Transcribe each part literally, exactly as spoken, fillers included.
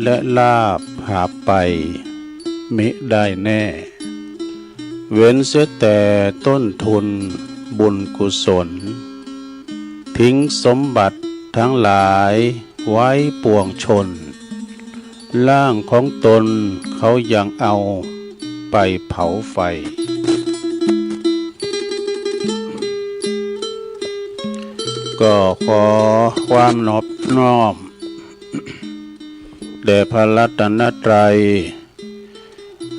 และลาภหาไปมิได้แน่ เว้นเสียแต่ต้นทุนบุญกุศล ทิ้งสมบัติทั้งหลายไว้ปวงชน ร่างของตนเขายังเอาไปเผาไฟ ก็ขอความนอบน้อม แด่พระรัตนตรัย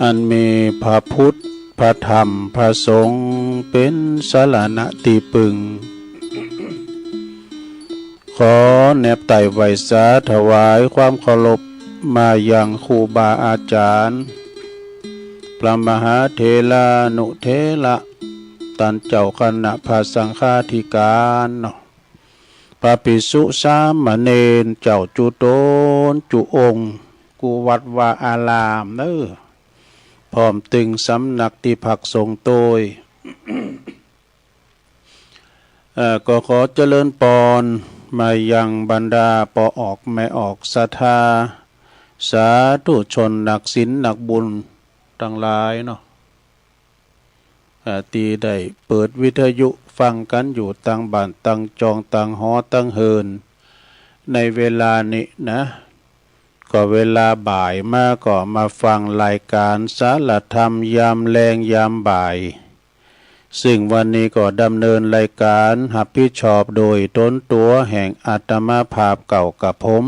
อันมีพระพุทธ พระธรรม พระสงฆ์ เป็นสรณะที่พึ่ง ขอแนบไต่ไหว้สาถวายความเคารพมายังครูบาอาจารย์ พระมหาเถรานุเถระ ต้านเจ้าคณะพระสังฆาธิการเนาะ พระภิกษุสามเณรเจ้าจุ๊ตนจุ๊องค์ กู้วัดวาอารามเน้อ พร้อมตึงสำนักตี้พักสงฆ์โตย เอ่อ ก็ขอเจริญปอนมายังบรรดาป้อออกแม่ออกศรัทธา สาธุชนนักศีลนักบุญตังหลายเนาะ เอ่อ ตี้ได้เปิดวิทยุฟังกั๋นอยู่ตังบ้านตังจองตังหอตังเฮือน ในเวลานี้นะ ก็เวลาบ่ายมาก็มาฟังรายการสารธรรมยามแลงยามบ่าย ซึ่งวันนี้ก็ดำเนินรายการฮับผิดชอบโดยตนตั๋วแห่งอาตมาภาพเก่ากระผม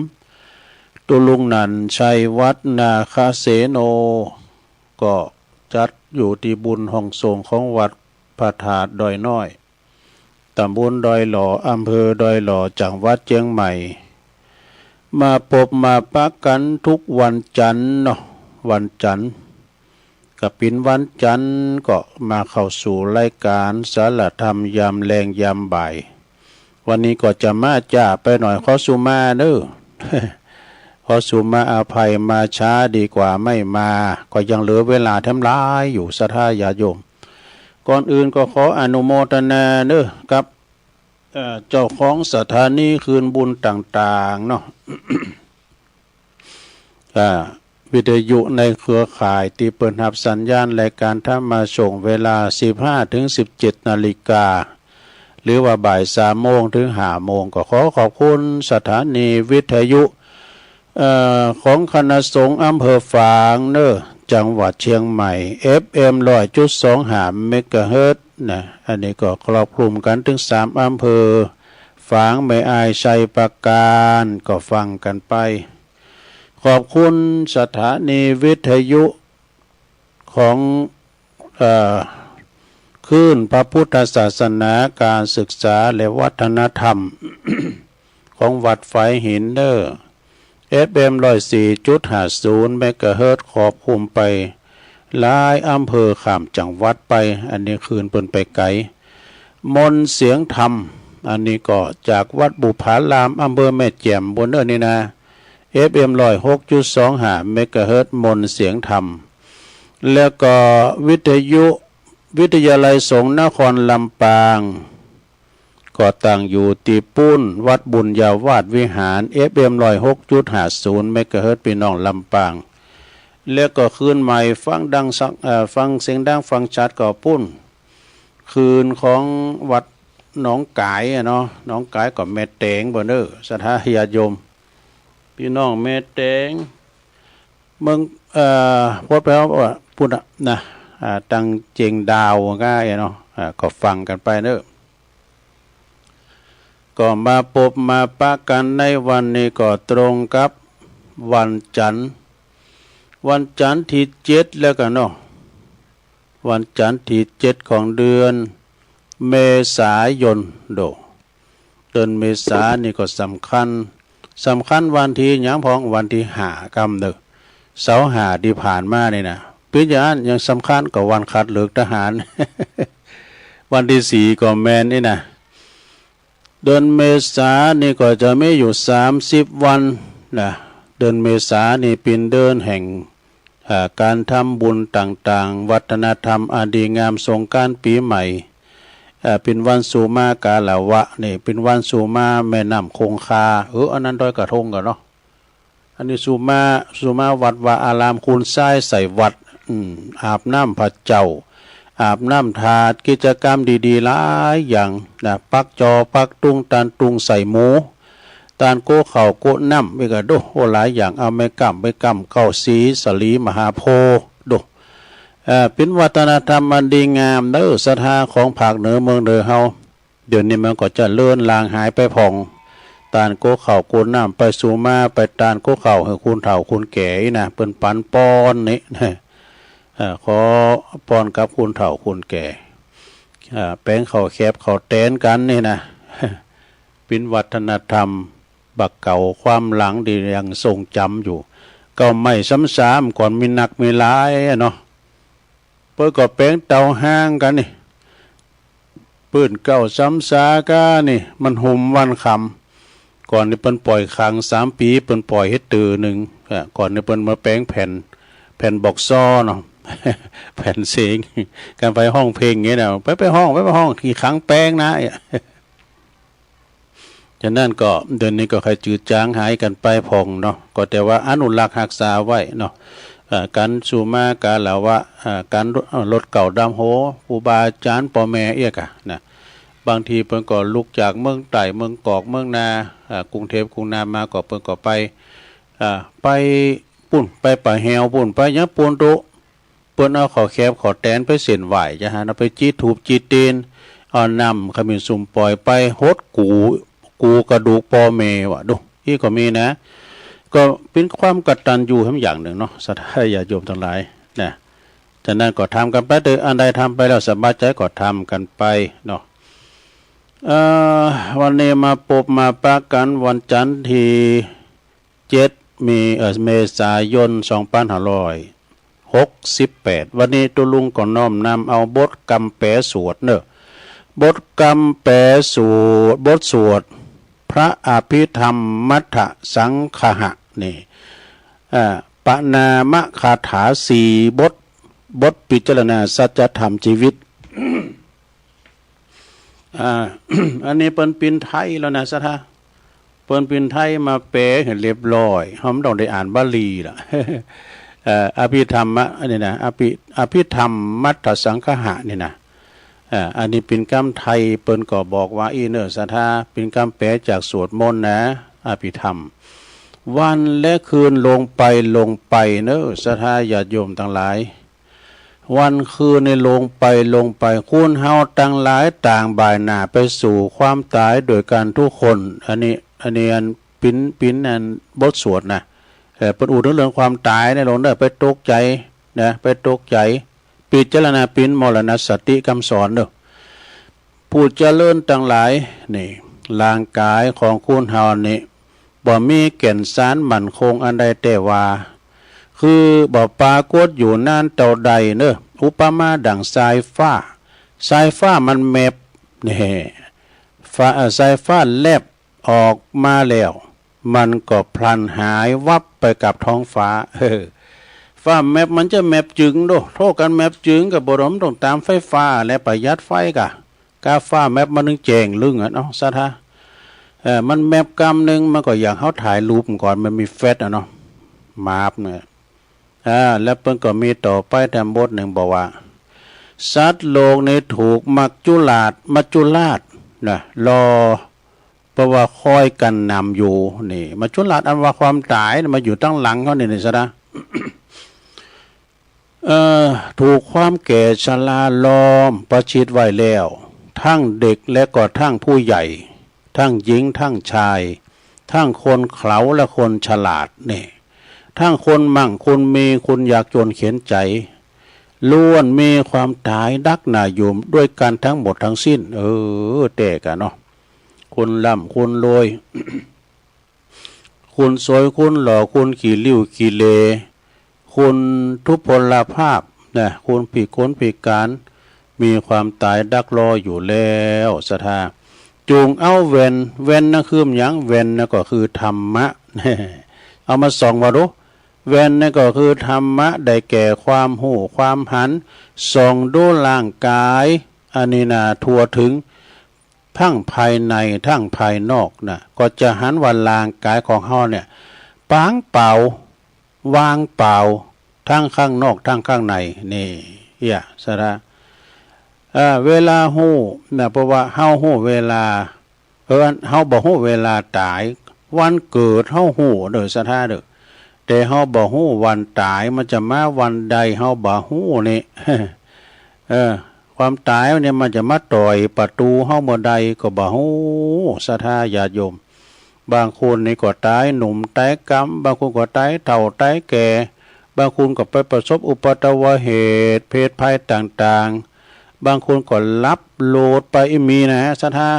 ตุ๊ลุงนันท์ ชัยวัฒน์ นาคเสโน ก็จัดอยู่ตี้บุญห้องสงฆ์ของวัดพระธาตุดอยน้อย ตำบลดอยหล่อ อำเภอดอยหล่อ จังหวัดเจียงใหม่ มาปบมาปะกั๋นทุกวันจันทร์เนาะ วันจันทร์ ก็เป๋นวันจันทร์ก็มาเข้าสู่รายการสารธรรมยามแลงยามบ่าย วันนี้ก็จะมาจ๊าไปหน่อย ขอสุมาเน้อ ขอสุมาอภัย มาช้าดีกว่าไม่มา ก็ยังเหลือเวลาแถมหลายอยู่ ศรัทธาญาติโยม ก่อนอื่นก็ขออนุโมทนาเน้อกับ เอ่อ เจ้าของสถานีคลื่นบุญต่างๆ เนาะ อ่า วิทยุในเครือข่ายตี้เปิ้นฮับสัญญาณรายการธรรมะช่วงเวลาสิบห้าถึงสิบเจ็ดนาฬิกา หรือว่าบ่ายสามโมงถึงห้าโมง ก็ขอขอบคุณสถานีวิทยุ เอ่อ ของคณะสงฆ์อำเภอฝางเน้อ จังหวัดเชียงใหม่ เอฟเอ็ม ร้อยจุดสองห้า เมกะเฮิรตซ์นะ อันนี้ก็ครอบคลุมกั๋นถึงสามอำเภอ ฝาง แม่อาย ชัยปราการ ก็ฟังกั๋นไป ขอบคุณสถานีวิทยุของ เอ่อ คลื่นพระพุทธศาสนา การศึกษาและวัฒนธรรม ของวัดฝายหินเน้อ เอฟเอ็ม ร้อยสี่จุดห้าศูนย์ เมกะเฮิรตซ์ ครอบคลุมไปหลายอำเภอ ข้ามจังหวัดไป อันนี้คลื่นเปิ้นไปไกล มนต์เสียงธรรม อันนี้ก็จากวัดบุพาราม อำเภอแม่แจ่มปู้นเน้อนี่นะ เอฟเอ็ม ร้อยหกจุดสองห้า เมกะเฮิรตซ์ มนต์เสียงธรรม แล้วก็วิทยุ วิทยาลัยสงฆ์นครลำปาง ก็ตั้งอยู่ตี้ปู้น วัดบุญญาวาสวิหาร เอฟเอ็ม ร้อยหกจุดห้าศูนย์ เมกะเฮิรตซ์ พี่น้องลำปาง แล้วก็คลื่นใหม่ฟังดังสัก เอ่อ ฟังเสียงดังฟังชัดก็ปู้น คลื่นของวัดหนองก๋ายอะเนาะ หนองก๋ายก็แม่แตงปู้นเน้อ ศรัทธาญาติโยม พี่น้องแม่แตง เมือง เอ่อ พดไปว่าปู้นน่ะนะ อ่า ตังเจียงดาวง่ายเนาะ อ่า ก็ฟังกั๋นไปเน้อ ก็มาปบมาปะกั๋นในวันนี้ก็ตรงกับวันจันทร์ วันจันทร์ตี้เจ็ดแล้วกั๋นเนาะ วันจันทร์ตี้เจ็ดของเดือนเมษายนโด เดือนเมษานี่ก็สำคัญ สำคัญวันตี้หยังพ่อง วันตี้ห้ากำเน้อ เสาร์ห้าตี้ผ่านมานี่นะ เป๋นอย่างนั้นยังสำคัญกว่าวันคัดเลือกทหาร วันตี้สี่ก็แม่นนี่นะ เดือนเมษานี่ก็จะมีอยู่สามสิบวันนะ เดือนเมษานี่เป๋นเดือนแห่ง อ่า การทำบุญต่างๆ วัฒนธรรมอันดีงาม สงกรานต์ ปี๋ใหม่ อ่า เป๋นวันสุมากาละวะ นี่เป๋นวันสุมาแม่น้ำคงคา เออ อันนั้นลอยกระทงกั๋นเนาะ อันนี้สุมา สุมาวัดวาอาราม คุณชายใส่วัด อืม อาบน้ำพระเจ้า อาบน้ำธาตุ กิจกรรมดีๆ หลายอย่างนะ ปักจอ ปักตุง ตานตุง ใส่หมู ตานโกะข้าวโกะน้ำ วิกะโด โอ้ หลายอย่าง เอาไม้กำ ไม้กำ เก้าสี สาลี มหาโพธิ์ โด เอ่อ เป็นวัฒนธรรมอันดีงามเด้อ ศรัทธาของภาคเหนือเมืองเหนือเฮา เดี๋ยวนี้มันก็เจริญลางหายไปพ่อง ตานโกะข้าวโกะน้ำ ไปสุมา ไปตานโกะข้าวหื้อคนเฒ่าคนแก่นี่นะ เปิ้นปันปอนนี่นะ เอ่อ ขอปอนกับคนเฒ่าคนแก่ เอ่อ แป๋งข้าวแคบข้าวแตนกันนี่นะ เป็นวัฒนธรรมบักเก่า ความหลังที่ยังทรงจำอยู่ เก่าใหม่ซ้ำๆ ก่อนมีนักมีหลายอะเนาะ เปิ้นก็แป๋งเตาฮ้างกันนี่ ปื้นเก๊าซ้ำซาก้านี่ มันหุมวันค่ำ ก่อนนี่เปิ้นป่อยขังสามปี๋ เปิ้นป่อยเฮ็ดเตื้อหนึ่ง อ่า ก่อนนี่เปิ้นมาแป๋งแผ่น แผ่นบอกซ้อเนาะ แผ่นเสียง กันไปฮ้องเพลงอย่างเงี้ยนะ ไป ไปฮ้อง ไป ไปฮ้อง ขี้ขังแป๋งนะ ฉะนั้นก็เดี๋ยวนี้ก็ใค่จืดจางหายกันไปพ่องเนาะ ก็แต่ว่าอนุรักษ์ฮักษาไว้เนาะ เอ่อ การสุมา การละวะ เอ่อ การลดเก๊าดำหัว ครูบาอาจารย์ ป้อแม่เอี้ยกะนะ บางทีเปิ้นก็ลุกจากเมืองใต้ เมืองกอก เมืองนา เอ่อ กรุงเทพฯ กรุงนามาก็เปิ้นก็ไป เอ่อ ไปปุ้น ไปป่าแฮวปุ้น ไปหยังปุ้นโต๊ะ เปิ้นเอาข้าวแคบข้าวแตนไปเส้นไหว้จ้ะฮะ เอาไปจี่ธูปจี่เตียน เอาน้ำขมิ้นสุมป่อยไปหดกู กูกระดูกป้อแม่ว่ะ ดู อี้ก็มีนะ ก็เป็นความกตัญญูแหมอย่างหนึ่งเนาะ ศรัทธาญาติโยมทั้งหลายนะ ฉะนั้นก็ทำกันไปเถอะ อันใดทำไปแล้วสบายใจก็ทำกันไปเนาะ เอ่อ วันนี้มาปบมาปะกันวันจันทร์ที่ เจ็ด มี เอ่อ เมษายน สองพันห้าร้อยหกสิบแปด วันนี้ตุ๊ลุงก็น้อมนำเอาบทกำแปลสวดเนอะ บทกำแปลสวด บทสวดพระอภิธรรมมัทธสังคหะนี่ อ่า ปณามคาถาสี่บท บทพิจารณาสัจธรรมชีวิต อ่า อันนี้เปิ้นปิลไทยแล้วนะ ศรัทธา เปิ้นปิลไทยมาแปลให้เรียบร้อย เฮาบ่ต้องได้อ่านบาลีละ เอ่อ อภิธรรมะ อันนี้นะ อภิ อภิธรรมมัทธสังคหะนี่นะ เอ่อ อันนี้ปิลกำไทย เปิ้นก็บอกว่าอี้เนอะ ศรัทธา ปิลกำแปลจากสวดมนต์นะ อภิธรรม วันและคืนลงไป ลงไปเนอะ ศรัทธาญาติโยมทั้งหลาย วันคืนนี่ลงไป ลงไป คนเฮาตังหลายต่างบ่ายหน้าไปสู่ความต๋ายโดยกั๋นทุกคน อันนี้ อันนี้อันปิล ปิลอันบทสวดนะ เอ่อ เปิ้นอู้เถิงเรื่องความต๋ายในหลวงเด้อ ไปตกใจ๋นะ ไปตกใจ๋ พิจารณาปิลมรณสติกำสอนเด้อ ผู้เจริญตังหลาย นี่ ร่างก๋ายของคนเฮานี่ บ่มีแก่นสารมั่นคงอันใดแต๊ว่า คือบ่ปรากฏอยู่นานเต้าใดเนอะ อุปมาดั่งสายฟ้า สายฟ้ามันแมบ นี่ ฟ้า เอ่อ สายฟ้าแลบออกมาแล้ว มันก็พลันหายวับไปกับท้องฟ้า เออ ฟ้าแมบมันจะแมบจึงโด โทษกันแมบจึงก็บ่ดม ต้องต๋ามไฟฟ้าและประหยัดไฟกะ กาฟ้าแมบมันถึงแจ้งลึงอะเนาะ ศรัทธา เอ่อ มันแมบกำหนึ่ง มันก็อย่างเฮาถ่ายรูปก่อน มันมีแฟลชอะเนาะ มาบเนี่ย อ่า แล้วเปิ้นก็มีต่อไปแถมบทหนึ่งบอกว่า สัตว์โลกนี้ถูกมัจจุราช มัจจุราชนะ รอ เพราะว่าคอยกระหน่ำอยู่ นี่ มัจจุราชอันว่าความต๋ายมาอยู่ตังหลังเฮานี่ นี่ ศรัทธา เอ่อ ถูกความแก่ชราล้อมประชิดไว้แล้ว ทั้งเด็กและก็ทั้งผู้ใหญ่ ทั้งหญิงทั้งชาย ทั้งคนเขลาและคนฉลาด นี่ ทั้งคนมั่งคนมี คนยากจนเข็ญใจ๋ ล้วนมีความต๋ายดักหน้าอยู่ด้วยกั๋นทั้งหมดทั้งสิ้น เออ แต๊กะเนาะ คนร่ำคนรวย คนสวย คนหล่อ คนขี้ริ้วขี้เหร่ คนทุพพลภาพนะ คนพิ คนพิก๋าน มีความต๋ายดักรออยู่แล้ว ศรัทธา จุ่งเอาแว่น แว่นนะคือหยัง แว่นนะก็คือธรรมะ เอามาส่องว่าดู แว่นนะก็คือธรรมะ ได้แก่ความฮู้ความหัน ส่องดูร่างก๋าย อันนี้นะ ทั่วถึง ทั้งภายในทั้งภายนอกนะ ก็จะหันว่าร่างก๋ายของเฮาเนี่ย ปางเปล่า ว่างเปล่า ทั้งข้างนอกทั้งข้างใน นี่ เอียะ สะดา เอ่อ เวลาฮู้นะ เพราะว่าเฮาฮู้เวลา เออ เฮาบ่ฮู้เวลาตาย วันเกิดเฮาฮู้เด้อ สะดาเด้อ แต่เฮาบ่ฮู้วันตาย มันจะมาวันใด เฮาบ่ฮู้นี่ เออ ความตายเนี่ยมันจะมาต่อยประตูเฮาเมื่อใดก็บ่ฮู้ ศรัทธาญาติโยม บางคนนี่ก็ตายหนุ่มตายกำ บางคนก็ตายเฒ่าตายแก่ บางคนก็ไปประสบอุบัติเหตุ เพศภัยต่างๆ บางคนก็หลับโลดไป อีมีนะ ศรัทธา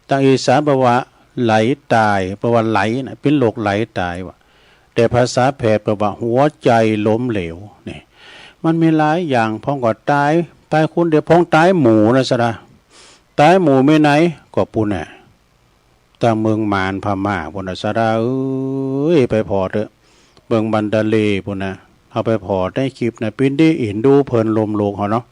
ตางอีสานแปลว่าไหลตาย แปลว่าไหลนะ เป็นโรคไหลตายว่ะ แต่ภาษาแพทย์แปลว่าหัวใจล้มเหลว นี่ มันมีหลายอย่าง พ้องก็ตาย ตายคนเดียว พ้องตายหมู่นะ ศรัทธา ตายหมู่มีไหน ก็ปู้นน่ะ ตางเมืองมานพม่าปู้นน่ะ ศรัทธาเอ้ย ไปผ่อเถอะ เมืองมันดาเลย์ปู้นน่ะ เฮาไปผ่อในคลิปนะ ปิ้นดีอินดูเพิ่นล้มโลกเฮาเนาะ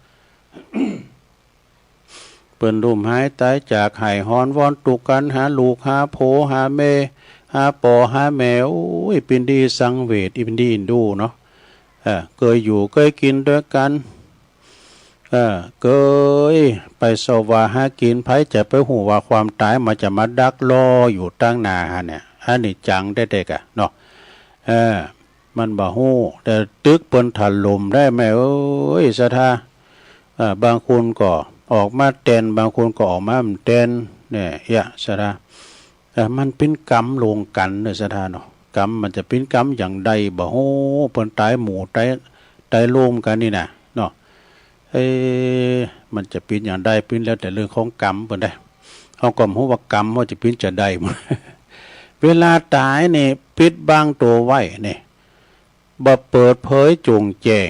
เปิ้นล้มหายตายจาก ไห้ฮ้อนวอนตุ๊กข์กั๋น หาลูกหาผัว หาแม่ หาป้อหาแม่ โอ๊ย ปิ้นดีสังเวช ปิ้นดีอินดูเนาะ เออ เกยอยู่เกยกิ๋นตวยกั๋น เออ เกยไปเซาะว่าหากิ๋น ใผจะไปฮู้ว่าความต๋ายมันจะมาดักรออยู่ตางหน้าหั้นเนี่ย อันนี้จังแต๊ๆ ก่ะเนาะ เออ มันบ่ฮู้ แต่ตึกเปิ้นถล่มได้แม่เอ้ย ศรัทธา เอ่อ บางคนก็ออกมาแตน บางคนก็ออกมาบ่แตน เนี่ย เอียะ ศรัทธา เอ่อ มันเป๋นกรรมร่วมกั๋นเนาะ ศรัทธาเนาะ กรรมมันจะเป๋นกรรมอย่างใดบ่ฮู้ เปิ้นต๋ายหมู่ต๋าย ต๋ายร่วมกั๋นนี่นะเนาะ เอ๊ะ มันจะเป๋นอย่างใด เป๋นแล้วแต่เรื่องของกรรมเปิ้นได้ เฮาก็บ่ฮู้ว่ากรรมเฮาจะเป๋นจะใด เวลาต๋ายนี่ปิดบังตั๋วไว้นี่ บ่เปิดเผยโจ่งแจ้ง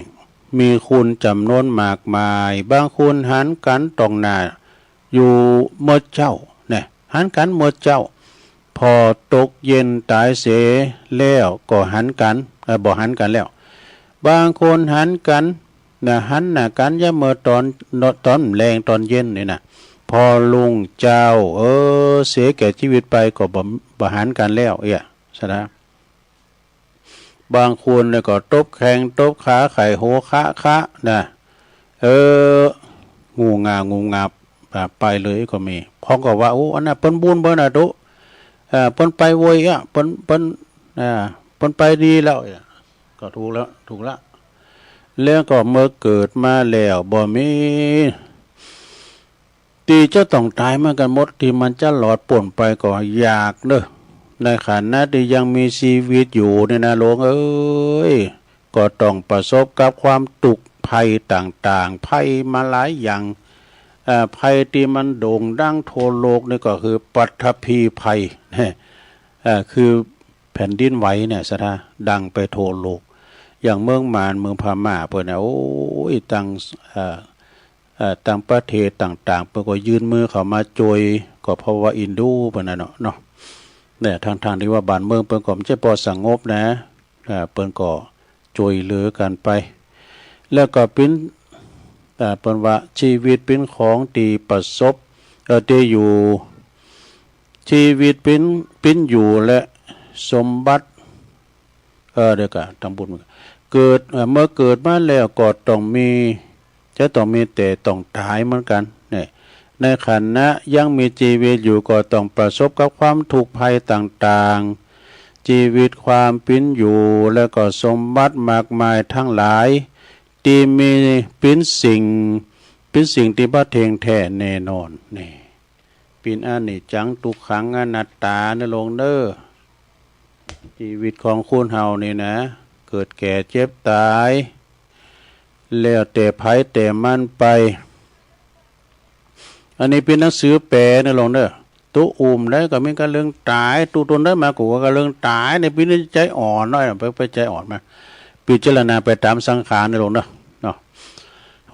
มีคนจ๋ำนวนมากมาย บางคนหันกั๋นต่องหน้าอยู่เมิดเจ๊า นะ หันกั๋นเมิดเจ๊า พอตกเย็นต๋ายเสียแล้วก็หันกั๋น เอ่อ บ่หันกั๋นแล้ว บางคนหันกั๋น นะ หันหน้ากั๋นยามเมิดต๋อน ต๋อนแลงต๋อนเย็นนี่นะ พอรุ่งเจ๊า เออ เสียแก่ชีวิตไปก็บ่ บ่หันกั๋นแล้ว เอียะ ศรัทธา บางคนเนี่ยก็ตบแข้งตบขา ไขว่หัวคะคะนะ เออ งูงา งูงา อ่า ไปเลยก็มี พ้องก็ว่า โอ้ อันนั้นเปิ้นบุญเปิ้นน่ะตุ๊ อ่า เปิ้นไปโวยอ่ะ เปิ้น เปิ้น อ่า เปิ้นไปดีแล้ว ก็ถูกแล้ว ถูกละ แล้วก็เมื่อเกิดมาแล้วบ่มี ตี้จะต้องต๋ายเหมือนกั๋นหมด ตี้มันจะหลอดป๊นไปก็ยากเนอะ ในขณะตี้ยังมีชีวิตอยู่นี่นะ หลวงเอ้ย ก็ต้องประสบกับความตุ๊กข์ภัยต่างๆ ภัยมาหลายอย่าง เอ่อ ภัยตี้มันโด่งดังทั่วโลกนี่ก็คือปัตภีภัย เอ่อ คือแผ่นดินไหวเนี่ย ศรัทธา ดังไปทั่วโลก อย่างเมืองมาน เมืองพม่าเปิ้นน่ะ โอ๊ย ตัง เอ่อ เอ่อ ต่างประเทศต่างๆ เปิ้นก็ยื่นมือเข้ามาช่วย ก็เพราะว่าเอ็นดูเปิ้นน่ะเนาะ เนาะ เนี่ย ทั้งๆ ตี้ว่าบ้านเมืองเปิ้นก็บ่ใจ้ปอสงบนะ เอ่อ เปิ้นก็ช่วยเหลือกั๋นไป แล้วก็เป๋น เอ่อ เปิ้นว่าชีวิตเป๋นของตี้ประสบ เอ่อ ตี้อยู่ ชีวิตเป๋น เป๋นอยู่และสมบัติ เออ เดี๋ยวก่อน ทำบุญ เกิด เอ่อ เมื่อเกิดมาแล้วก็ต้องมี จะต้องมีแต่ต้องต๋ายเหมือนกั๋น เนี่ย ในขณะยังมีชีวิตอยู่ก็ต้องประสบกับความทุกข์ภัยต่างๆ ชีวิตความเป๋นอยู่ แล้วก็สมบัติมากมายทั้งหลาย ตี้มีเป๋นสิ่ง เป๋นสิ่งตี้บ่เที่ยงแท้แน่นอน นี่ เป๋นอนิจจัง ทุกขัง อนัตตา นะหลวงเด้อ ชีวิตของคนเฮานี่นะ เกิดแก่เจ็บต๋าย แล้วแต่ไผแต่มันไป อันนี้เป๋นหนังสือแปลนะหลวงเด้อ ตุ๊อุ้มได้ก็มีกั๋นเรื่องต๋าย ตุ๊ตนได้มากูก็กั๋นเรื่องต๋าย นี่เป๋นใจ๋อ่อนหน้อย ไป ไปใจ๋อ่อนมา พิจารณาไปต๋ามสังขารนะหลวงเด้อ เนาะ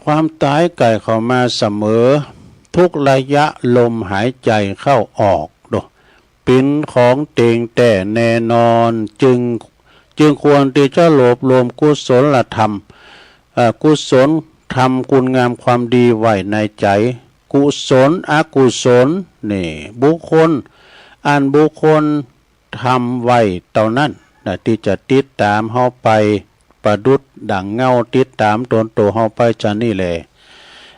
ความต๋ายใกล้เข้ามาเสมอ ทุกระยะลมหายใจเข้าออก ดู เป๋นของเที่ยงแท้แน่นอน จึง จึงควรตี้จะรวบรวมกุศลธรรม เอ่อ กุศลธรรมคุณงามความดีไว้ในใจ๋ กุศลอกุศล นี่ บุคคล อันบุคคลทำไว้เต้านั้น นะ ตี้จะติดต๋ามเฮาไป ประดุจดั่งเงาติดต๋ามตนโตเฮาไปจานี่แล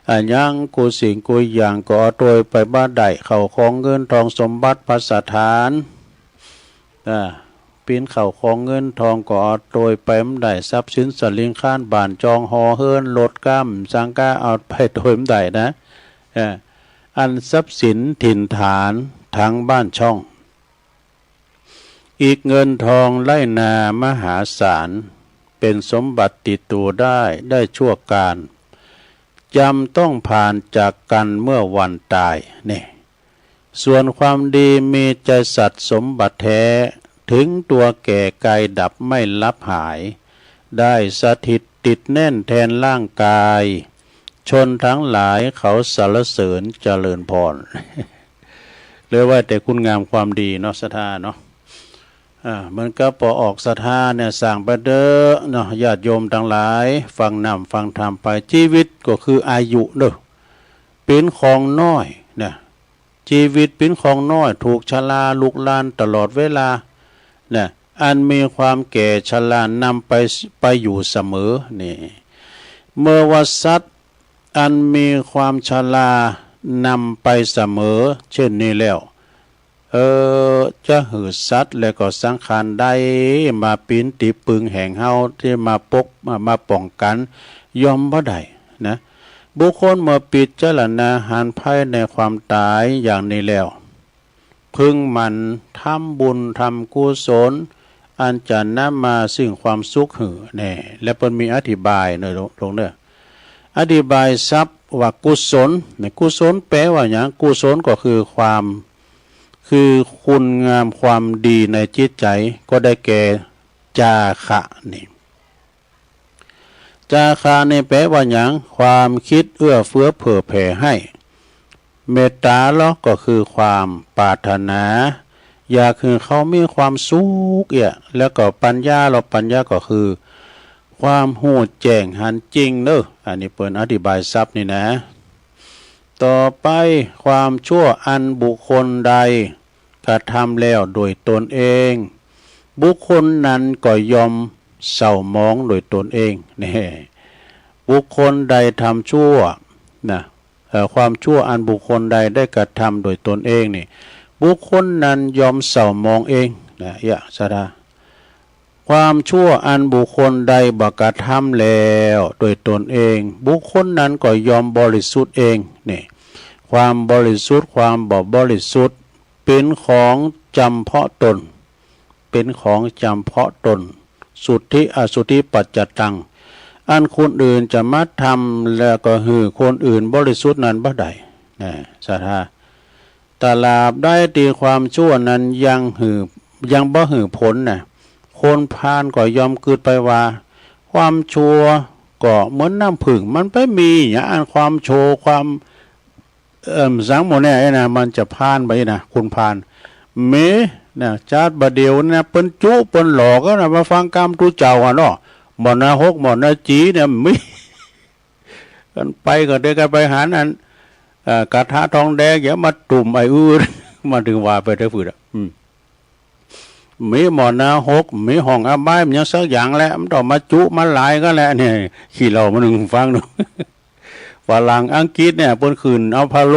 อะหยังกู้สิ่งกู้อย่างก็เอาตวยไปบ่ได้ เข้าของเงินทองสมบัติภัสสถาน อ่า ปิ้นเข้าของเงินทองก็เอาตวยไปบ่ได้ ทรัพย์สินสลิงคานบ้านจองหอเฮือนรถก้ำสังกาเอาไปตวยบ่ได้นะ เออ อันทรัพย์สินถิ่นฐานทั้งบ้านช่อง อีกเงินทองไร่นามหาศาล เป็นสมบัติติดตัวได้ ได้ชั่วกาล จำต้องผ่านจากกันเมื่อวันตาย นี่ ส่วนความดีมีใจสัตย์สมบัติแท้ ถึงตัวแก่กายดับไม่ลับหาย ได้สถิตติดแน่นแทนร่างกาย ชนทั้งหลายเขาสรรเสริญเจริญพร เรียกว่าแต่คุณงามความดีเนาะ ศรัทธาเนาะ อ่า เหมือนกับปอออกศรัทธาเนี่ย สร้างไปเด้อเนาะ ญาติโยมทั้งหลาย ฟังน้ำฟังธรรมไป ชีวิตก็คืออายุเด้อ เป็นของน้อยนะ ชีวิตเป็นของน้อย ถูกชราลุกลานตลอดเวลา นะ อันมีความแก่ชรานำไป ไปอยู่เสมอ นี่ เมื่อว่าสัตว์อันมีความชรานำไปเสมอ เช่นนี้แล้ว เออ จะหื้อสัตว์และก็สังขารใดมาปิ้นติปึงแห่งเฮาตี้มาปก มา มาป้องกัน ย่อมบ่ได้นะ บุคคลเมื่อพิจารณาหันภัยในความต๋ายอย่างนี้แล้ว พึงหมั่นทำบุญทำกุศล อันจะนำมาซึ่งความสุขหื้อแน่ และเปิ้นมีอธิบายเนาะ ตรงเนาะ อธิบายศัพท์ว่ากุศล ในกุศลแปลว่าหยัง กุศลก็คือความ คือคุณงามความดีในจิตใจ ก็ได้แก่ จาคะนี่ จาคะนี่แปลว่าหยัง ความคิดเอื้อเฟื้อเผื่อแผ่ให้ เมตตาลอก็คือความปรารถนา อยากหื้อเขามีความสุขเอี้ย แล้วก็ปัญญาลอ ปัญญาก็คือ ความฮู้แจ้งหันจริงเนาะ อันนี้เปิ้นอธิบายศัพท์นี่นะ ต่อไป ความชั่วอันบุคคลใดกระทำแล้วโดยตนเอง บุคคลนั้นก็ย่อมเศร้าหมองโดยตนเอง นี่ บุคคลใดทำชั่วนะ เอ่อ ความชั่วอันบุคคลใดได้กระทำโดยตนเองนี่ บุคคลนั้นย่อมเศร้าหมองเองนะ เอี้ย ศรัทธา ความชั่วอันบุคคลใดบ่กระทำแล้วโดยตนเอง บุคคลนั้นก็ย่อมบริสุทธิ์เอง นี่ ความบริสุทธิ์ ความบ่บริสุทธิ์ เป็นของจำเพาะตน เป็นของจำเพาะตน สุทธิอสุทธิปัจจตัง อันคนอื่นจะมาทำแล้วก็หื้อคนอื่นบริสุทธิ์นั้นบ่ได้ นะ ศรัทธา ตราบใดที่ความชั่วนั้นยังหื้อ ยังบ่หื้อผลนะ คนพาลก็ย่อมกึ๊ดไปว่า ความชั่วก็เหมือนน้ำผึ้ง มันไปมีหยังอันความชั่ว ความ เอิ่ม สังหมดเนี่ยนะ มันจะผ่านไปนะ คนพาล มีนะ จาดบ่าเดี่ยวนะ เปิ้นจุเปิ้นหลอกนะ มาฟังกำตุ๊เจ้าอะเนาะ หมอนนาฮก หมอนนาจีเนี่ย มี กันไปก็ได้กันไปหาอัน เอ่อ กระทะทองแดง อย่ามาตุ่มไอ้อื่น มาถึงว่าไปได้ฝืดอะ อืม มีหมอนนาฮก มีห้องอบาย มันยังสักอย่างแหละ มันต้องมาจุมาหลายก็แหละ เนี่ย ขี้เหล้ามาหนึ่งฟังดู ฝรั่งอังกฤษเนี่ย เปิ้นขึ้นอพอลโล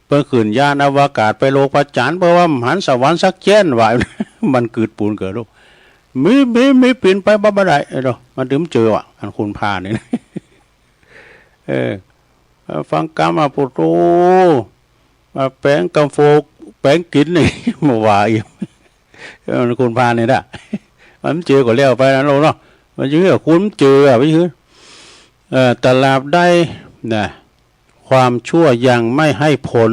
เปิ้นขึ้นยานอวกาศไปโลกพระจันทร์ เพราะว่ามันหันสวรรค์สักเจ้นว่า มันกึ๊ดปูนเกิดลูก มี มี มี ปีนไปบ่ บ่ได้เนาะ มันถึงเจอว่ะ อันคนพาลนี่ เออ ฟังกำอ่ะ โปโต มาแปลงกำโฟก แปลงกินนี่ มาว่าอีก เออ คนพาลนี่นะ มันเจอก็แล้วไปนะลูกเนาะ มันเจอคนเจออ่ะ มันเจอ เอ่อ ตราบใดนะ ความชั่วยังไม่ให้ผล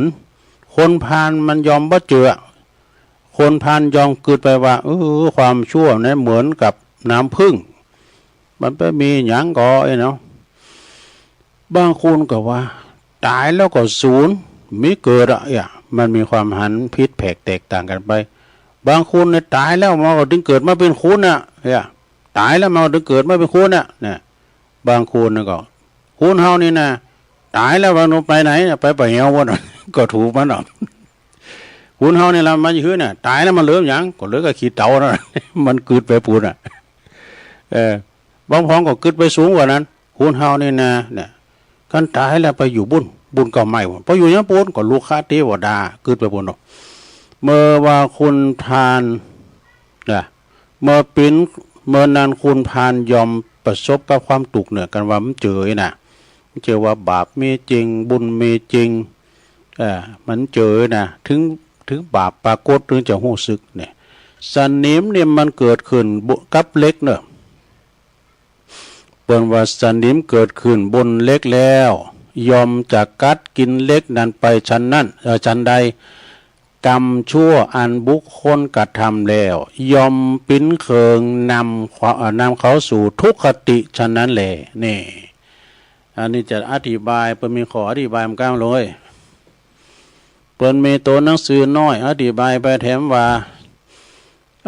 คนพาลมันย่อมบ่เจือ คนพาลย่อมกึ๊ดไปว่า เออ ความชั่วนั้นเหมือนกับน้ำผึ้ง มันไปมีหยังก็ไอ้เนาะ บางคนก็ว่า ตายแล้วก็สูญ มีเกิดอะ เนี่ย มันมีความหันผิดแผกแตกต่างกันไป บางคนเนี่ยตายแล้วมันก็ถึงเกิดมาเป็นคนน่ะ เนี่ย ตายแล้วมันก็ถึงเกิดมาเป็นคนน่ะ เนี่ย บางคนน่ะก็ คนเฮานี่นะ ตายแล้วมันไปไหนน่ะ ไปป่าเหี่ยวบ่น่ะ ก็ถูกมันเนาะ คนเฮานี่ละมันหื้อน่ะ ตายแล้วมันเหลือหยัง ก็เหลือก็ขี้เถ้านั่น มันกึ๊ดไปปู้นน่ะ เออ บางพองก็กึ๊ดไปสูงกว่านั้น คนเฮานี่นะ เนี่ย คันตายแล้วไปอยู่บุญ บุญก็ไม่ ไปอยู่ยังปู้น ก็ลูกคเทวดากึ๊ดไปปู้นเนาะ เมื่อว่าคนพาล นะ เมื่อปิน เมื่อนั้นคนพาลยอมประสบกับความทุกข์เนี่ย กันว่ามันเจอนะ มันเจอว่าบาปมีจริง บุญมีจริง เอ่อ มันเจอนะ ถึง ถึงบาปปรากฏถึงจะรู้สึกเนี่ย สนิมเนี่ยมันเกิดขึ้นบน กับเหล็กเนอะ เปิ้นว่าสนิมเกิดขึ้นบนเหล็กแล้ว ย่อมจะกัดกินเหล็กนั้นไปฉันนั้น เอ่อ ฉันใด กรรมชั่วอันบุคคลกระทำแล้ว ย่อมปิ้นเคิงนำขวา เอ่อ นำเขาสู่ทุกขติฉันนั้นแล นี่ อันนี้จะอธิบาย เปิ้นมีข้ออธิบายเหมือนกันเลย เปิ้นมีตัวหนังสือน้อยอธิบายไปแถมว่า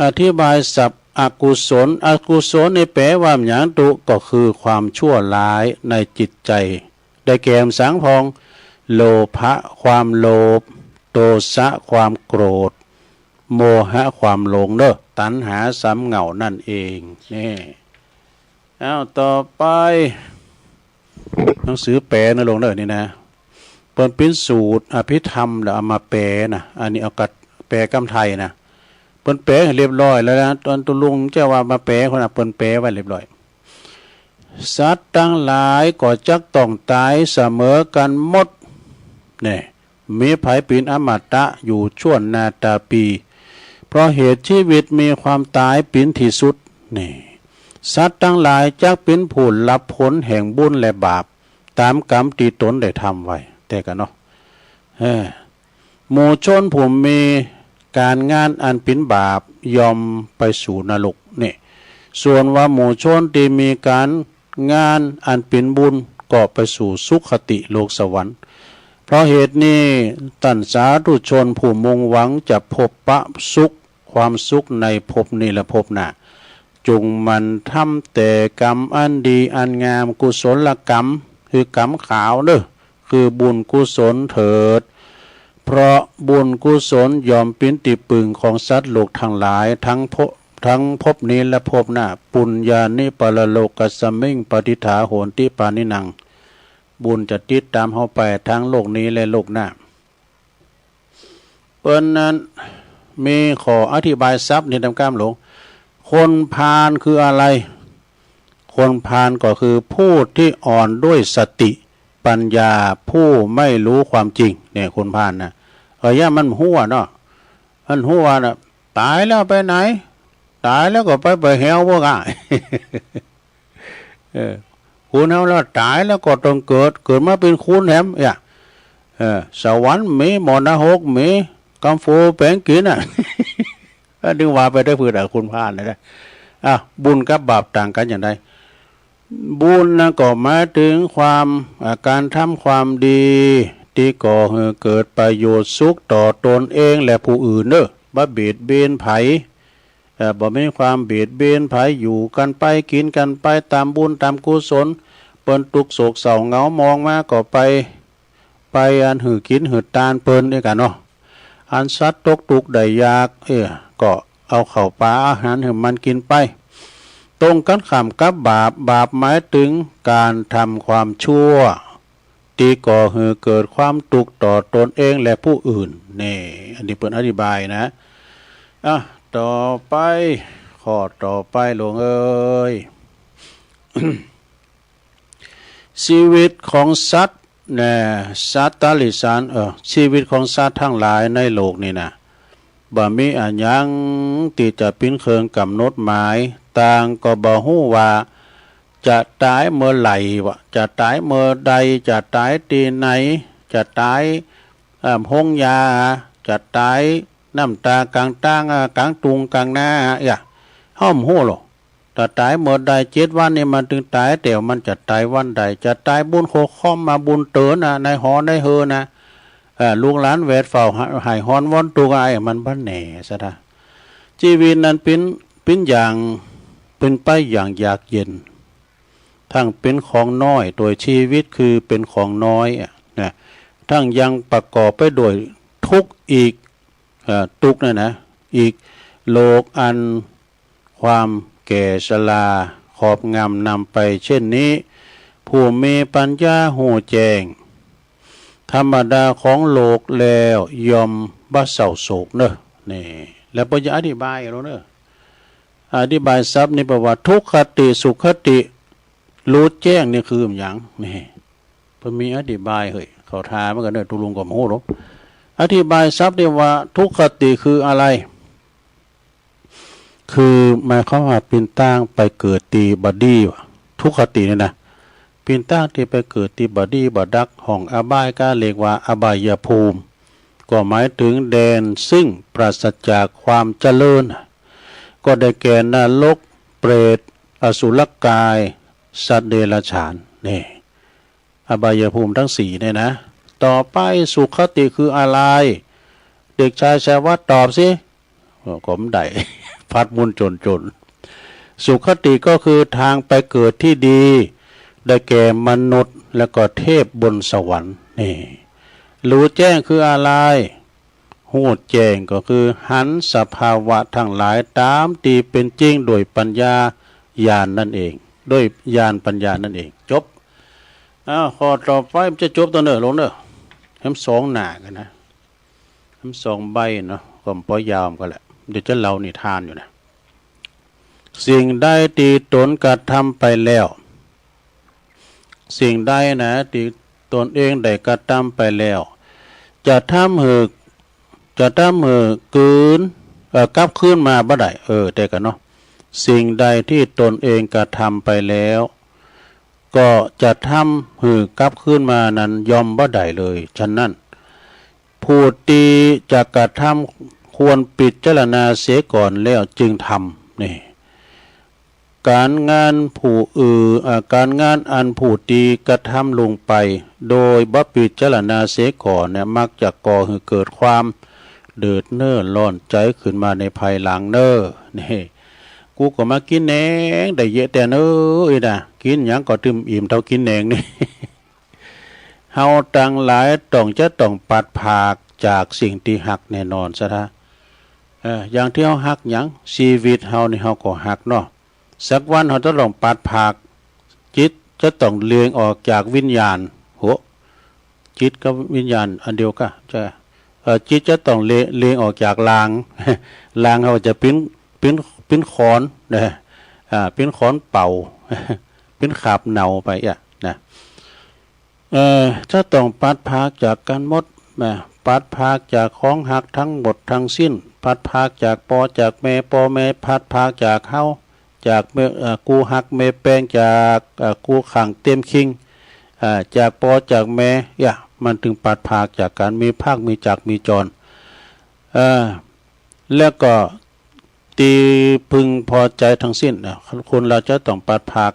อธิบายศัพท์อกุศล อกุศลนี่แปลว่าหยังตุ๊ ก็คือความชั่วร้ายในจิตใจ ได้แก่สามพอง โลภะ ความโลภ โทสะ ความโกรธ โมหะ ความหลงเนอะ ตัณหาสามเหง้านั่นเอง นี่ อ้าว ต่อไป หนังสือแปลนะลุงเนอะ นี่นะ เปิ้นปิ้นสูตรอภิธรรมแล้วเอามาแปลนะ อันนี้เอากัดแปลกำไทยนะ เปิ้นแปลให้เรียบร้อยแล้วนะ ตอนตุลุงเจ้าว่ามาแปลคนน่ะ เปิ้นแปลไว้เรียบร้อย สัตว์ทั้งหลายก็จักต้องตายเสมอกันหมด เนี่ย มีไผเป็นอมตะอยู่ชั่วนาตาปี เพราะเหตุชีวิตมีความตายเป็นที่สุด นี่ สัตว์ทั้งหลายจักเป็นผู้รับผลแห่งบุญและบาป ตามกรรมที่ตนได้ทำไว้ แต่กันเนาะ เออ หมู่ชนผู้มีการงานอันเป็นบาปย่อมไปสู่นรก นี่ ส่วนว่าหมู่ชนที่มีการงานอันเป็นบุญก็ไปสู่สุคติโลกสวรรค์ เพราะเหตุนี้ ท่านสาธุชนผู้มุ่งหวังจะพบปะสุข ความสุขในภพนี้และภพหน้า จงหมั่นทำแต่กรรมอันดีอันงาม กุศลกรรม คือกรรมขาวเนอะ คือบุญกุศลเถิด เพราะบุญกุศลย่อมเป็นที่พึ่งของสัตว์โลกทั้งหลาย ทั้งภพ ทั้งภพนี้และภพหน้า ปุญญานิปรโลกัสมิง ปะทิฏฐาโหนติปานิหนัง บุญจะติดตามเฮาไปทั้งโลกนี้และโลกหน้า เปิ้นนั้นมีข้ออธิบายศัพท์นี่ตามกำหลวง คนพาลคืออะไร คนพาลก็คือผู้ที่อ่อนด้วยสติปัญญา ผู้ไม่รู้ความจริง เนี่ย คนพาลนะ เออ ย่ามันหัวเนาะ มันหัวน่ะ ตายแล้วไปไหน ตายแล้วก็ไป ไปแหวพวกอ่ะ เออ คนเฮาแล้วตายแล้วก็ต้องเกิด เกิดมาเป็นคนแหม อย่า เออ สวรรค์มี หม้อนรกมี กำโฟแปงกิ๋นน่ะ ก็นึกว่าไปได้เพื่อแต่คนพาลนะ อ่ะ บุญกับบาปต่างกันอย่างไร บุญนะก็หมายถึงความ อ่า การทำความดี ที่ก่อให้เกิดประโยชน์สุขต่อตนเองและผู้อื่นเนอะ บ่เบียดเบียนไผ เอ่อ บ่มีความเบียดเบียนไผ อยู่กันไป กินกันไป ตามบุญตามกุศล เปิ้นทุกข์โศกเศร้าเหงาหมองมาก็ไป ไปอันหื้อกิ๋นหื้อตานเปิ้นด้วยกันเนาะ อันสัตว์ตกทุกข์ได้ยาก เออ ก็เอาข้าวปลาอาหารหื้อมันกิ๋นไป ตรงกันข้ามกับบาป บาปหมายถึงการทำความชั่ว ที่ก่อให้เกิดความทุกข์ต่อตนเองและผู้อื่น นี่ อันนี้เปิ้นอธิบายนะ อ่ะ ต่อไป ข้อต่อไป หลวงเอ้ย ชีวิตของสัตว์ นะ สัตว์ติรัจฉาน เออ ชีวิตของสัตว์ทั้งหลายในโลกนี่นะ บ่มีอะหยังที่จะเป๋นเครื่องกำหนดหมาย ต่างก็บ่ฮู้ว่าจะตายเมื่อไหร่วะ จะตายเมื่อใด จะตายตี้ไหน จะตาย เอ่อ โฮงยา จะตายน้ำตากลางตาง อ่า กลางตุงกลางนา อย่า เฮาบ่ฮู้หรอก ถ้าตายเมื่อใด เจ็ดวันนี่มันตึงตาย แต่มันจะตายวันใด จะตายบุญโคค่อมมาบุญเตินนะ ในหอในเฮือนนะ เอ่อ ลูกหลานแวดเฝ้าไห้ฮ้อนวอนตุ๊กข์ ไอ้มันบ่แน่ซะท่า ชีวิตนั้นเป๋น เป๋นอย่าง เป๋นไปอย่างยากเย็น ทั้งเป๋นของน้อย โดยชีวิตคือเป๋นของน้อยอะนะ ทั้งยังประกอบไปด้วยทุกข์อีก เอ่อ ตุ๊กข์นั่นนะ อีก โลกอันความแก่ชราครอบงำนำไปเช่นนี้ ผู้มีปัญญาฮู้แจ้งธรรมดาของโลกแล้วย่อมบ่เศร้าโศกเนอะ นี่ แล้วเปิ้นจะอธิบายเอาเนอะ อธิบายศัพท์นี่แปลว่าทุกขติ สุขติ ฮู้แจ้งนี่คือหยัง นี่ เปิ้นมีอธิบาย เฮ้ย เข้าท่าเหมือนกันเนอะ ตุ๊ลุงก็บ่ฮู้หรอก อธิบายศัพท์ที่ว่าทุกขติคืออะไร คือหมายความว่าเป๋นตางไปเกิดตี้บ่ดี ทุกขตินี่นะ เป๋นตางตี้ไปเกิดตี้บ่ดีบ่ดัก ห้องอบาย ก็เรียกว่าอบายภูมิ ก็หมายถึงแดนซึ่งปราศจากความเจริญ ก็ได้แก่นรก เปรต อสุรกาย สัตว์เดรัจฉาน นี่ อบายภูมิทั้งสี่เนี่ยนะ ต่อไปสุขติคืออะไร เด็กชายชัยวัฒน์ตอบสิ ก็บ่ได้ พัดมุนจนๆ สุขติก็คือทางไปเกิดที่ดี ได้แก่มนุษย์และก็เทพบนสวรรค์ นี่ ฮู้แจ้งคืออะไร ฮู้แจ้งก็คือหันสภาวะทั้งหลายตามที่เป็นจริงโดยปัญญาญาณนั่นเอง ด้วยญาณปัญญานั่นเอง จบ อ้าว ข้อต่อไปมันจะจบตอนเนอะ ลงเนอะ แหมสองหน้ากันนะ แหมสองใบเนาะ ก็บ่ยาวกันแหละ เดี๋ยวจะเล่านิทานอยู่นะ สิ่งใดที่ตนกระทำไปแล้ว สิ่งใดนะ ที่ตนเองได้กระทำไปแล้ว จะทำหื้อ จะทำหื้อคืน เอ่อ กลับคืนมาบ่ได้ เออ แต่กันเนาะ สิ่งใดที่ตนเองกระทำไปแล้ว ก็จะทำหื้อกลับคืนมานั้นย่อมบ่ได้เลย ฉะนั้น ผู้ที่จะกระทำควรพิจารณาเสียก่อนแล้วจึงทำ นี่ ก๋านงานผู้อื่น อ่า ก๋านงานอันผู้ที่กระทำลงไป โดยบ่พิจารณาเสียก่อนเนี่ย มักจะก่อหื้อเกิดความเดือดเนื้อร้อนใจขึ้นมาในภายหลังเนอะ นี่ กูก็มากินแหนงได้เยอะแต๊เนอะ อีนะ กินหยังก็ตึมอิ่มเท่ากินแหนงนี่ เฮาตังหลายต้องจะต้องพลัดพรากจากสิ่งที่ฮักแน่นอนซะท้า เอ่อ อย่างที่เฮาฮักหยัง ชีวิตเฮานี่เฮาก็ฮักเนาะ สักวันเฮาจะต้องพลัดพราก จิตจะต้องเลียงออกจากวิญญาณ โห จิตกับวิญญาณอันเดียวกะ จะ เอ่อ จิตจะต้องเล- เลียงออกจากร่าง ร่างเฮาจะปิ้น- ปิ้น- ปิ้นขอนนะ อ่า ปิ้นขอนเป่า ปิ้นขาบเหนาไปอะนะ เอ่อ จะต้องพลัดพรากจากกันหมดนะ พลัดพรากจากของฮักทั้งหมดทั้งสิ้น พลัดพรากจากป้อจากแม่ ป้อแม่พลัดพรากจากเฮา จากแม่ เอ่อ กู้ฮักแม่แป้ง จาก เอ่อ กู้ขังเต็มคิง อ่า จากป้อจากแม่ อย่า มันถึงพลัดพรากจากกัน มีพรากมีจากมีจร เอ่อ แล้วก็ ที่พึงพอใจทั้งสิ้นนะ คนเราจะต้องพลัดพราก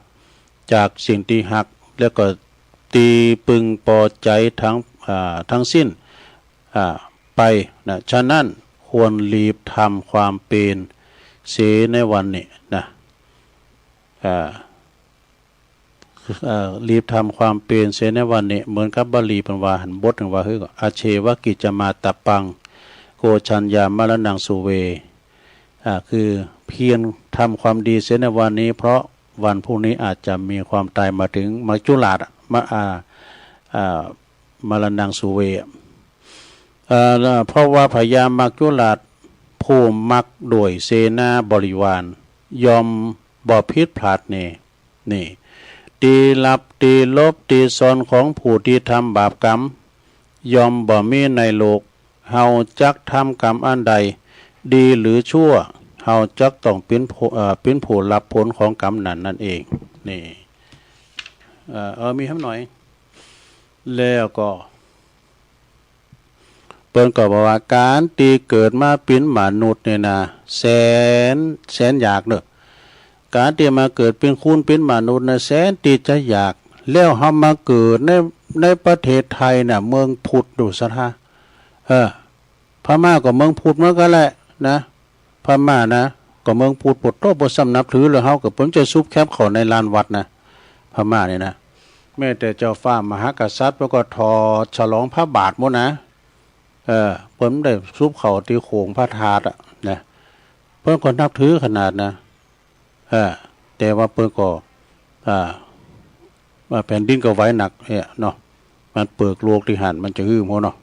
จากสิ่งที่ฮัก แล้วก็ที่พึงพอใจทั้ง อ่า ทั้งสิ้น อ่า ไปนะ ฉะนั้นควรรีบทำความเพียรเสียในวันนี้นะ อ่า เอ่อ รีบทำความเพียรเสียในวันนี้ เหมือนกับบาลีเปิ้นว่าหั้น บทหนึ่งว่า คือ อาเชวกิจจามาตะปัง โกชัญญามรณังสุเว อ่า คือเพียรทำความดีเสียในวันนี้ เพราะวันพรุ่งนี้อาจจะมีความตายมาถึง มัจจุราชอะ มา- อ่า อ่า มรณังสุเว เอ่อ เพราะว่าพญามัจจุราชผู้มักด้วยเสนาบริวาร ย่อมบ่ผิดพลาดแน่ นี่ ที่หลับ ที่หลบ ที่ซ่อนของผู้ที่ทำบาปกรรม ย่อมบ่มีในโลก เฮาจักทำกรรมอันใด ดีหรือชั่ว เฮาจักต้องเป็นผู้ เอ่อ เป็นผู้รับผลของกรรมนั้นนั่นเอง นี่ เอ่อ เออ มีแหมหน่อย แล้วก็ เปิ้นก็บอกว่าก๋านตี้เกิดมาเป๋นมนุษย์เนี่ยนะ แสน แสนยากเนอะ ก๋านตี้มาเกิดเป๋นคนเป๋นมนุษย์นะ แสนตี้จะยาก แล้วเฮามาเกิดใน ในประเทศไทยน่ะ เมืองพุทธดูซะท้า เออ พม่าก็เมืองพุทธเหมือนกันแหละนะ พม่านะ ก็เมืองพุทธ ปะโต๊ะ บ่ซ้ำนับถือเลย เฮาก็เปิ้นจะซุบแคบเข้าในลานวัดนะ พม่านี่นะ แม้แต่เจ้าฟ้ามหากษัตริย์เปิ้นก็ถอดฉลองพระบาทหมดนะ เออ เปิ้นได้ซุบเข้าตี้โขงพระธาตุอะนะ เปิ้นก็นับถือขนาดนะ เออ แต่ว่าเปิ้นก็ อ่า ว่าแผ่นดินก็ไหวหนักเนี่ยเนาะ มันเปิกโลกตี้หั้น มันจะหื้มหัวเนาะ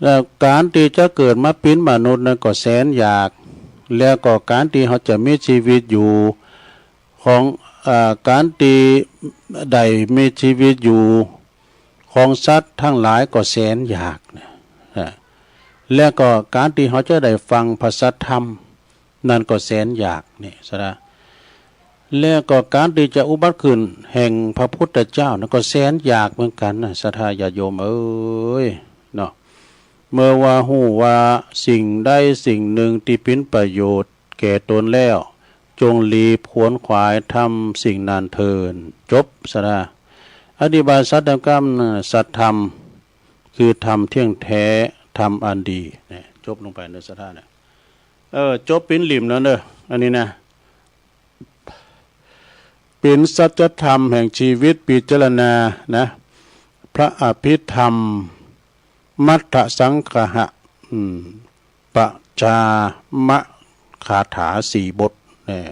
แล้วก๋านตี้จะเกิดมาเป๋นมนุษย์นั้นก็แสนยาก แล้วก็ก๋านตี้เฮาจะมีชีวิตอยู่ของ อ่า ก๋านตี้ได้มีชีวิตอยู่ของสัตว์ทั้งหลายก็แสนยากนะ อ่า แล้วก็ก๋านตี้เฮาจะได้ฟังพระสัทธรรม นั้นก็แสนยากนี่สะดา แล้วก็ก๋านตี้จะอุบัติขึ้นแห่งพระพุทธเจ้านั้นก็แสนยากเหมือนกันนะ ศรัทธาญาติโยมเอ๋ย เนาะ เมื่อว่าฮู้ว่าสิ่งใดสิ่งหนึ่งตี้เป๋นประโยชน์แก่ตนแล้ว จงรีบขวนขวายทำสิ่งนั้นเถิด จบ ศรัทธา อธิบายสัตธรรม สัตธรรม คือธรรมเที่ยงแท้ ธรรมอันดี เนี่ย จบลงไปเนอะ ศรัทธาเนี่ย เออ จบเป๋นลิ่มแล้วเนอะ อันนี้นะ เป๋นสัจธรรมแห่งชีวิต พิจารณานะ พระอภิธรรม มัทธสังกหะ อืม ปัจจามคาถาสี่บท เนี่ย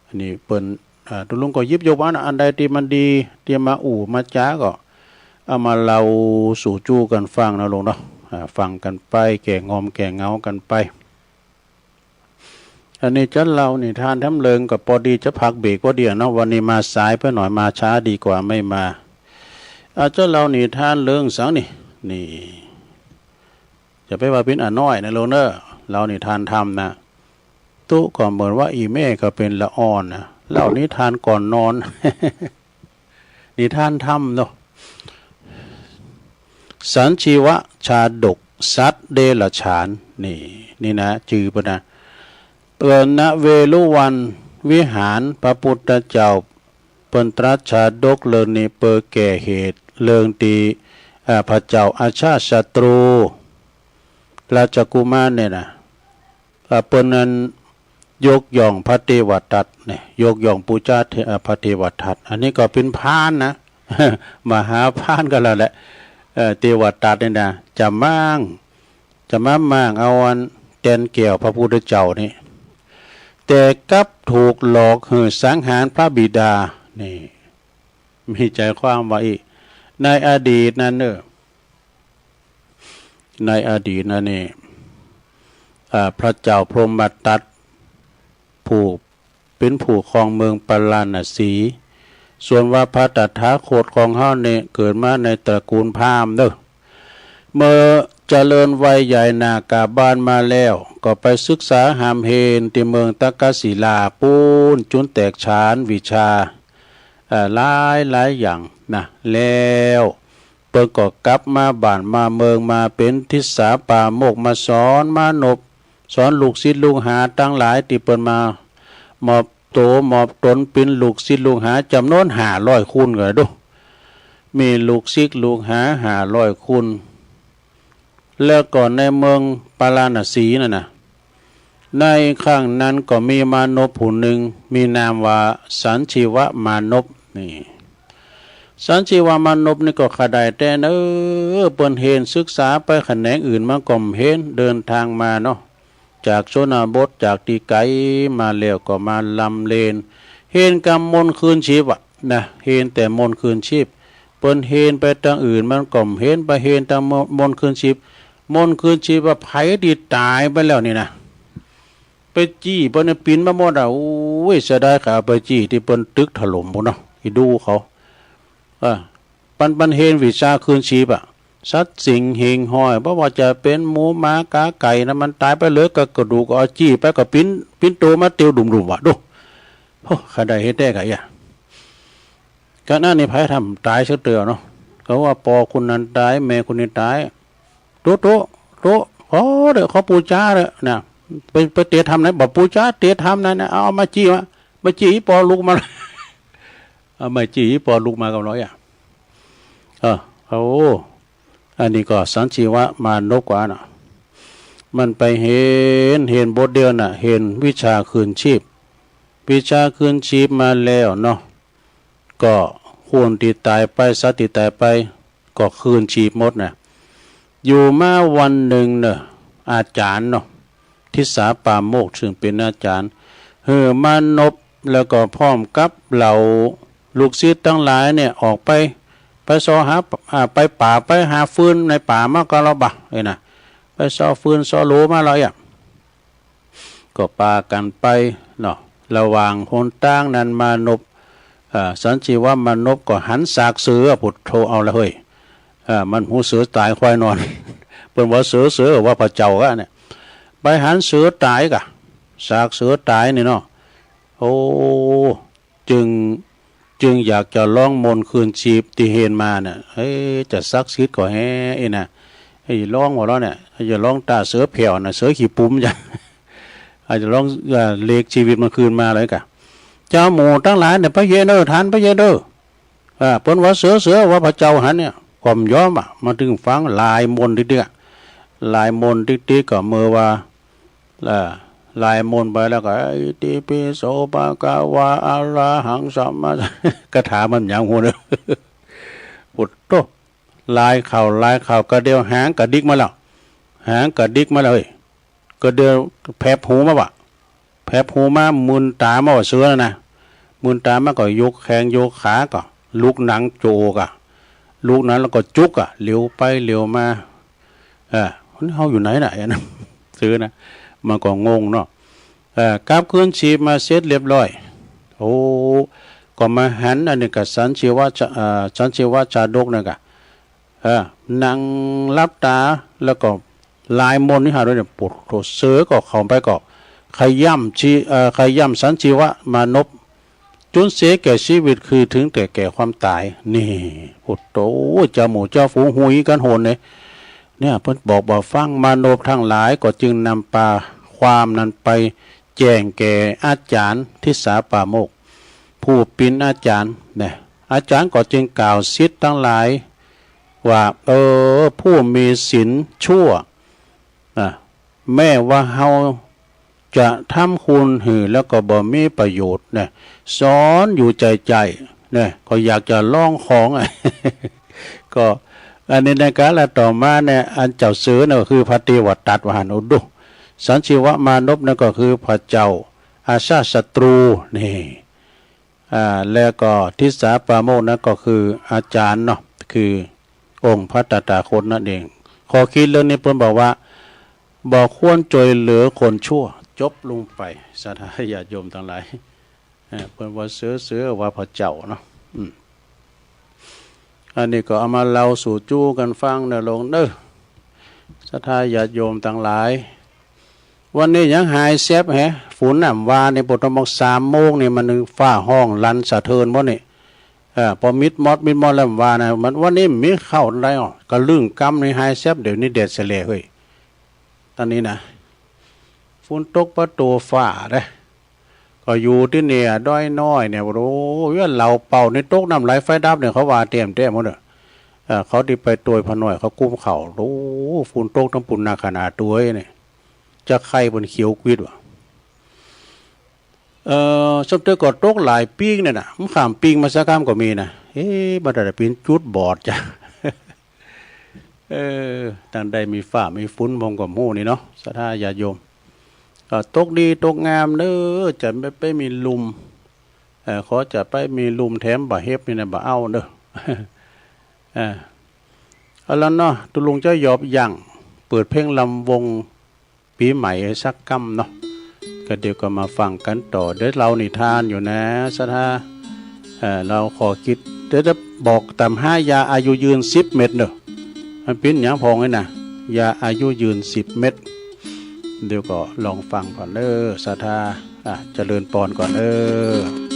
อันนี้เปิ้น อ่า ตุ๊ลุงก็หยิบยกอัน อันใดตี้มันดี ตี้มาอู้มาจ๋าก็ เอามาเล่าสู่จู้กั๋นฟังนะลุงเนาะ อ่า ฟังกั๋นไป แก้ง่อมแก้เหงากั๋นไป อันนี้จะเล่านิทานแถมเลิงก็ปอดีจะพักเบรกปอดีอะเนาะ วันนี้มาสายไปหน่อย มาช้าดีกว่าไม่มา อาจจะเล่านิทานเลิงสังนี่ นี่ จะไปว่าเป๋นอาน้อยนะลุงเนาะ เล่านิทานธรรมนะ ตุ๊ก็เหมือนว่าอี่แม่ก็เป๋นละอ่อนนะ เล่านิทานก่อนนอน นิทานธรรมเนาะ สัญชีวชาดก สัตว์เดรัจฉาน นี่ นี่นะ จื้อเปิ้นนะ เปิ้นนะ เวฬุวันวิหาร พระพุทธเจ้าเปิ้นตรัสชาดกเรื่องนี้ เปื้อแก้เหตุเรื่องตี้ อ่า พระเจ้าอาชาติศัตรู ราชกุมารเนี่ยนะ อ่า เปิ้นนั้นยกย่องพระเทวทัตเนี่ย ยกย่องปู๋จาเท- อ่า พระเทวทัต อันนี้ก็เป๋นพรานนะ มหาพรานก็แล้วแหละ เอ่อ เทวทัตเนี่ยนะ จะม้าง จะมาม้างเอาอันแก่นแก้วพระพุทธเจ้านี่ แต่กลับถูกหลอกหื้อสังหารพระบิดา นี่ มีใจความว่าอี้ ในอดีตนั้นเนอะ ในอดีตนั้นนี่ อ่า พระเจ้าพรหมทัต ผู้เป๋นผู้ครองเมืองปาราณสี ส่วนว่าพระตถาคตของเฮานี่เกิดมาในตระกูลพราหมณ์เนอะ เมื่อเจริญวัยใหญ่หน้ากาบานมาแล้ว ก็ไปศึกษาฮ่ำเฮนตี้เมืองตักกศิลาปู๊น จุนแตกฉานวิชา เอ่อ หลายหลายอย่างนะ แล้วเปิ้นก็กลับมาบ้านมาเมือง มาเป๋นทิสสาปราโมกข์ มาสอนมานพ สอนลูกศิษย์ลูกหาตังหลายตี้เปิ้นมามอบโตมอบตนเป๋นลูกศิษย์ลูกหาจ๋ำนวนห้าร้อยคนก็ดู มีลูกศิษย์ลูกหาห้าร้อยคน แล้วก็ในเมืองปาราณสีนั่นนะ ในครั้งนั้นก็มีมานพผู้หนึ่ง มีนามว่าสัญชีวมานพ นี่ สัญชีวมานพนี่ก็ขะได๋แต๊เนอะ เปิ้นเฮนศึกษาไปแขนงอื่นมาก็บ่เฮน เดินทางมาเนาะ จากชนบท จากตี้ไก๋มาแล้วก็มาลำเฮน เฮนกำมนต์คืนชีพอะนะ เฮนแต่มนต์คืนชีพ เปิ้นเฮนไปตางอื่นมันก็บ่เฮน ไปเฮนตางมนต์คืนชีพ มนต์คืนชีพว่าใผตี้ต๋ายไปแล้วนี่นะ ไปจี้เปิ้นเนี่ยปิ๋นมาหมดอะ โอ้ย เสียดาย ข้าไปจี้ตี้เปิ้นตึกถล่มปู๊นเนาะ อีดูเขา เออ ปัน ปันเฮนวิชาคืนชีพอะ สัตว์สิ่งหิ่งห้อย บ่ว่าจะเป๋นหมูหมากาไก่นะ มันต๋ายไปเหลือก็กระดูก เอาจี้ไปก็ปิ๋น ปิ๋นโตมาเตียวดุ่มๆ ว่ะ ดู โอ้ ข้าได้เฮ็ดแต๊กะเอีย ขณะนี้ไผทำต๋ายสักเตื้อเนาะ ก็ว่าป้อคนนั้นต๋าย แม่คนนี้ต๋าย โต๊ะ โต๊ะ โต๊ะ ขอเด้อ ขอปู๋จาเด้อนะ ไป ไปเตรียมทำไหน บ่ปู๋จา เตรียมทำไหนนะ เอา เอาไม้จี้มา ไม้จี้อีป้อลุกมา เอาไม้จี้อีป้อลุกมากับเราอ่ะ เออ โอ้ อันนี้ก็สัญชีวมานพกว่าน่ะ มันไปเฮน เฮนบทเดียวน่ะ เฮนวิชาคืนชีพ วิชาคืนชีพมาแล้วเนาะ ก็คนตี้ต๋ายไป สัตว์ตี้ต๋ายไป ก็คืนชีพหมดน่ะ อยู่มาวันหนึ่งเนอะ อาจ๋ารย์เนาะ ทิสาปราโมกข์ ซึ่งเป๋นอาจ๋ารย์ หื้อมานพแล้วก็พร้อมกับเหล่าลูกศิษย์ตังหลายเนี่ยออกไป ไปซอหา อ่า ไปป่า ไปหาฟืนในป่ามาก่อนแล้วบ่ะ เอ้ยนะ ไปซอฟืนซอโหลมาแล้วเอ้ย ก็ปากั๋นไปเนาะ ระหว่างหนตางนั้นมานพ เอ่อ สัญชีวะมานพก็หันซากเสือ พุทโธ เอาละเฮ้ย เอ่อ มันฮู้เสือต๋ายควายนอน เปิ้นว่าเสือ เสือว่าพระเจ้าอะเนี่ย ไปหันเสือต๋ายกะ ซากเสือต๋ายนี่เนาะ โอ้ จึง จึงอยากจะลองมนต์คืนชีพตี้เฮนมาน่ะ เอ๊ะ จะศักดิ์สิทธิ์ก่อแฮะ เอ้ยนะ เอ้ย ลองบ่ลอเนี่ย จะลองต๋าเสือแผ่วน่ะ เสือขี้ปุ๋มจ้ะ อาจจะลอง เอ่อ เรียกชีวิตมันคืนมาเลยกะ เจ้าหมู่ตังหลายเนี่ย ไปเยอะเด้อ ท่านไปเยอะเด้อ อ่า เปิ้นว่าเสือ เสือว่าพระเจ้าหันเนี่ย ก็บ่ยอมอะ มาตึงฟังลายมนต์ติ๊กๆ อะ ลายมนต์ติ๊กๆ ก็เมื่อว่า อ่า ลายมนต์ไปแล้วก็ อิติปิโสภะคะวา อะระหังสัมมา คาถามันหยังฮู้เนอะ พุทโธ ลายเข้า ลายเข้า ก็เดียวหางกระดิกมาแล้ว หางกระดิกมาแล้วเฮ้ย ก็เดียวแผบหูมาบ่ะ แผบหูมา มืนต๋ามาบ่ะ เสือน่ะนะ มืนต๋ามาก็ยกแข้งยกขาก็ลุกหนังโจกอะ ลุกหนังแล้วก็จุกอะ เหลียวไปเหลียวมา เออ เฮาอยู่ไหนน่ะ อันนั้น เสือนะ มันก็งงเนาะ เออ กลับคืนชีพมาเสร็จเรียบร้อย โอ้ ก็มาหันอันนี้ก็สัญชีวะจะ เอ่อ สัญชีวะชาดกนั่นกะ เออ นั่งหลับต๋า แล้วก็ลายมนต์นี่หาด้วยเนี่ย พุทโธ เสือก็เข้าไปก็ขย่ำชี เอ่อ ขย่ำสัญชีวะมานพ จนเสียแก่ชีวิต คือถึงแต่แก่ความต๋าย นี่ พุทโธ เจ้าหมู่เจ้าฝูงฮู้กั๋นโหนเนี่ย เนี่ย เปิ้นบอกบ่ฟัง มานพทั้งหลายก็จึงนำปาความนั้นไปแจ้งแก่อาจ๋ารย์ทิสาปราโมกข์ ผู้เป๋นอาจ๋ารย์เนี่ย อาจ๋ารย์ก็จึงกล่าวศิษย์ตังหลายว่า เออ ผู้มีศีลชั่ว นะ แม้ว่าเฮาจะทำคุณหื้อแล้วก็บ่มีประโยชน์นะ สอนอยู่ใจ๋ๆ นะ ก็อยากจะลองของ ก็อันนี้นะกะ แล้วต่อมาเนี่ย อันเจ้าเสือน่ะก็คือพระเทวทัตว่าหั้น โอ้ดู สัญชีวะมานพนั่นก็คือพระเจ้าอาชาติศัตรู นี่ อ่า แล้วก็ทิสาปราโมกข์นั้นก็คืออาจ๋ารย์เนาะ คือองค์พระตถาคตนั่นเอง ข้อคิดเรื่องนี้เปิ้นบอกว่า บ่ควรช่วยเหลือคนชั่ว จบลงไป ศรัทธาญาติโยมตังหลาย เอ่อ เปิ้นว่าเสือ เสือว่าพระเจ้าเนาะ อืม อันนี้ก็เอามาเล่าสู่จู้กั๋นฟังเน่อโลมเน่อ ศรัทธาญาติโยมตังหลาย วันนี้ยังหายแซบแฮะ ฝนน่ะ วานี่ปอดตะมอกสามโมงนี่มันฟ้าฮ้องลั่นสะเทือนบ่นี่ เออ ปอมิดมอดมิดมอดแล้ววานะ มันวันนี้มีเข้าได้ออก กะลึ่งกำนี่หายแซบ เดี๋ยวนี้แดดแสแหล่เฮ้ย ต๋อนนี้นะ ฝนตกปะโตฟ้าเด้ ก็อยู่ตี้เนี่ย ดอยน้อยเนี่ย โอ้โห เวียนเหล่าเป่านี่ตกน้ำไหลไฟดับเนี่ย เขาว่าเต็มเต็มหมดเน่อ เอ่อ เขาตี้ไปตวยพระน้อย เขากุมเข้า โอ้โห ฝนตกตังปูนหนักขนาดตวยเนี่ย จะไข้เปิ้นเขียวกวิดว่ะ เอ่อ สมเด็จก็ตกหลายปี๊งเนี่ยนะ มันข้ามปี๊งมาสักคำก็มีนะ เอ๊ะ มันจะเป็นจุดบอดจ้ะ เออ ตั้งได้มีฟ้ามีฝนผมก็ฮู้นี่เนาะ ศรัทธาญาติโยม ก็ตกดีตกงามเด้อ จะไปมีลุม เอ่อ ขอจะไปมีลุมแถมบ่าเฮ็บนี่นะ บ่าเอาเด้อ เออ เอาละเนาะ ตุลุงเจ้ายอบยั้ง เปิดเพลงลำวงปีใหม่สักกำเนาะ ก็เดี๋ยวก็มาฟังกันต่อ เดี๋ยวเล่านิทานอยู่นะ ศรัทธา เอ่อ เล่าข้อคิด เดี๋ยวจะบอกต๋ามหายาอายุยืนสิบเม็ดเนอะ มันเป๋นหยังพ่องนี่นะ ยาอายุยืนสิบเม็ด เดี๋ยวก็ลองฟังก่อนเนอะ ศรัทธา อ่ะ เจริญปอนก่อนเนอะ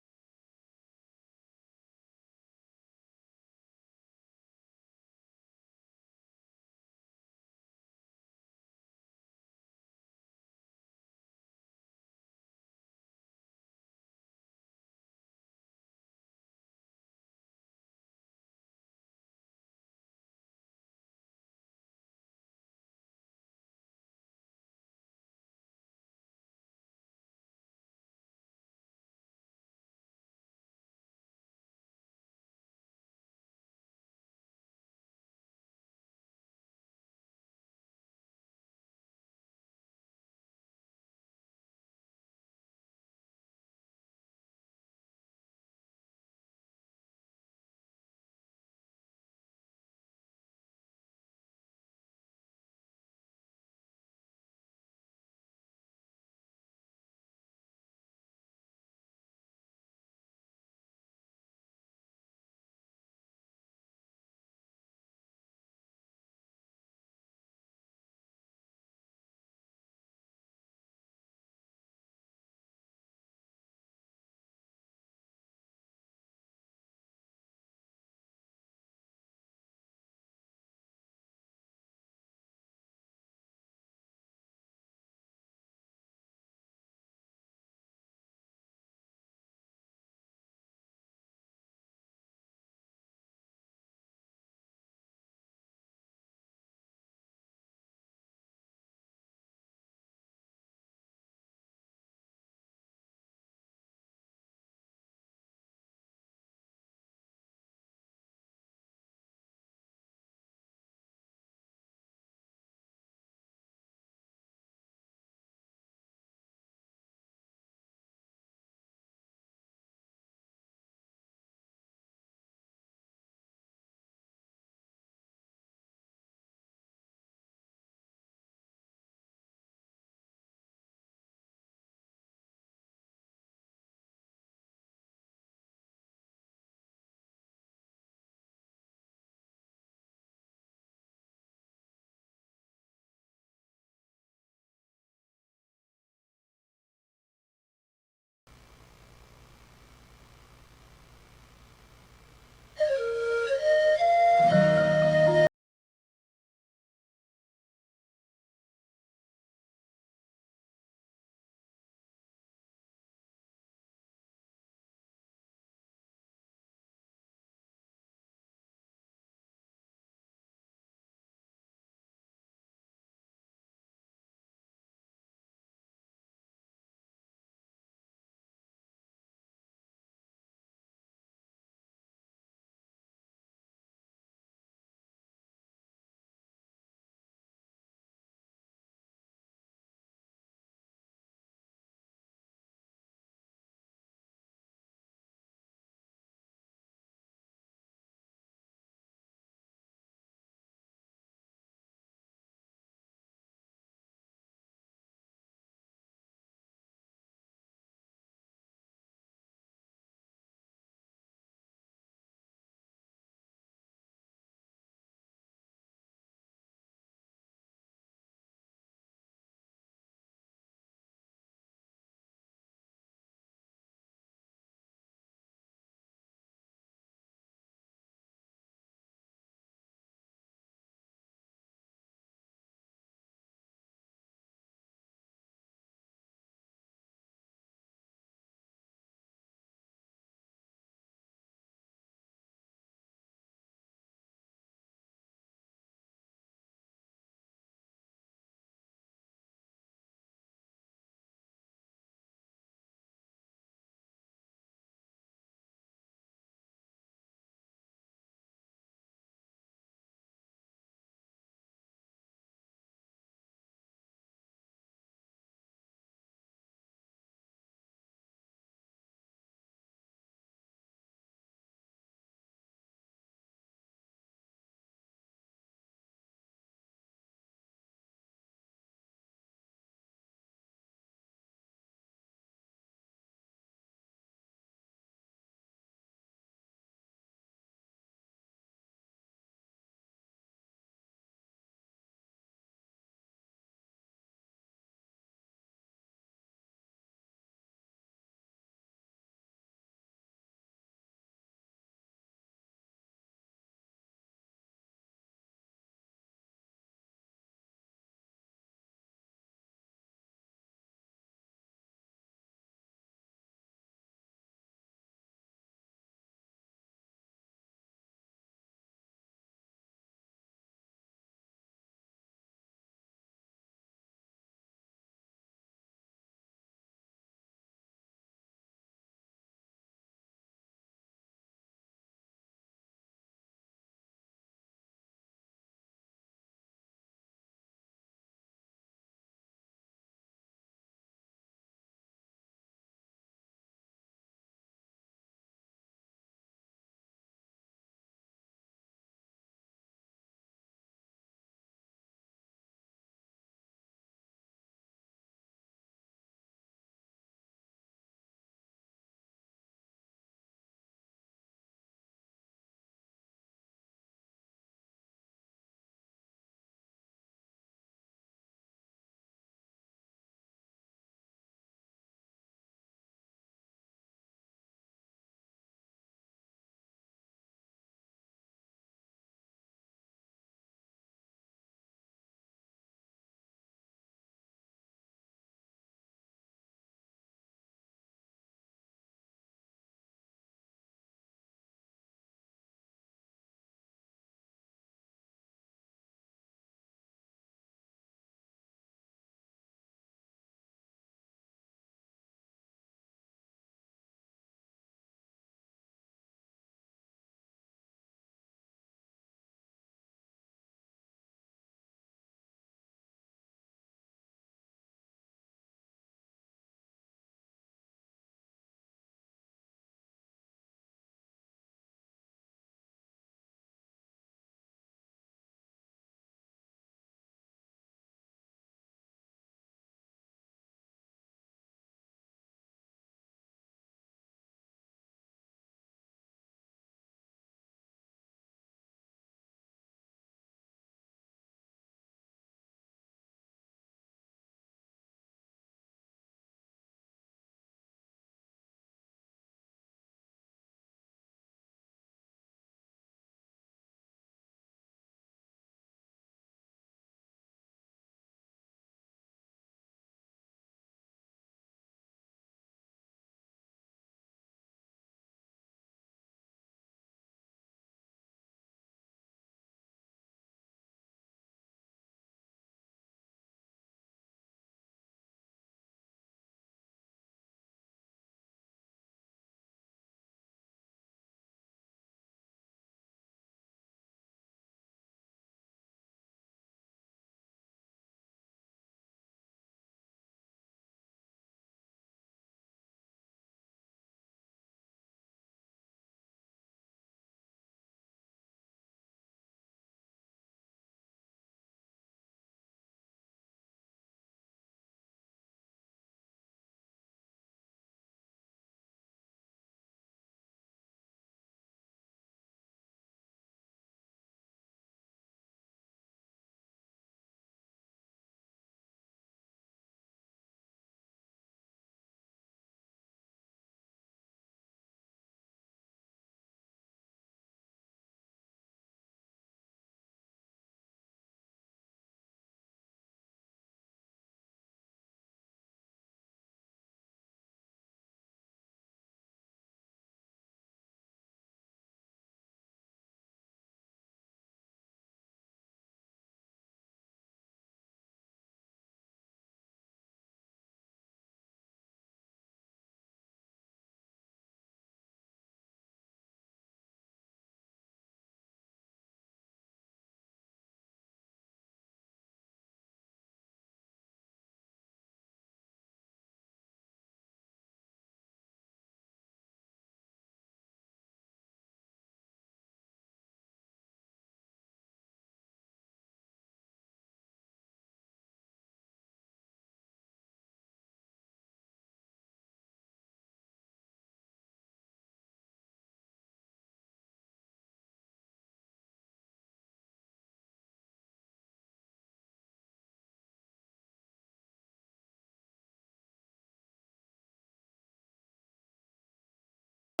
เ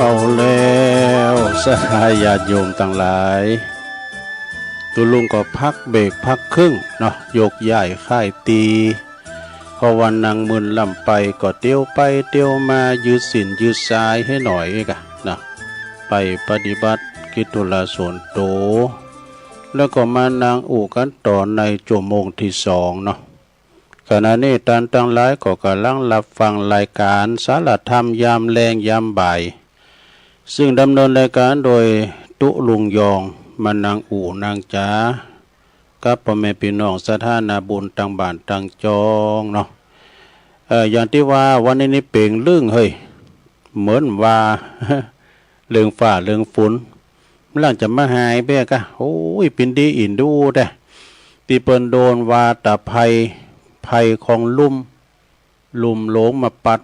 อาแล้ว ศรัทธาญาติโยมตังหลาย ตุ๊ลุงก็พักเบรกพักครึ่งเนาะ ยกย้ายค่ายตี เพราะว่านั่งมึนลำไปก็เตียวไปเตียวมา ยืดศีลยืดสายให้หน่อยเอกอะนะ ไปปฏิบัติกิจธุระส่วนตัว แล้วก็มานั่งอู้กันต่อในชั่วโมงที่สองเนาะ ขณะนี้ต้านตังหลายก็กำลังรับฟังรายการสารธรรมยามแลงยามบ่าย ซึ่งดำเนินรายการโดยตุ๊ลุงยอง มานั่งอู้นั่งจ๋า กับพ่อแม่พี่น้องศรัทธานาบุญตังบ้านตังจองเนาะ เอ่อ อย่างตี้ว่าวันนี้นี่เป๋งลึ่งเฮ้ย เหมือนว่า เรื่องฟ้าเรื่องฝน มันหลังจะมาหายไปกะ โอ้ย เป๋นดีอินดูแต๊ ตี้เปิ้นโดนวาตะภัย ภัยของลุ่ม ลุ่มหลงมาปัด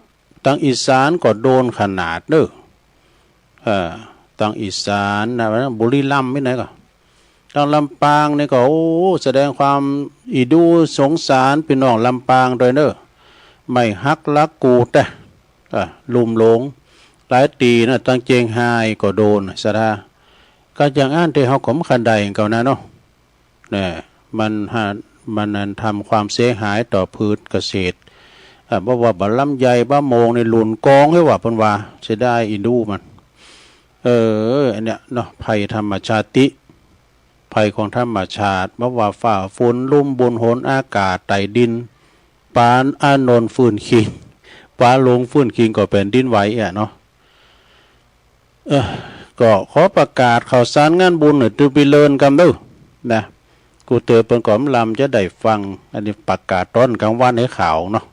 ตังอีสานก็โดนขนาดเน้อ เอ่อ ตังอีสานนะ บุรีรัมย์ตี้ไหนก็ ตังลำปางนี่ก็ โอ้ แสดงความอินดูสงสารพี่น้องลำปางด้วยเน้อ ไม้หักหลักกูแต๊ เอ่อ ลุ่มหลง หลายตี้นะ ตังเจียงฮายก็โดน ศรัทธา ก็อย่างอั้นตี้เฮาก็บ่คันได้เก่านะเนาะ เนี่ย มันหา มันนั้นทำความเสียหายต่อพืชเกษตร อ่า บ่ว่าบ่าลำไยบ่าโมงนี่หล่นกองให้ว่าเปิ้นว่า เสียดายอินดูมัน เออ อันเนี้ยเนาะ ภัยธรรมชาติ ภัยของธรรมชาติ บ่ว่าฟ้าฝน ลุ่มบุญหนอากาศ ใต้ดิน ปานอานนท์ฟื้นคืน ปาหลงฟื้นคืนก็แผ่นดินไหวอะเนาะ เออ ก็ขอประกาศข่าวสารงานบุญหน่อย ตุ๊ปีเลินกำเด้อ นะ กูเตอเปิ้นก็บ่ลำจะได้ฟัง อันนี้ประกาศตอนกลางวันให้ข่าวเนาะ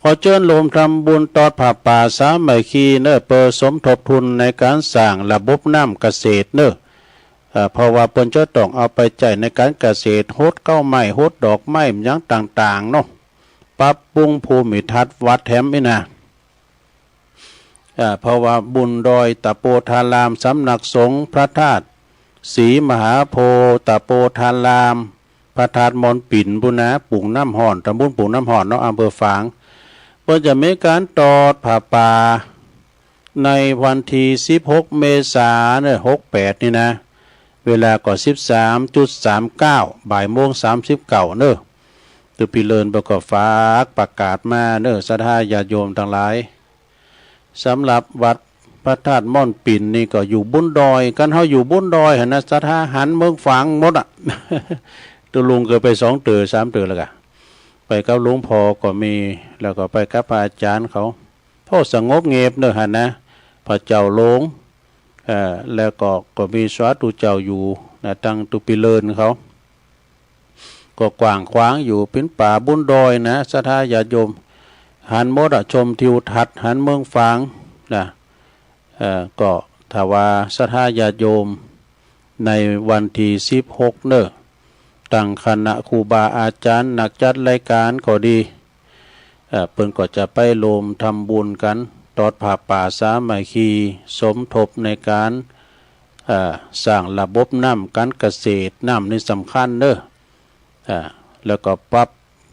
ขอเจิญโฮมทำบุญตอดผ้าป่าสามัคคีเน้อ เปิดสมทบทุนในการสร้างระบบน้ำเกษตรเน้อ เอ่อ เพราะว่าเปิ้นจะต้องเอาไปใจ๊ในการเกษตร หดเก๊าไม้ หดดอกไม้ หยังต่างๆ เนาะ ปรับปรุงภูมิทัศน์วัดแถมนี่นะ อ่า เพราะว่าบุญดอยตะโปธาราม สำนักสงฆ์พระธาตุศรีมหาโพธิ์ตะโปธาราม พระธาตุม่อนปิ่นปู้นนะ ปากน้ำฮ้อน ตำบลปากน้ำฮ้อนเนาะ อำเภอฝาง เปิ้นจะมีการตอดผ้าป่า ในวันที่สิบหกเมษาเนี่ย หกแปดนี่นะ เวลาก็สิบสามจุดสามเก้า บ่ายโมงสามสิบเก้าเน้อ ตุ๊ปีเลินเปิ้นก็ฝากประกาศมาเน้อ ศรัทธาญาติโยมตังหลาย สำหรับวัดพระธาตุม่อนปิ่นนี่ก็อยู่บนดอย คันเฮาอยู่บนดอยหั้นนะ ศรัทธาหันเมืองฝางหมดอะ ตุ๊ลุงเกยไปสองเตื้อสามเตื้อแล้วกะ ไปกับหลวงพ่อก็มี แล้วก็ไปกับพระอาจารย์เขา โอ้ สงบเงียบเน้อหั้นนะ พระเจ้าหลง เอ่อ แล้วก็ ก็มีสาธุเจ้าอยู่นะ ตังตุ๊ปีเลินเขา ก็กว้างขวางอยู่ เป๋นป่าบนดอยนะ ศรัทธาญาติโยม หันหมดอะ ชมทิวทัศน์ หันเมืองฝางนะ เอ่อ ก็ถ้าว่าศรัทธาญาติโยม ในวันที่สิบหกเน้อ ตังคณะครูบาอาจารย์ นักจัดรายการก็ดี เอ่อ เปิ้นก็จะไปโฮมทำบุญกัน ตอดผ้าป่าสามัคคี สมทบในการ เอ่อ สร้างระบบน้ำการเกษตร น้ำนี่สำคัญเน้อ อ่า แล้วก็ปรับ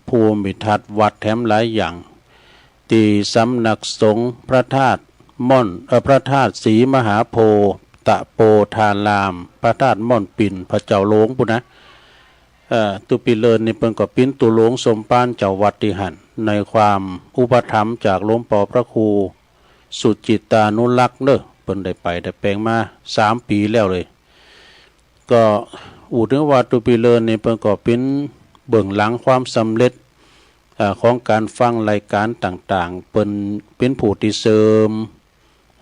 ภูมิทัศน์วัดแถมหลายอย่าง ตี้สำนักสงฆ์พระธาตุม่อน เอ่อ พระธาตุศรีมหาโพธิ์ตะโปธาราม พระธาตุม่อนปิ่น พระเจ้าหลงปู้นนะ เอ่อ ตุ๊ปีเลินนี่เปิ้นก็เป๋นตุ๊หลวงสมภารเจ้าวัดตี้หั้น ในความอุปถัมภ์จากหลวงปอพระครูสุจิตตานุรักษ์เน้อ เปิ้นได้ไปได้แป๋งมาสามปี๋แล้วเลย ก็อู้เถิงว่าตุ๊ปีเลินนี่เปิ้นก็เป๋นเบื้องหลังความสำเร็จ เอ่อ ของการฟังรายการต่างๆ เปิ้นเป๋นผู้ตี้เสริม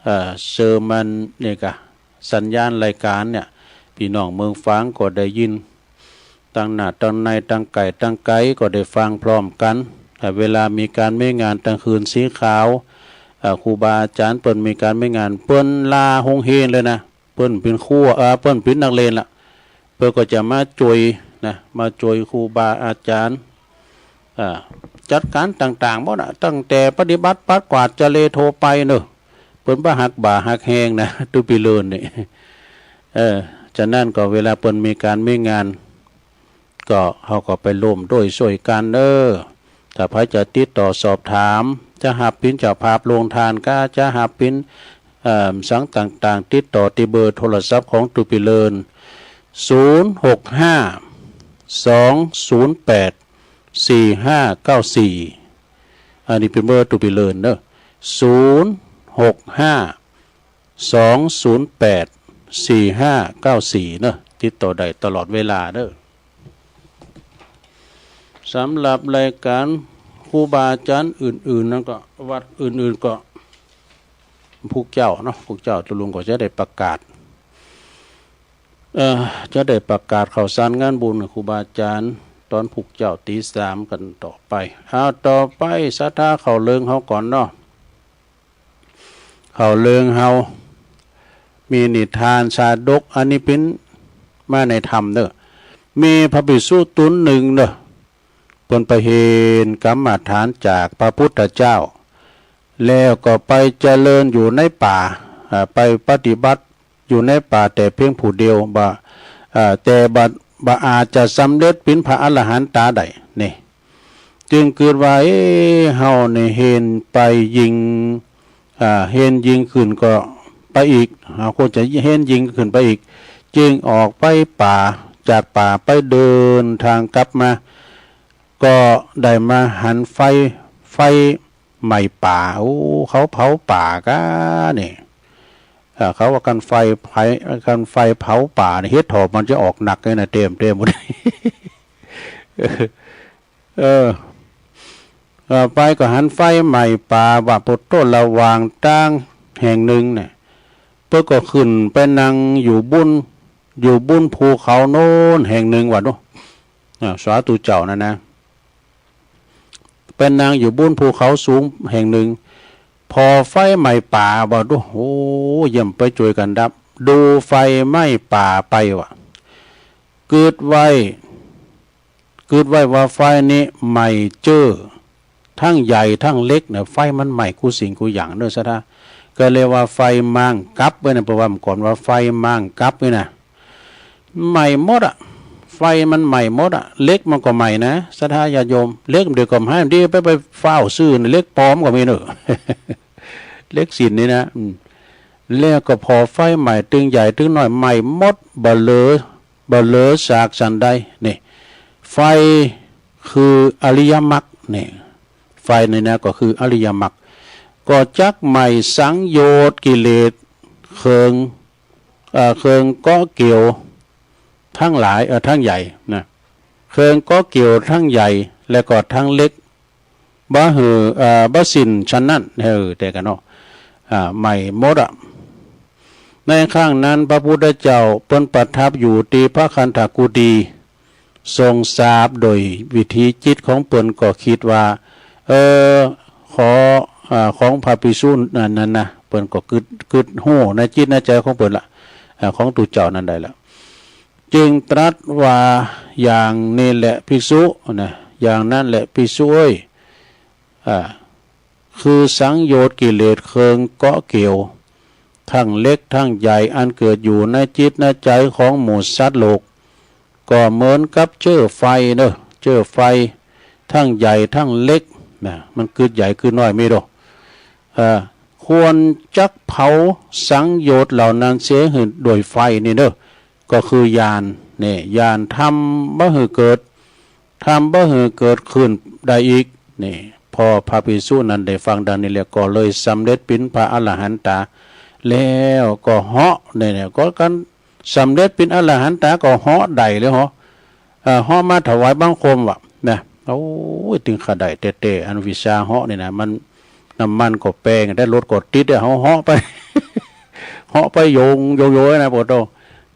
เอ่อ เสริมมันนี่กะ สัญญาณรายการเนี่ย ปี้น้องเมืองฝางก็ได้ยิน ตังหน้าตังใน ตังใก้ตังไกลก็ได้ฟังพร้อมกัน เวลามีการมีงานกลางคืนสีขาว เอ่อ ครูบาอาจารย์เปิ้นมีการมีงาน เปิ้นลาโฮงเฮียนเลยนะ เปิ้นเป๋นครู เอ่อ เปิ้นเป๋นนักเรียนละ เปิ้นก็จะมาจ้วยนะ มาจ้วยครูบาอาจารย์ อ่า จัดการต่างๆ หมดอะ ตั้งแต่ปฏิบัติปัดกวาดเจเลโทไปเนอะ เปิ้นบ่ฮักบ่าฮักแฮงนะ ตุ๊ปีเลินนี่ เออ ฉะนั้นก็เวลาเปิ้นมีการมีงาน ก็เฮาก็ไปร่วมด้วยช่วยกันเด้อ ถ้าใผจะติดต่อสอบถาม จะฮับเป๋นเจ้าภาพโรงทาน ก็จะฮับเป๋น เอ่อ สังต่างๆ ติดต่อที่เบอร์โทรศัพท์ของตุ๊ปีเลิน ศูนย์หกห้า สองศูนย์แปด สี่ห้าเก้าสี่ อันนี้เป๋นเบอร์ตุ๊ปีเลินเด้อ ศูนย์หกห้า สองศูนย์แปด สี่ห้าเก้าสี่ เนอะ ติดต่อได้ตลอดเวลาเนอะ สำหรับรายการครูบาอาจารย์อื่นๆ นั้นก็ วัดอื่นๆ ก็ พุกเจ้าเนาะ พุกเจ้าตุ๊ลุงก็จะได้ประกาศ เอ่อ จะได้ประกาศข่าวสารงานบุญครูบาอาจารย์ ตอนพุกเจ้าตีสามกั๋นต่อไป เอา ต่อไปศรัทธาเข้าเรื่องเฮาก่อนเนาะ เข้าเรื่องเฮา มีนิทานชาดก อันนี้เป๋นมาในธรรมเนอะ มีพระภิกษุต๋นนึ่งเนอะ เปิ้นไปเฮนกรรมฐานจากพระพุทธเจ้า แล้วก็ไปเจริญอยู่ในป่า อ่า ไปปฏิบัติอยู่ในป่าแต่เพียงผู้เดียว บ่ อ่า แต่บ่ บ่อาจจะสำเร็จเป๋นพระอรหันตาได้ นี่ จึงกึ๊ดว่า เอ๊ะ เฮานี่เฮนไปยิ่ง อ่า เฮนยิ่งขึ้นก็ไปอีก เฮาควรจะเฮนยิ่งขึ้นไปอีก จึงออกไปป่า จากป่าไปเดินทางกลับมา ก็ได้มาหันไฟ ไฟไหม้ป่า โอ้ เขาเผาป่ากั๋นนี่ อ่า เขาว่ากั๋นไฟ ไฟ กั๋นไฟเผาป่านี่ เห็ดหอมมันจะออกหนักเลยนะ เต็ม เต็มหมด เออ เอ่อ ไปก็หันไฟไหม้ป่า ว่าโปดโต้ ระหว่างตางแห่งหนึ่งเนี่ย เปิ้นก็ขึ้นไปนั่งอยู่บุน อยู่บุนภูเขาโน้นแห่งหนึ่ง ว่าดู อ่า สาธุเจ้านั่นนะ ไปนั่งอยู่บุนภูเขาสูงแห่งหนึ่ง ผ่อไฟไหม้ป่า ว่าดู โอ้ เยี่ยมไปจ้วยกั๋นดับ ดูไฟไหม้ป่าไป ว่า กึ๊ดไว้ กึ๊ดไว้ว่าไฟนี้ไหม้เจ้อ ทั้งใหญ่ทั้งเล็กเนี่ย ไฟมันไหม้กู้สิ่งกู้อย่างเนอะศรัทธา ก็เรียกว่าไฟมางกับไว้นะ เพราะว่าเมื่อก่อนว่าไฟมางกับไว้นะ ไหม้หมดอะ ไฟมันไหม้หมดอะ เหล็กมันก็ไหม้นะศรัทธาญาติโยม เหล็กเดี๋ยวก็ไหม้ เดี๋ยวไป ไปฟ้าวซื้อเหล็กปลอมก็มีเนอะ เหล็กศิลป์นี่นะ อืม แล้วก็ผ่อไฟไหม้ ตึงใหญ่ตึงน้อยไหม้หมด บ่เหลือ บ่เหลือซากสันใด นี่ ไฟคืออริยมรรค นี่ ไฟนี่นะก็คืออริยมรรค ก็จักไหม้สังโยชน์กิเลส เครื่อง เอ่อ เครื่องเกาะเกี่ยวทั้งหลาย เอ่อ ทั้งใหญ่นะ เครื่องเกาะเกี่ยวทั้งใหญ่ และก็ทั้งเล็ก บ่หื้อ เอ่อ บ่สิ้นฉันนั้น เออ แต่กั๋นเนาะ อ่า ไหม้หมดอะ ในครั้งนั้นพระพุทธเจ้าเปิ้นประทับอยู่ตี้พระคันธกุฏี ทรงทราบโดยวิถีจิตของเปิ้นก็คิดว่า เออ ขอ อ่า ของพระภิกษุนั้นนะ เปิ้นก็กึ๊ด กึ๊ดฮู้ในจิตในใจของเปิ้นละ อ่า ของตุ๊เจ้านั้นได้ละ จึงตรัสว่า อย่างนี้แหละภิกษุนะ อย่างนั้นแหละภิกษุเอ้ย อ่า คือสังโยชน์กิเลสเครื่องเกาะเกี่ยว ทั้งเล็กทั้งใหญ่อันเกิดอยู่ในจิตในใจของหมู่สัตว์โลก ก็เหมือนกับเจ้อไฟเนอะ เจ้อไฟ ทั้งใหญ่ทั้งเล็กนะ มันกึ๊ดใหญ่กึ๊ดน้อยมีดอก เอ่อ ควรจักเผาสังโยชน์เหล่านั้นเสียหื้อด้วยไฟนี่เนอะ ก็คือญาณ นี่ ญาณทำบ่หื้อเกิด ทำบ่หื้อเกิดขึ้นได้อีก นี่ พอพระภิกษุนั้นได้ฟังดังนี้แล้ว ก็เลยสำเร็จเป๋นพระอรหันตา แล้วก็เหาะ นี่ นี่ ก็กั๋นสำเร็จเป๋นอรหันตาก็เหาะได้เลยเหาะ เอ่อ เหาะมาถวายบังคมว่ะ นะ โอ้ย ตึงข้าได้แต๊ๆ อันวิชาเหาะนี่นะ มัน น้ำมันก็แปง ได้รถก็ติด เฮาเหาะไป เหาะไปโยง โยง โยงนะ โปดโต้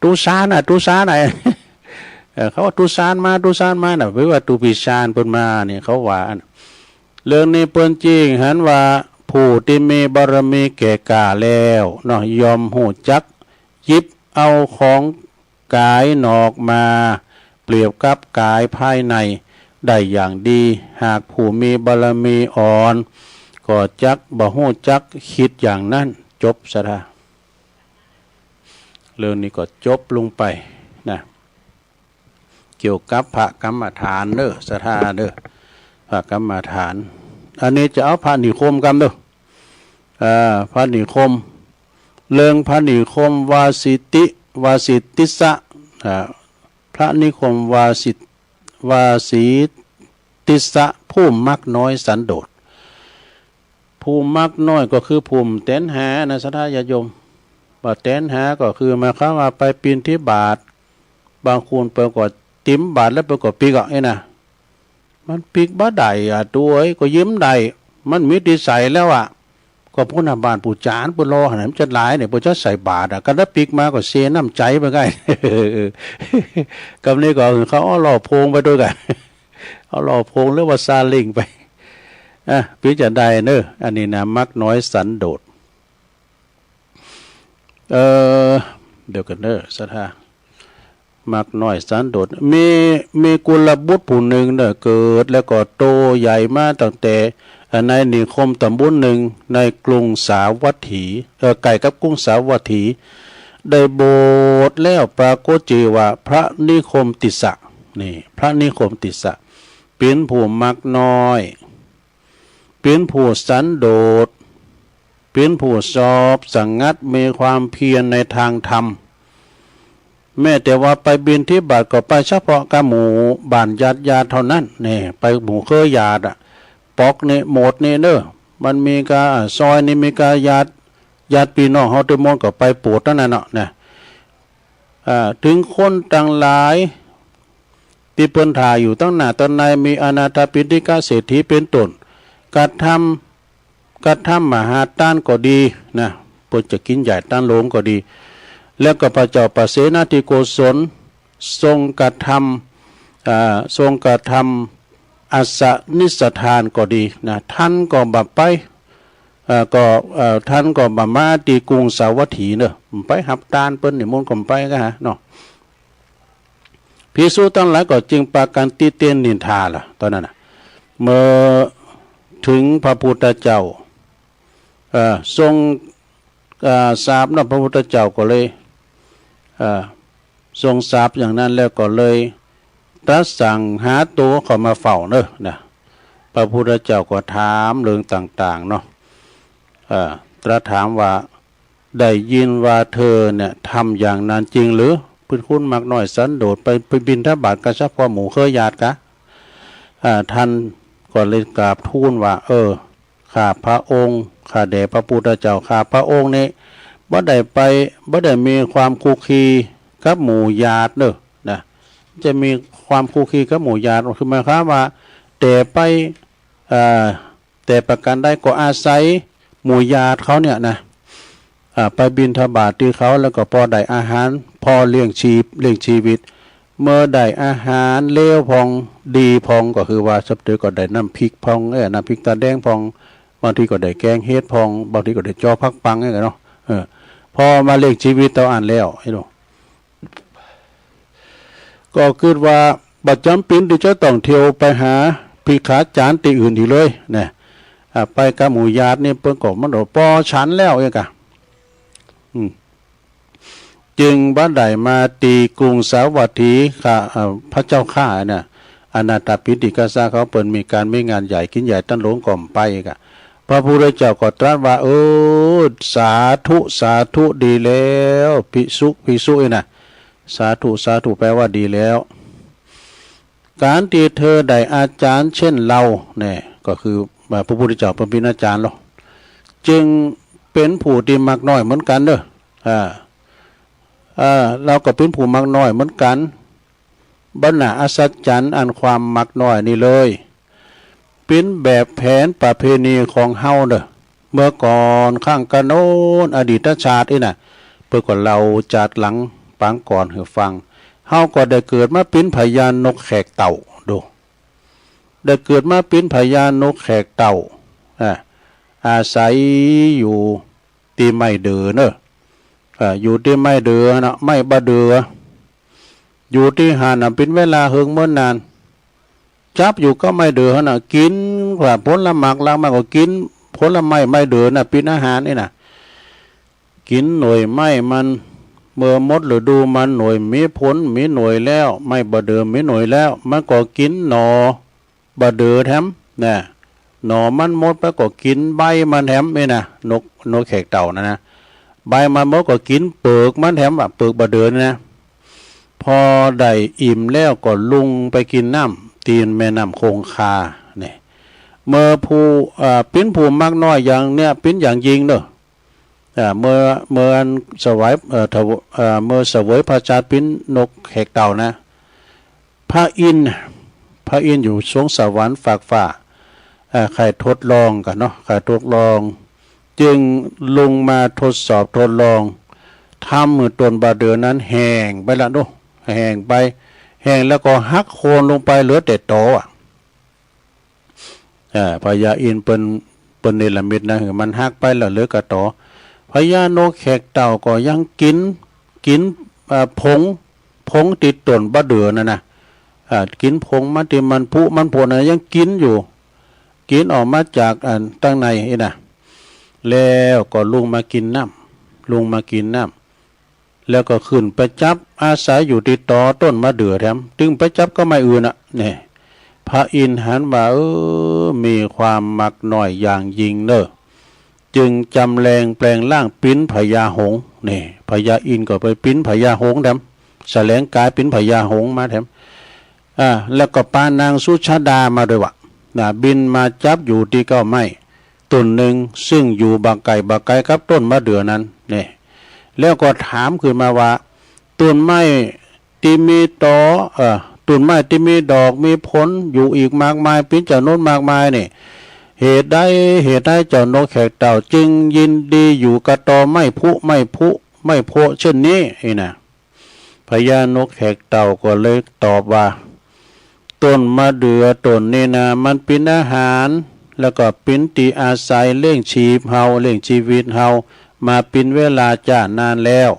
ตุ๊สานน่ะ ตุ๊สานน่ะ เอ่อ เขาว่าตุ๊สานมา ตุ๊สานมาน่ะ แปลว่าตุ๊ปีชานเปิ้นมานี่ เขาว่าอั้น เรื่องนี้เปิ้นจึงหันว่า ผู้ที่มีบารมีแก่กล้าแล้วเนาะ ย่อมฮู้จักหยิบเอาของกายนอกมาเปรียบกับกายภายในได้อย่างดี หากผู้มีบารมีอ่อน ก็จักบ่ฮู้จักคิดอย่างนั้น จบศรัทธา เรื่องนี้ก็จบลงไปนะ เกี่ยวกับพระกรรมฐานเด้อ ศรัทธาเด้อ พระกรรมฐาน อันนี้จะเอาพระนิคมกำเด้อ อ่า พระนิคม เรื่องพระนิคมวาสิติ วาสิติสะ อ่า พระนิคมวาสิ วาสิติสะ ผู้มักน้อยสันโดษ ผู้มักน้อยก็คือผู้บ่แตนหานะ ศรัทธาญาติโยม บ่แตนหาก็คือหมายความว่าไปบิณฑบาต บางคนเปิ้นก็ติมบาตรแล้วเปิ้นก็ปิ๊กอ่ะ เอ้ยนะ มันปิ๊กบ่ได้อ่ะ ตัวเอ้ย ก็ยิ้มได้ มันมีนิสัยแล้วอ่ะ ก็พุทธบาทผู้จานเปิ้นรอหั่นน่ะ มันจะหลายเนี่ย เปิ้นจะใส่บาตรอ่ะ กันถ้าปิ๊กมาก็เสียน้ำใจไปไง กำนี้ก็เขาเอาหล่อโพงไปด้วยกัน เอาหล่อโพงหรือว่าซาเล้งไป อ่ะ ปิ๊กจะได้เนอะ อันนี้นะ มักน้อยสันโดษ เออ เดี๋ยวกันเนอะ ศรัทธา มักน้อยสันโดษ มี มีกุลบุตรผู้หนึ่งเนอะ เกิดแล้วก็โตใหญ่มาตั้งแต่ เอ่อ ในนิคมตำบลหนึ่งในกรุงสาวัตถี เอ่อ ใกล้กับกรุงสาวัตถี ได้บวชแล้วปรากฏชื่อว่าพระนิคมติสสะ นี่ พระนิคมติสสะ เป็นผู้มักน้อย เป็นผู้สันโดษ เป็นผู้สงบสงัด มีความเพียรในทางธรรม แม้แต่ว่าไปบิณฑบาตก็ไปเฉพาะกับหมู่บ้านญาติๆ เท่านั้น นี่ ไปหมู่เครือญาติอะ ปอกนี่หมดนี่เนอะ มันมีกา ซอยนี่มีกาญาติ ญาติพี่น้องเฮาทุกหมู่ก็ไปโปรดเท่านั้นเนาะ นะ อ่า ถึงคนตังหลาย ตี้เปิ้นถ่าอยู่ตังหน้าตังใน มีอนาถปิณฑิกะเศรษฐีเป็นต้น กระทำ กระทำมหาทานก็ดีนะ เปิ้นจะกิ๋นใหญ่ทานหลวงก็ดี แล้วก็พระเจ้าปเสนทิโกศล ทรงกระทำ อ่า ทรงกระทำอัสสนิสทานก็ดีนะ ท่านก็บ่ไป เอ่อ ก็ เอ่อ ท่านก็บ่มาตี้กรุงสาวัตถีเนอะ ไปฮับทานเปิ้นนิมนต์ก็ไปก็หาเนาะ ภิกษุตังหลายก็จึงปากั๋นติเตียนนินทาล่ะ ตอนนั้นน่ะ เมื่อถึงพระพุทธเจ้า เอ่อ ทรง เอ่อ ทราบเนาะ พระพุทธเจ้าก็เลย เอ่อ ทรงทราบอย่างนั้นแล้วก็เลยตรัสสั่งหาตัวเข้ามาเฝ้าเนอะ นะ พระพุทธเจ้าก็ถามเรื่องต่างๆ เนาะ เอ่อ ตรัสถามว่า ได้ยินว่าเธอเนี่ยทำอย่างนั้นจริงหรือ เป็นคนมักน้อยสันโดษ ไป ไปบิณฑบาตก็เฉพาะหมู่เครือญาติกา อ่า ท่านก็เลยกราบทูลว่า เออ ข้าพระองค์ ข้าแด่พระพุทธเจ้า ข้าพระองค์นี่บ่ได้ไป บ่ได้มีความคลุกคลีกับหมู่ญาติเนอะ นะ จะมีความคลุกคลีกับหมู่ญาติ คือหมายความว่า แต่ไป เอ่อ แต่ประการใดก็อาศัยหมู่ญาติเขาเนี่ยนะ อ่า ไปบิณฑบาตตี้เขา แล้วก็พอได้อาหาร พอเลี้ยงชีพ เลี้ยงชีวิต เมื่อได้อาหารเลวพ่อง ดีพ่อง ก็คือว่าสัปดาห์ก็ได้น้ำพริกพ่อง เออ น้ำพริกตาแดงพ่อง บางทีก็ได้แกงเห็ดพ่อง บางทีก็ได้จ้อผักปังเนี่ยเนาะ เออ พอมาเลี้ยงชีวิตเต้าอั้นแล้ว เห็นบ่ ก็คิดว่าบ่จ๋ำเป๋นตี้จะต้องเที่ยวไปหาภิกขาจารย์ตี้อื่นอีกเลยนะ อ่า ไปกับหมู่ญาตินี่เปิ้นก็มันบ่ปอฉันแล้วเองกะ อืม จึงบ่ได้มาตี้กรุงสาวัตถีค่ะ อ่า พระเจ้าข้าน่ะ อนาถปิณฑิกะเจ้าเขาเปิ้นมีก๋านมีงานใหญ่ กิ๋นใหญ่ทานหลวงก็บ่ไปกะ พระพุทธเจ้าก็ตรัสว่า เออ สาธุ สาธุ ดีแล้ว ภิกษุ ภิกษุนี่นะ สาธุ สาธุ แปลว่าดีแล้ว ก๋านตี้เธอได้อาจารย์เช่นเราเนี่ย ก็คือว่าพระพุทธเจ้าเปิ้นเป๋นอาจารย์เรา จึงเป๋นผู้ตี้มักน้อยเหมือนกั๋นเด้อ อ่า อ่า เราก็เป๋นผู้มักน้อยเหมือนกั๋น บ่น่าอัศจรรย์อันความมักน้อยนี้เลย เป๋นแบบแผนประเพณีของเฮาเด้อ เมื่อก่อนครั้งกาโน้นอดีตชาติอี้น่ะ เปิ้นก็เล่าจากหลังปางก่อนหื้อฟัง เฮาก็ได้เกิดมาเป๋นพญานกแขกเต้า ดู ได้เกิดมาเป็นพญานกแขกเต่า อ่า อาศัยอยู่ตี้ไม้เดือเนอะ อ่า อยู่ตี้ไม้เดือนะ ไม้บ่าเดือ อยู่ตี้หั้นน่ะเป็นเวลาเฮิงเมินนาน จับอยู่กับไม้เดือหั้นน่ะ กินกว่าผลหมากรากไม้ก็กินผลไม้ไม้เดือน่ะเป็นอาหารนี่นะ กินหน่วยไม้มัน เมื่อหมดฤดูมันหน่วยมีผลมีหน่วยแล้ว ไม้บ่าเดือมีหน่วยแล้ว มันก็กินหน่อบ่าเดือแถมนะ หน่อมันหมดไปก็กินใบมันแถมนี่นะ นก นกแขกเต่านะนะ ใบมันหมดก็กินเปลือกมันแถม ว่าเปลือกบ่าเดือนี่นะ พอได้อิ่มแล้วก็ลงไปกินน้ำตี้แม่น้ำคงคาเนี่ย เมื่อผู้ อ่า ปิ้นผู้มักน้อยอย่างเนี้ย ปิ้นอย่างยิ่งเนอะ อ่า เมื่อ เมื่ออันสวาย เอ่อ ถว- เอ่อ เมื่อเสวยพระชาติปิ้นนกแขกเต่านะ พระอินทร์ พระอินทร์อยู่สวงสวรรค์ฟากฟ้า เอ่อ ใคร่ทดลองกั๋นเนาะ ใคร่ทดลอง จึงลงมาทดสอบทดลอง ทำหื้อต้นบ่าเดือนั้นแห้งไปละเนาะ แห้งไป แห้งแล้วก็หักโค่นลงไปเหลือแต่ตออะ เอ่อ พญาอินทร์เปิ้น เปิ้นเนรมิตนะ หื้อมันหักไปแล้วเหลือก็ตอ พญานกแขกเต่าก็ยังกิ๋น กิ๋น เอ่อ ผง ผงตี้ต้นบ่าเดือนั่นนะ อ่า กิ๋นผงมันตี้มันผุมันโผล่นะ ยังกิ๋นอยู่ กิ๋นออกมาจาก อ่า ตังในนี่นะ แล้วก็ลงมากิ๋นน้ำ ลงมากิ๋นน้ำ แล้วก็ขึ้นไปจับอาศัยอยู่ตี้ตอต้นบ่าเดือแถม ตึงไปจับกับไม้อื่นน่ะ เนี่ย พระอินทร์หันว่า เออ มีความมักน้อยอย่างยิ่งเนอะ จึงจำแรงแปลงร่างปิ้นพญาหงส์ เนี่ย พญาอินทร์ก็ไปปิ้นพญาหงส์แถม แสดงก๋ายปิ้นพญาหงส์มาแถม อ่า แล้วก็ปานางสุชาดามาด้วยวะ นะ บินมาจับอยู่ตี้เก๊าไม้ ต้นหนึ่ง ซึ่งอยู่บ่าไก๋บ่าไก๋กับต้นบ่าเดือนั้น เนี่ย แล้วก็ถามขึ้นมาว่า ต้นไม้ตี้มีตอ เอ่อ ต้นไม้ตี้มีดอกมีผลอยู่อีกมากมาย ปิ้นจ๋ำนวนมากมายนี่ เหตุใด เหตุใดเจ้านกแขกเต่าจึงยินดีอยู่กับตอไม้ผุไม้ผุไม้โผล่เช่นนี้ นี่นะ พญานกแขกเต่าก็เลยตอบว่า ต้นบ่าเดือต้นนี้นา มันปิ้นอาหาร แล้วก็ปิ้นตี้อาศัยเลี้ยงชีพเฮา เลี้ยงชีวิตเฮา มาปิ้นเวลาจ๊านานแล้ว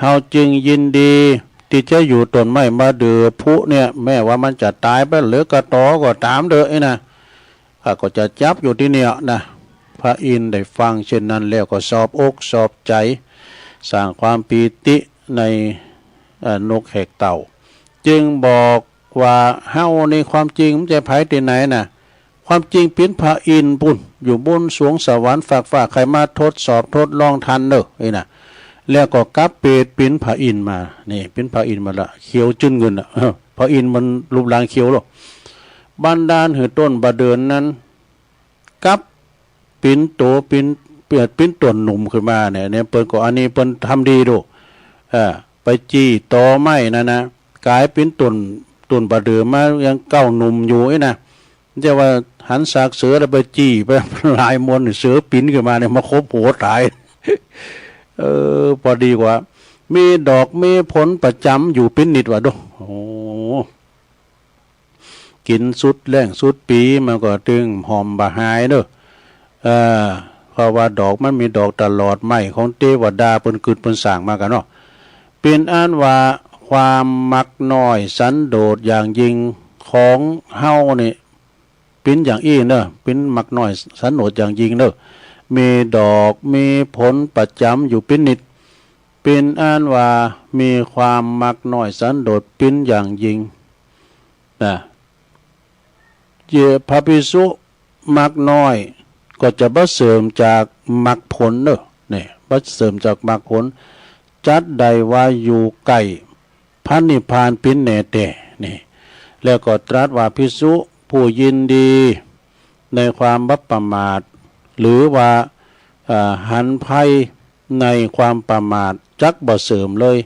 เฮาจึงยินดีตี้จะอยู่ต้นไม้บ่าเดือผุเนี่ย แม้ว่ามันจะต๋ายไปเหลือก็ตอก็ต๋ามเถอะ นี่นะ ข้าก็จะจับอยู่ตี้เนี่ยนะ พระอินทร์ได้ฟังเช่นนั้นแล้วก็สบอกสบใจ๋ สร้างความปีติใน เอ่อ นกแขกเต่า จึงบอกว่า เฮานี่ความจริงมันจะไผตี้ไหนนะ ความจริงปิ้นพระอินทร์ปู้น อยู่บนสวงสวรรค์ฟากฟ้า ใค่มาทดสอบทดลองท่านเนอะ นี่นะ แล้วก็กลับเปลี่ยนปิ้นพระอินทร์มา นี่ปิ้นพระอินทร์มาละ เขียวจึ้นเงินน่ะ เออ พระอินทร์มันรูปร่างเขียวหรอก บันดาลหื้อต้นบ่าเดือนั้น กลับปิ้นโตปิ้น เปียดปิ้นต้นหนุ่มขึ้นมาเนี่ย เนี่ย เปิ้นก็อันนี้เปิ้นทำดีดู เออ ไปจี้ตอไม้นั่นนะ ก๋ายปิ้นต้น ต้นบ่าเดือมายังเก๊าหนุ่มอยู่นี่นะ แต่ว่าหันซากเสือแล้วไปจี้ไป หลายมน เสือปิ้นขึ้นมาเนี่ย มาคบหัวต๋าย เออ ปอดีกว่า มีดอกมีผลประจ๋ำอยู่เป๋นนิดว่าดู โอ้ กิ๋นสุดแล้งสุดปี๋ มันก็ตึงหอมบ่หายเนอะ เออ เพราะว่าดอกมันมีดอกตลอด ไม้ของเตวดาเปิ้นกึ๊ดเปิ้นสร้างมากั๋นเนาะ เป๋นอันว่าความมักน้อยสันโดษอย่างยิ่งของเฮานี่ ปิ้นอย่างอี้เนอะ ปิ้นมักน้อยสันโดษอย่างยิ่งเนอะ มีดอกมีผลประจ๋ำอยู่เป๋นนิด เป๋นอันว่ามีความมักน้อยสันโดษปิ้นอย่างยิ่ง นะ เย พระภิกษุมักน้อยก็จะบ่เสื่อมจากมักผลเนอะ เนี่ย บ่เสื่อมจากมักผล จั๊ดได้ว่าอยู่ใก้พระนิพพานปิ้นแน่แต๊ นี่ แล้วก็ตรัสว่าภิกษุผู้ยินดีในความบ่ประมาท หรือว่า เอ่อ หันภัยในความประมาท จักบ่เสื่อมเลย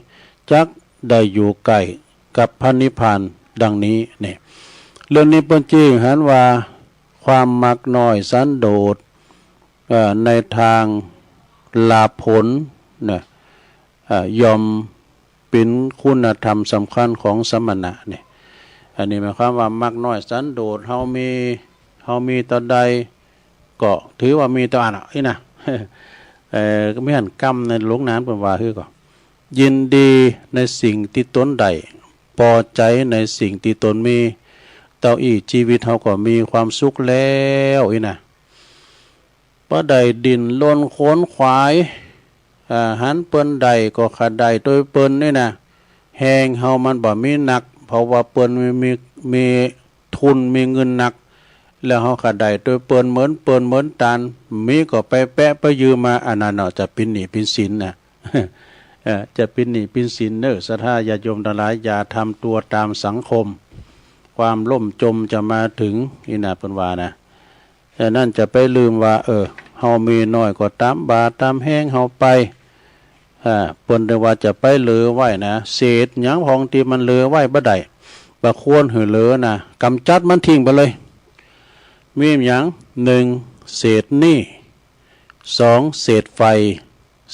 จักได้อยู่ใก้กับพระนิพพานดังนี้ เนี่ย เรื่องนี้เปิ้นจึงหันว่าความมักน้อยสันโดษ เอ่อ ในทางลาภผลนะ เอ่อ ย่อมเป๋นคุณธรรมสำคัญของสมณะเนี่ย อันนี้หมายความว่ามักน้อยสันโดษ เฮามี เฮามีเต้าใด ก็ถือว่ามีเต้าอั้นน่ะ อี้นะ เอ่อ มีหั้นกำในหลวงนานเปิ้นว่าคือก็ ยินดีในสิ่งที่ตนได้ พอใจในสิ่งที่ตนมี เต้าอี้ชีวิตเฮาก็มีความสุขแล้ว อี้นะ บ่ได้ดิ้นรนขวนขวาย อ่า หันเปิ้นได้ก็ข้าได้โตยเปิ้นนี่นะ แฮงเฮามันบ่มีนัก เพราะว่าเปิ้นมี มี มีทุนมีเงินนัก แล้วเฮาข้าได้โตยเปิ้นเหมือนเปิ้นเหมือนตาน มีก็ไปแปะไปยืมมา อันนั้นเนาะ จะเป็นหนี้เป็นสินนะ เอ่อ จะเป็นหนี้เป็นสินเด้อ ศรัทธาญาติโยมทั้งหลาย อย่าทำตัวตามสังคม ความล่มจมจะมาถึง อี้นะ เปิ้นว่านะ ฉะนั้นจะไปลืมว่า เออ เฮามีน้อยก็ตามบ่าตามแฮงเฮาไป อ่า เปิ้นได้ว่าจะไปเหลือไว้นะ เศษหยังพองตี้มันเหลือไว้บ่ได้ บ่ควรหื้อเหลือนะ กำจัดมันทิ้งไปเลย มีหยัง หนึ่ง เศษหนี้ สอง เศษไฟ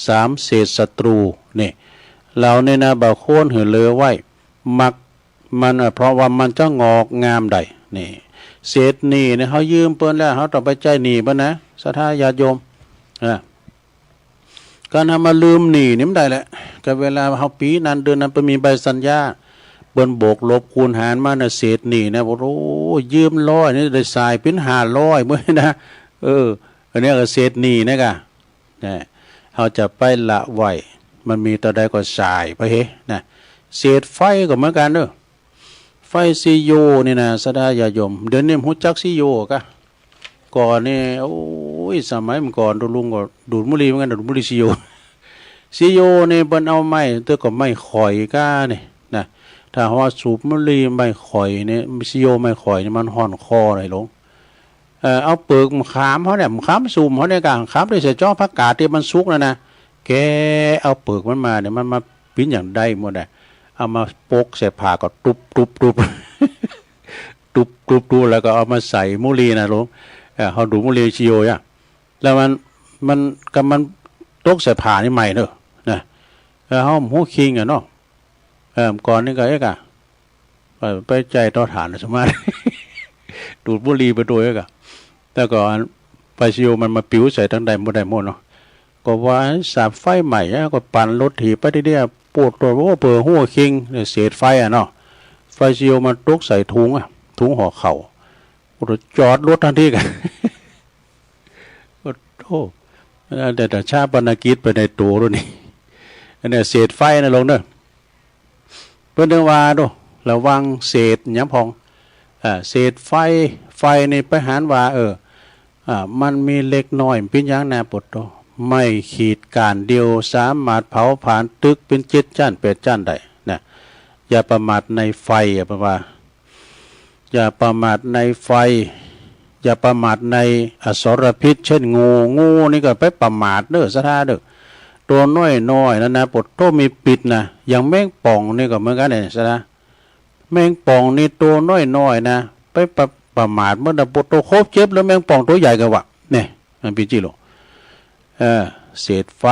สาม เศษศัตรู นี่ เหล่านี้นะ บ่ควรหื้อเหลือไว้ มัก มัน เอ่อ เพราะว่ามันจะงอกงามได้ นี่ เศษหนี้เนี่ย เฮายืมเปิ้นแล้ว เฮาต้องไปใช้หนี้เปิ้นนะ ศรัทธาญาติโยม อ่า การเฮามาลืมหนี้นี่มันได้แหละ ก็เวลาเฮาปีนั้นเดือนนั้น เปิ้นมีใบสัญญา เปิ้นบวกลบคูณหารมานะ เศษหนี้นะ โอ้โห ยืมร้อยนี่ได้จ่ายเป็นห้าร้อยมื้อนะ เออ อันนี้ก็เศษหนี้นะกะ นะ เฮาจะไปละไว้ มันมีเต้าใดก็จ่ายไปเฮ นะ เศษไฟก็เหมือนกันเด้อ ไฟซีโยนี่นะ ศรัทธาญาติโยม เดี๋ยวนี้ฮู้จักซีโยกะ ก่อนนี่ โอ้ย สมัยเมื่อก่อน ตุ๊ลุงก็ดูดบุหรี่เหมือนกัน ดูดบุหรี่ซีโย ซีโยนี่เปิ้นเอาไม้ เตื้อก็ไม้ข่อยกะนี่ นะ ถ้าว่าสูบบุหรี่ไม้ข่อยนี่ ซีโยไม้ข่อยนี่มันฮ้อนคอเลยหลวง เอ่อ เอาเปลือกมะขามเฮาเนี่ย มะขามสุมเฮาเนี่ยกะ มะขามตี้ใส่จ้อผักกาดตี้มันสุกนั่นนะ แกะเอาเปลือกมันมาเนี่ย มันมาปิ้นอย่างได้หมดอะ เอามาปกใส่ผ้าก็ตุ๊บตุ๊บตุ๊บ ตุ๊บตุ๊บตุ๊บ แล้วก็เอามาใส่บุหรี่นะหลวง เอ่อ เฮาดูดบุหรี่ซีโยอะ แล้วมัน มัน ก็มันตกใส่ผ้านี่ใหม่เนอะ นะ แล้วเฮาบ่ฮู้คิงอะเนาะ เอ่อ ก่อนนี่ก็เอ๊ะกะ ไป ไปใช้เตาถ่านสมา ดูดบุหรี่ไปด้วยกะ แล้วก็อัน ไฟซีโยมันมาปิวใส่ตังใดบ่ได้หมดเนาะ ก็ว่าสาบไฟใหม่อะ ก็ปั่นรถถีบไปทีเดียว ปวดตัว โอ้ เปิดหัวคิง เศษไฟอะเนาะ ไฟซีโยมันตกใส่ถุงอะ ถุงห่อข้าว โอ้โห จอดรถทันทีกะ โอ้โห แต่ แต่ฌาปนกิจไปในตัวแล้วนี่ อันเนี้ยเศษไฟนะหลวงเนอะ เปิ้นถึงว่าโด ระวังเศษหยังพอง อ่า เศษไฟ ไฟนี่ไปหันว่า เออ อ่า มันมีเล็กน้อย มันเป็นหยังนะ ปวดโต ไม้ขีดก้านเดียว สามารถเผาผลาญตึกเป็นเจ็ดชั้นแปดชั้นได้นะ อย่าประมาทในไฟ อ่ะ เปิ้นว่า อย่าประมาทในไฟ อย่าประมาทในอสรพิษ เช่นงู งูนี่ก็ไปประมาทเด้อ ศรัทธาเด้อ ตัวน้อยๆ นั่นนะ ปวดโต มีพิษนะ อย่างแมงป่องนี่ก็เหมือนกันเนี่ย ศรัทธา แมงป่องนี่ตัวน้อยๆ นะ ไปประ ประมาทเมื่อนะ ปวดโต โคบเจ็บแล้ว แมงป่องตัวใหญ่กะวะ เนี่ย มันเป็นจิโล เออ เศษไฟ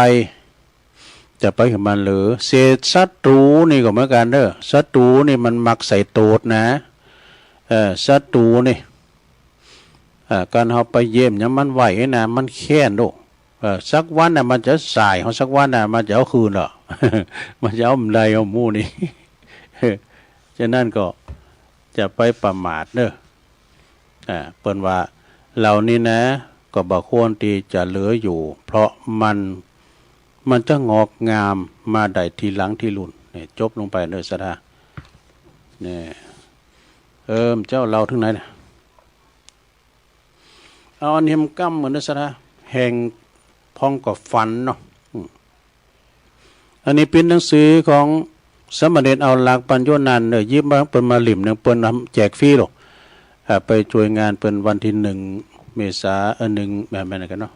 จะไปหื้อมันเหลือ เศษศัตรูนี่ก็เหมือนกันเด้อ ศัตรูนี่มันมักใส่โตดนะ เอ่อ ศัตรูนี่ เอ่อ การเฮาไปเยี่ยมหยังมันไหวนะ มันแค้นโด เอ่อ สักวันน่ะมันจะสายเฮา สักวันน่ะมันจะเอาคืนเหรอ มันจะเอาบ่ได้เอาหมู่นี่ ฉะนั้นก็จะไปประมาทเด้อ อ่า เปิ้นว่าเหล่านี้นะ ก็บ่ควรที่จะเหลืออยู่ เพราะมัน มันจะงอกงามมาได้ทีหลังทีลุ่น เนี่ย จบลงไปเด้อ ศรัทธา เนี่ย เออ เจ้าเล่าถึงไหนเนี่ย เอาอันเฮมก้ำเหมือนเด้อ ศรัทธา แห่งพองก็ฝันเนาะ อืม อันนี้เป็นหนังสือของสามเณรเอาหลักปัญโยนันท์เนอะ หยิบมาเปิ้นมาเล่มหนึ่ง เปิ้นนำแจกฟรีโลด อ่า ไปช่วยงานเปิ้นวันที่หนึ่งเมษา เออ หนึ่ง แม่นๆ กันเนาะ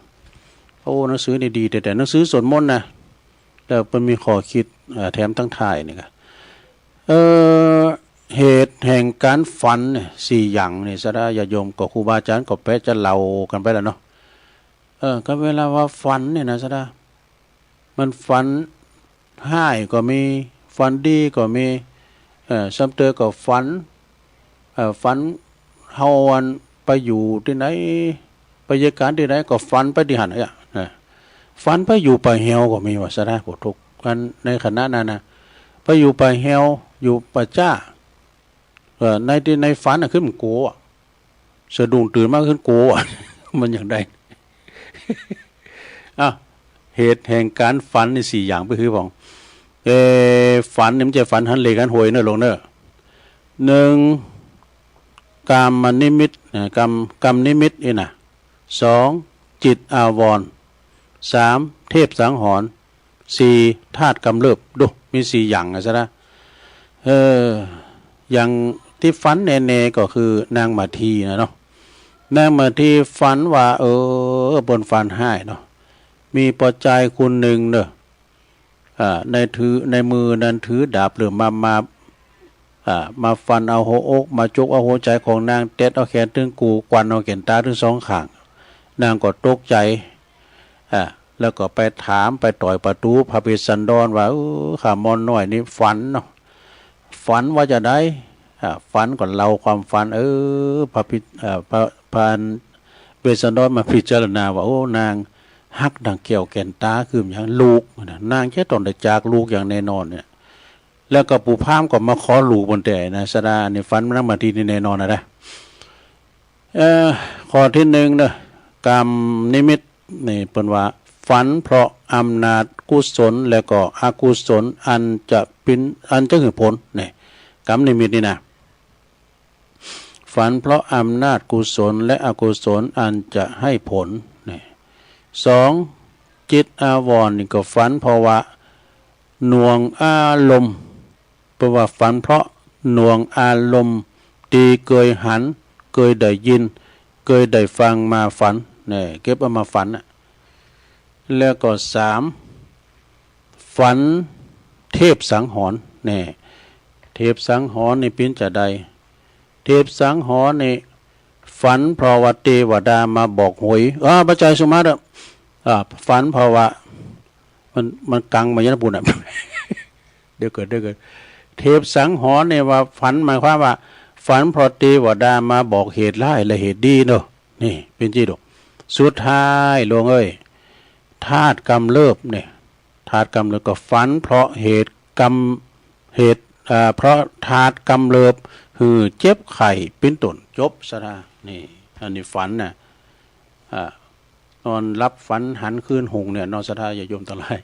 โอ้ หนังสือนี่ดีแต๊ๆ หนังสือสวดมนต์นะ แล้วเปิ้นมีข้อคิด เอ่อ แถมทั้งท้ายนี่กะ เอ่อ เหตุแห่งการฝันเนี่ย สี่อย่างนี่ ศรัทธาญาติโยมกับครูบาอาจารย์ก็แปะจะเล่ากันไปแล้วเนาะ เออ ก็เวลาว่าฝันเนี่ยนะ ศรัทธา มันฝันฮ้ายก็มี ฝันดีก็มี เอ่อ ซ้ำเติมก็ฝัน เอ่อ ฝันเฮาอันไปอยู่ตี้ไหน ไปเยียะก๋านตี้ไหนก็ฝันไปตี้หั้นอะ นะ ฝันไปอยู่ป่าเหี่ยวก็มีว่าซะนะ ผู้ทุกข์ อันในขณะนั้นนะ ไปอยู่ป่าเหี่ยว อยู่ป่าจ๊า เอ่อ ในตี้ในฝันน่ะ ขึ้นกั๋ว สะดุ้งตื่นมาขึ้นกั๋ว มันอย่างใด อ่ะ เหตุแห่งการฝันนี่สี่อย่างก็คือ ป๋อง เอ่อ ฝันนี่มันจะฝันหันเลขหันหวยเนอะ หลวงเนอะ หนึ่ง กามนิมิต นะ กาม กามนิมิตนี่นะ สอง จิตอาวรณ์ สาม เทพสังหรณ์ สี่ ธาตุกำเริบ ดู มีสี่อย่างนะซะนะ เออ อย่างตี้ฝันแน่ๆ ก็คือนางมาทีนะเนาะ นางมาทีฝันว่า เออ เปิ้นฝันฮ้ายเนาะ มีป้อจายคนหนึ่งเนอะ อ่า ในถือ ในมือนั้นถือดาบเหลือมมา มา อ่า มาฟันเอาหัวอก มาจกเอาหัวใจ๋ของนาง เต็ดเอาแขนตึงกู่ กวั้นเอาแก่นต๋าตึงสองข้าง นางก็ตกใจ๋ อ่า แล้วก็ไปถาม ไปต่อยประตู๋พระเวสสันดรว่า เออ ข้าม่อนน้อยนี่ฝันเนาะ ฝันว่าจะใด อ่า ฝันก็เล่าความฝัน เออ พระพิ อ่า พระ พระเวสสันดรมาพิจารณาว่า โอ้ นางฮักดั่งแก้วแก่นต๋า คือหยัง ลูกนะ นางจะต้องได้จากลูกอย่างแน่นอนเนี่ย แล้วก็ปู่พราหมณ์ก็มาขอลูกบนแต่นะ สะดา อันนี้ฝันนางมาทีนี่แน่นอนนะนะ เอ่อ ข้อที่หนึ่งเนอะ กามนิมิตนี่เปิ้นว่า ฝันเพราะอำนาจกุศลและก็อกุศลอันจะเป็น อันจะหื้อผล นี่ กามนิมิตนี่นะ ฝันเพราะอำนาจกุศลและอกุศลอันจะให้ผล นี่ สอง จิตอาวรณ์นี่ก็ฝันเพราะว่าหน่วงอารมณ์ เปิ้นว่าฝันเพราะหน่วงอารมณ์ตี้เกยหัน เกยได้ยิน เกยได้ฟังมาฝัน นี่ เก็บเอามาฝันน่ะ แล้วก็สาม ฝันเทพสังหรณ์ นี่ เทพสังหรณ์นี่เป๋นจะใด เทพสังหรณ์นี่ฝันเพราะว่าเทวดามาบอกหวย อ่า ป้อจายสุมาเด้อ อ่า ฝันเพราะว่า มัน มันกังมาอย่างนั้นปู้นน่ะ เดี๋ยวเกิด เดี๋ยวเกิด เทพสังหรณ์เนี่ยว่าฝันหมายความว่า ฝันเพราะเทวดามาบอกเหตุร้ายและเหตุดีเนาะ นี่ เป๋นจี้ดอก สุดท้ายหลวงเอ้ย ธาตุกำเริบเนี่ย ธาตุกำเริบก็ฝันเพราะเหตุกำ เหตุ อ่า เพราะธาตุกำเริบ หื้อเจ็บไข้เป๋นต้น จบ สะดา นี่ อันนี้ฝันน่ะ อ่า นอนหลับฝันหันคืนหุงเนี่ยเนาะ ศรัทธาญาติโยมตังหลาย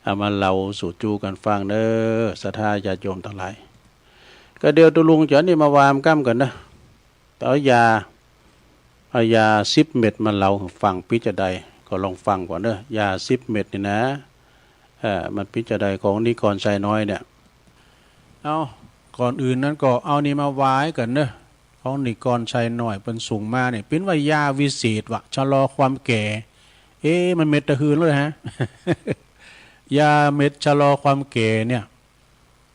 เอามาเล่าสู่จูกันฟังเด้อ ศรัทธาญาติโยมตังหลาย ก็เดี๋ยวตุลุงจะนี่มาว่าก้ำกันนะ เอายา เอายาสิบเม็ดมาเล่าฟัง ปิจะใด ก็ลองฟังก่อนเด้อ ยาสิบเม็ดนี่นะ เอ่อ มันปิจะใด ของนิกรชัยน้อยเนี่ย เอา ก่อนอื่นนั้นก็เอานี่มาไหว้กันเนอะ ของนิกรชัยน้อยเปิ้นส่งมาเนี่ย เปิ้นว่ายาวิเศษว่ะ ชะลอความแก่ เอ๊ะ มันเม็ดตะหืนเลยฮะ ยาเม็ดชะลอความแก่เนี่ย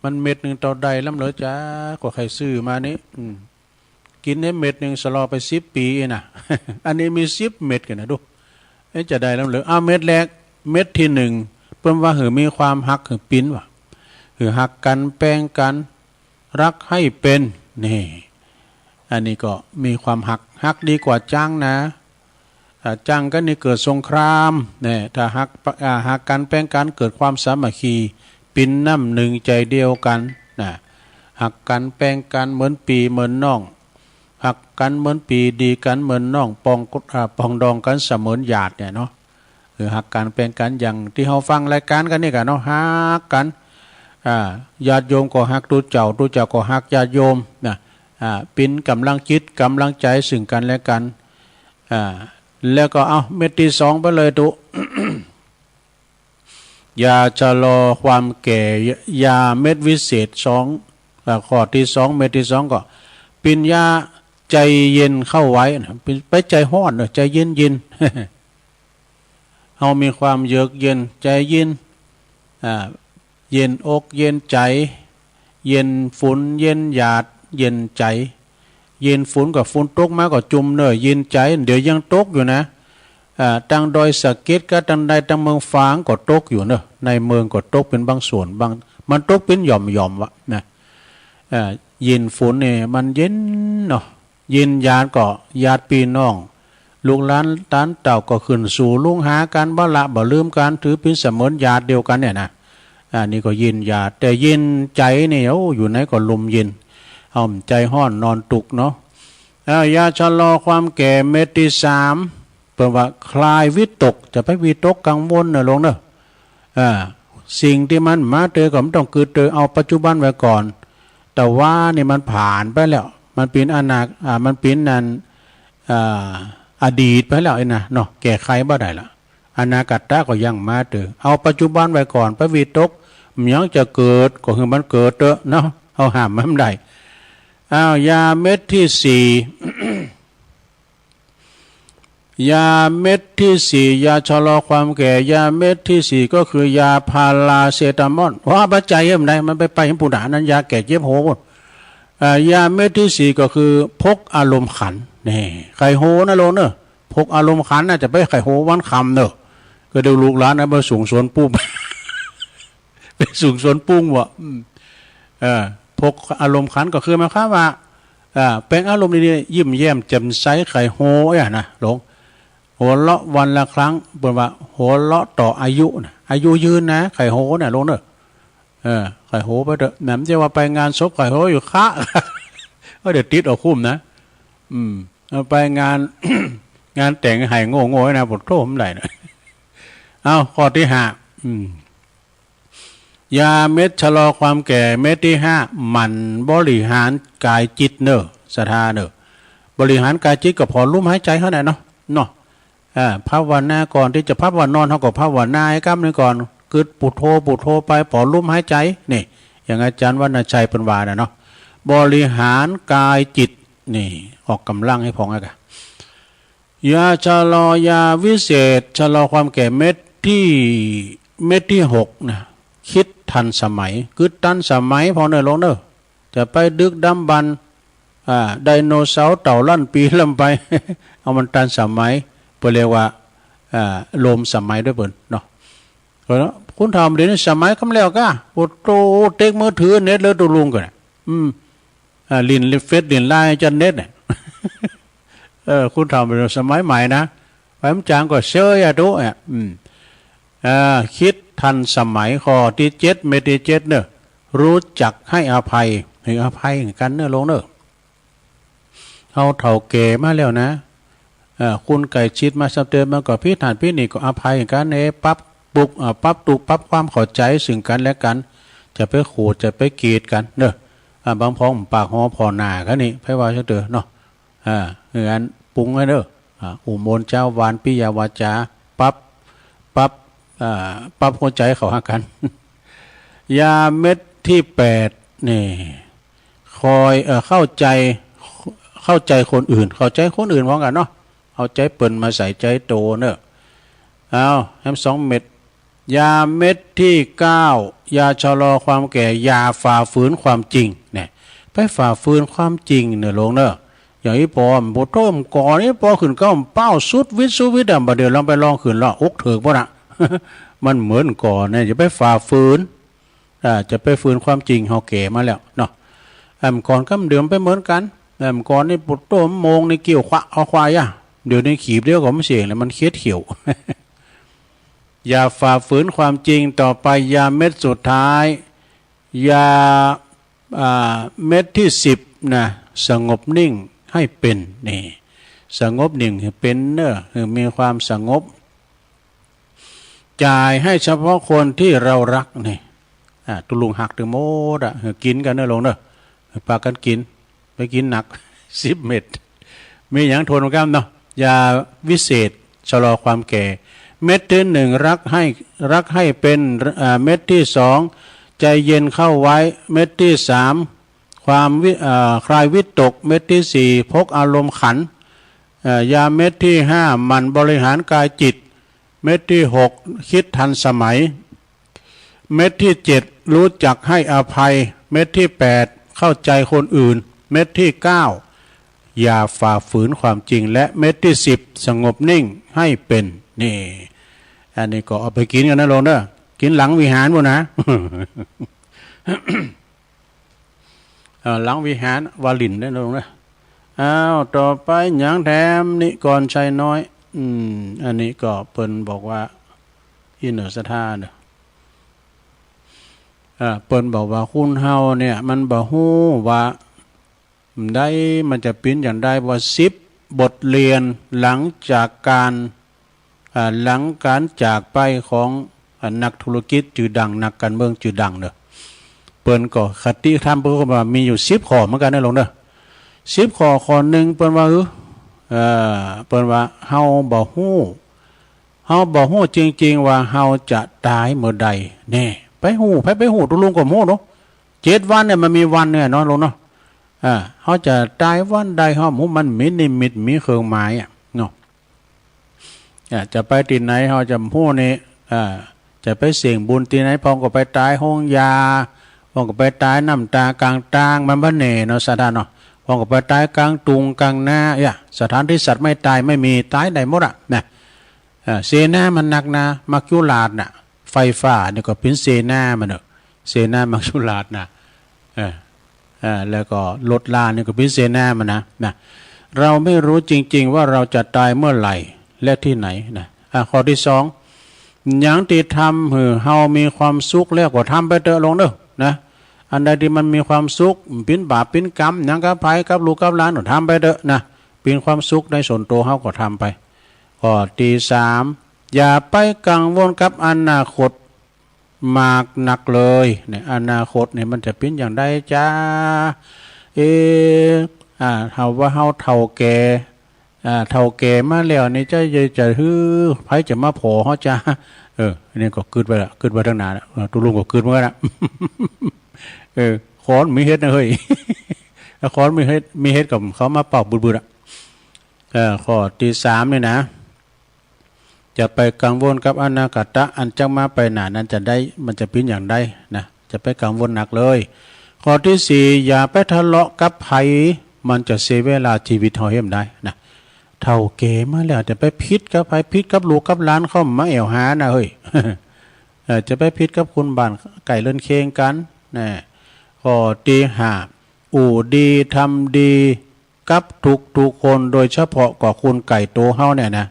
มันเม็ดหนึ่งเต้าใดล้ำเหรอจ๊ะ ก็ใครซื้อมานี่ อืม กินได้เม็ดหนึ่งชะลอไปสิบปี๋เองนะ อันนี้มีสิบเม็ดกันนะดู เอ๊ะ จะใดล้ำเหรอ เอาเม็ดแรก เม็ดที่หนึ่ง เปิ้นว่าหื้อมีความฮักหื้อปิ๊นว่ะ หื้อฮักกั๋นแป้งกั๋น รักให้เป็น นี่ อันนี้ก็มีความฮัก ฮักดีกว่าจั้งนะ อ่า จั้งกั๋นนี่เกิดสงคราม เนี่ย ถ้าฮัก อ่า ฮักกั๋นแป้งกั๋นเกิดความสามัคคี ปิ๊นน้ำหนึ่งใจเดียวกั๋น นะ ฮักกั๋นแป้งกั๋นเหมือนปี้เหมือนน้อง ฮักกั๋นเหมือนปี้ ดีกั๋นเหมือนน้อง ปอง อ่า ปองดองกั๋นเสมือนญาติเนี่ยเนาะ เออ ฮักกั๋นแป้งกั๋น อย่างตี้เฮาฟังรายการกั๋นนี่กะเนาะ ฮักกั๋น อ่า ญาติโยมก็ฮักตุ๊เจ้า ตุ๊เจ้าก็ฮักญาติโยมนะ อ่า ปิ๊นก๋ำลังจิตก๋ำลังใจ๋ซึ่งกั๋นและกั๋น อ่า แล้วก็เอาเม็ดที่สองไปเลยตุ๊ ยาชะลอความแก่ ยาเม็ดวิเศษสอง อ่า ข้อที่สอง เม็ดที่สองก็ ปิ๊นยาใจเย็นเข้าไว้นะ ปิ๊น ไปใจฮ้อนเนอะ ใจเย็นๆ เฮามีความเยือกเย็น ใจเย็น อ่า เย็นอกเย็นใจ๋ เย็นฝน เย็นหยาด เย็นใจ๋ เย็นฝนก็ฝนตกมาก็จุ่มเนอะ เย็นใจ๋ เดี๋ยวยังตกอยู่นะ อ่า ตังดอยสะเก็ดกับตังใดตังเมืองฝางก็ตกอยู่เนอะ ในเมืองก็ตกเป๋นบางส่วน บาง มันตกเป๋นหย่อมๆ ว่ะนะ อ่า เย็นฝนเนี่ยมันเย็นเนาะ เย็นหยาดก็หยาดพี่น้อง ลูกหลานตานเต้าก็ขึ้นสู่ลุงหากัน บ่ละบ่ลืมกัน ถือเป๋นเสมือนหยาดเดียวกันเนี่ยนะ อันนี้ก็เย็นหยาด แต่เย็นใจเนี่ย โอ้ อยู่ไหนก็ลมเย็น เอาใจฮ้อนนอนตุกเนาะ เอ้า ยาชะลอความแก่เม็ดตี้สาม เปิ้นว่าคลายวิตก จะไปวิตกกังวลเน่อโลงเน่อ อ่า สิ่งตี้มันมาเตอก็บ่ต้องกึ๊ดเตอ เอาปัจจุบันไว้ก่อน ตะวานี่มันผ่านไปแล้ว มันเป๋นอนาค- อ่า มันเป๋นอัน อ่า อดีตไปแล้วไอ้นะเนาะ แก้ไขบ่ได้ละ อนาคตะก็ยังมาเตอ เอาปัจจุบันไว้ก่อน ไปวิตก มันยังจะเกิด ก็หื้อมันเกิดเตอะเนาะ เอาห้ามมันบ่ได้ อ้าว ยาเม็ดตี้สี่ ยาเม็ดตี้สี่ ยาชะลอความแก่ ยาเม็ดตี้สี่ ก็คือยาพาราเซตามอล ว่าบ่ใจ้เอิ้นใด มันไป ไปเห็นผู้ด่านั้น ยาแก้เจ็บโหด อ่า ยาเม็ดตี้สี่ ก็คือพกอารมณ์ขัน นี่ ใค่โหเน่อโลงเน่อ พกอารมณ์ขันน่ะ จะไปใค่โหวันค่ำเน่อ ก็เดี๋ยวลูกหลานนะ ไปส่งสวนปุ้ง ไปส่งสวนปุ้งบ่ อืม เออ พกอารมณ์ขันก็คือหมายความว่า เอ่อ แป๋งอารมณ์ดีๆ ยิ้มแย้มแจ่มใส ใค่โหอะนะโลง หัวเราะวันละครั้ง เปิ้นว่าหัวเราะต่ออายุนะ อายุยืนนะ ใค่โหเนี่ยโลงเน่อ เออ ใค่โหไปเถอะ แหม จะว่าไปงานศพใค่โหอยู่คะ ก็เดี๋ยวติดเอาคุ้มนะ อืม เอาไปงาน งานแต่งไห้โง่ๆ นะ ปะโถ บ่ได้นะ เอา ข้อตี้ห้า อืม ยาเม็ดชะลอความแก่เม็ดตี้ห้า หมั่นบริหารกายจิตเน่อ ศรัทธาเน่อ บริหารกายจิตก็ผ่อนลมหายใจเฮาเนี่ยเนาะ เนาะ อ่า ภาวนาก่อนตี้จะภาวนอน เฮาก็ภาวนาไอ้กำหนึ่งก่อน กึ๊ดพุทโธ พุทโธไป ผ่อนลมหายใจ นี่ อย่างอาจารย์วรรณชัยเปิ้นว่าน่ะเนาะ บริหารกายจิต นี่ ออกกำลังให้พ่องอะกะ ยาชะลอ ยาวิเศษ ชะลอความแก่เม็ดตี้ เม็ดตี้หกนะ คิดทันสมัย คือทันสมัยพ่องเน่อโลงเน่อ จะไปดึกดำบรรพ์ อ่า ไดโนเสาร์เต่าล้านปีล้ำไป เอามันทันสมัย เปิ้นเรียกว่า อ่า ร่วมสมัยด้วยเปิ้นเนาะ เออ คุณถามเดี๋ยวนี้สมัยกำแล้วกะ โอ้โต เต็กมือถือเน็ตเลยตุลุงกะ อืม อ่า หลิ้นเฟซหลิ้นไลน์จนเน็ตเนี่ย เออ คุณทำเป็นสมัยใหม่นะ ไปมันจางก็เชยอะตุ๊เนี่ย อืม อ่า คิดทันสมัย ข้อตี้เจ็ด เม็ดตี้เจ็ดเน่อ รู้จักให้อภัย หื้ออภัยกันเน่อโลงเน่อ เฮาเฒ่าแก่มาแล้วนะ เอ่อ คนใกล้ชิดมาสำเติม มันก็ผิดหั้นผิดนี่ ก็อภัยกันเน่ ปรับปรุง เอ่อ ปรับตุ๊กข์ ปรับความเข้าใจซึ่งกันและกัน จะไปโขด จะไปเกลียดกันเน่อ อ่า บางพ้องปากฮอผ่อหน้ากันนี่ ไผว่าซะเตอเนาะ อ่า คืออันปรุงไว้เน่อ อ่า อุโมนเจ้าหวานปิยวาจา ปรับ ปรับ อ่า ปรับหัวใจเข้าหากัน ยาเม็ดตี้แปด นี่ คอย เอ่อ เข้าใจ เข้าใจคนอื่น เข้าใจคนอื่นพร้อมกันเนาะ เอาใจเปิ้นมาใส่ใจโตเน่อ เอา แฮมสองเม็ด ยาเม็ดตี้เก้า ยาชะลอความแก่ อย่าฝ่าฝืนความจริง เนี่ย ไปฝ่าฝืนความจริงเน่อโลงเน่อ อย่างอี้ปอ บ่โต้มก่อน อี้ปอขึ้นเก้าเป้าสุดวิทย์สุดวิทย์อะ บ่าเดี๋ยวลองไปลองขึ้นแล้ว อกเถิกบ่นะ มันเหมือนก่อนเนี่ย อย่าไปฝ่าฝืน อ่า จะไปฝืนความจริง เฮาแก่มาแล้วเนาะ แอมก่อนกำเดิมไปเหมือนกัน แอมก่อนนี่ปวดโต้มโมงนี่เกี่ยวขวะเอาควายอะ เดี๋ยวนี้ขีบเดียวก็มันเสียงแล้ว มันเคียดเขียว อย่าฝ่าฝืนความจริง ต่อไปยาเม็ดสุดท้าย ยา อ่า เม็ดตี้สิบนะ สงบนิ่งให้เป็น นี่ สงบนิ่งให้เป็นเน่อ คือมีความสงบ จ่ายให้เฉพาะคนที่เรารัก นี่ อ่า ตุลุงฮักตึงหมดอะ คือกินกันเน่อโลงเน่อ คือปากันกิน ไปกินหนัก สิบเม็ด มีหยังทวนกันเนาะ ยาวิเศษชะลอความแก่ เม็ดตี้หนึ่ง รักให้ รักให้เป็น อ่า เม็ดตี้สอง ใจเย็นเข้าไว้ เม็ดตี้สาม ความวิ- อ่า คลายวิตก เม็ดตี้สี่ พกอารมณ์ขัน เอ่อ ยาเม็ดตี้ห้า หมั่นบริหารกายจิต เม็ดตี้หก คิดทันสมัย เม็ดตี้เจ็ด รู้จักให้อภัย เม็ดตี้แปด เข้าใจคนอื่น เม็ดตี้เก้า อย่าฝ่าฝืนความจริง และเม็ดตี้สิบ สงบนิ่งให้เป็น นี่ อันนี้ก็เอาไปกินกันนะโลงเน่อ กินหลังวิหารพู้นนะ เอ่อ หลังวิหารวาลินได้ลงนะ อ้าว ต่อไปหยังแถม นิกรชัยน้อย อืม อันนี้ก็เปิ้นบอกว่า อีเหนือศรัทธาเนอะ อ่า เปิ้นบอกว่าคนเฮาเนี่ย มันบ่ฮู้ว่า ได้ มันจะเป๋นอย่างใด ว่าสิบบทเรียนหลังจากการ อ่า หลังการจากไปของ อ่า นักธุรกิจจื่อดัง นักการเมืองจื่อดังเนอะ เปิ้นก็คติธรรมเปิ้นก็ว่ามีอยู่สิบข้อเหมือนกันนะหลวงเนอะ สิบข้อ ข้อหนึ่งเปิ้นว่า เออ เอ่อ เปิ้นว่าเฮาบ่ฮู้ เฮาบ่ฮู้จริงๆ ว่าเฮาจะตายเมื่อใดแน่ ไปฮู้ ไผไปฮู้ ตุ๊ลุงก็บ่ฮู้เนาะ เจ็ดวันเนี่ยมันมีวันเนี่ยเนาะหลวงเนาะ อ่า เฮาจะตายวันใด เฮาบ่ฮู้ มันมีนิมิต มีเครื่องหมายอะเนาะ อ่า จะไปตี้ไหน เฮาจะบ่ฮู้นี่ อ่า จะไปเสี่ยงบุญตี้ไหน พองก็ไปตายโฮงยา พองก็ไปตายน้ำตากลางตาง มันบ่แน่เนาะ ศรัทธาเนาะ พองก็ไปตายกลางตุงกลางนา เอ้ย สถานที่สัตว์ไม่ตายไม่มี ตายได้หมดอะนะ เอ่อ เสนามันนักนะ มัจจุราชน่ะ ไฟฟ้านี่ก็เป๋นเสนามันเนอะ เสนามัจจุราชนะ เออ เออ แล้วก็รถรานี่ก็เป๋นเสนามันนะ นะ เราไม่รู้จริงๆ ว่าเราจะตายเมื่อไหร่และที่ไหนนะ อ่ะ ข้อตี้สอง หยังตี้ทำหื้อเฮามีความสุขแล้วก็ทำไปเถอะหลวงเนอะ นะ อันใดตี้มันมีความสุข เป๋นบาปเป๋นกรรมหยังกับไผ กับลูกกับหลาน ก็ทำไปเถอะนะ เป๋นความสุขในส่วนตัวเฮาก็ทำไป ข้อตี้สาม อย่าไปกังวลกับอนาคตมากนักเลย เนี่ย อนาคตเนี่ยมันจะเป๋นอย่างใดจ้า เอ๊ะ อ่า เฮาว่าเฮาเฒ่าแก่ อ่า เฒ่าแก่มาแล้วนี่จะ จะ จะหื้อไผจะมาผ่อเฮาจ้า เออ อันนี้ก็กึ๊ดไว้ละ กึ๊ดไว้ตั้งนานละ เออ ตุ๊ลุงก็กึ๊ดเหมือนกันละ เออ ขอนมีเฮ็ดนะเฮ้ย ขอนมีเฮ็ด มีเฮ็ดกับเขามาเป่าบึดๆ อะ เอ่อ ข้อตี้สามนี่นะ จะไปกังวลกับอนาคตะอันจะมาไปหน้านั้นจะได้ มันจะเป๋นอย่างใดนะ จะไปกังวลหนักเลย ข้อตี้สี่ อย่าไปทะเลาะกับไผ มันจะเสียเวลาชีวิตเฮาเฮ้ยบ่ได้นะ เฒ่าแก่มาแล้วจะไปผิดกับไผ ผิดกับลูกกับหลานเขามาแอ่วหานะเฮ้ย เอ่อ จะไปผิดกับคนบ้านใก้เรือนเคียงกันนะ ข้อตี้ห้า อู้ดีทำดี กับทุกๆ คน โดยเฉพาะก็คนใก้ตัวเฮาเนี่ยนะ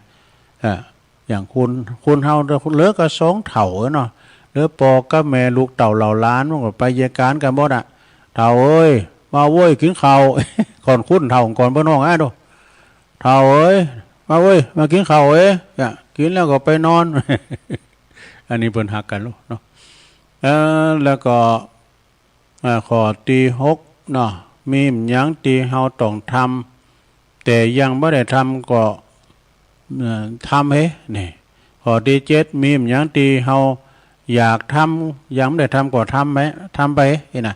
เอ่อ อย่างคน คนเฮาเหลือก็สองเฒ่าเนาะ เหลือป้อกับแม่ ลูกเต้าเหล่าหลาน มันก็ไปเยียะก๋านกันหมดอะ เฒ่าเอ้ย มาเว้ย กิ๋นข้าว ก่อนคนเฒ่าก่อนเปิ้นฮ้องอะโด เฒ่าเอ้ย มาเว้ย มากิ๋นข้าวเอ้ย เนี่ย กิ๋นแล้วก็ไปนอน อันนี้เปิ้นฮักกั๋นโลดเนาะ เอ่อ แล้วก็ อ่า ข้อตี้หกเนาะ มีหยังตี้เฮาต้องทำ แต่ยังบ่ได้ทำก็ เอ่อ ทำเฮ้ นี่ ข้อตี้เจ็ด มีหยังตี้เฮาอยากทำ ยังบ่ได้ทำก็ทำไป ทำไป นี่นะ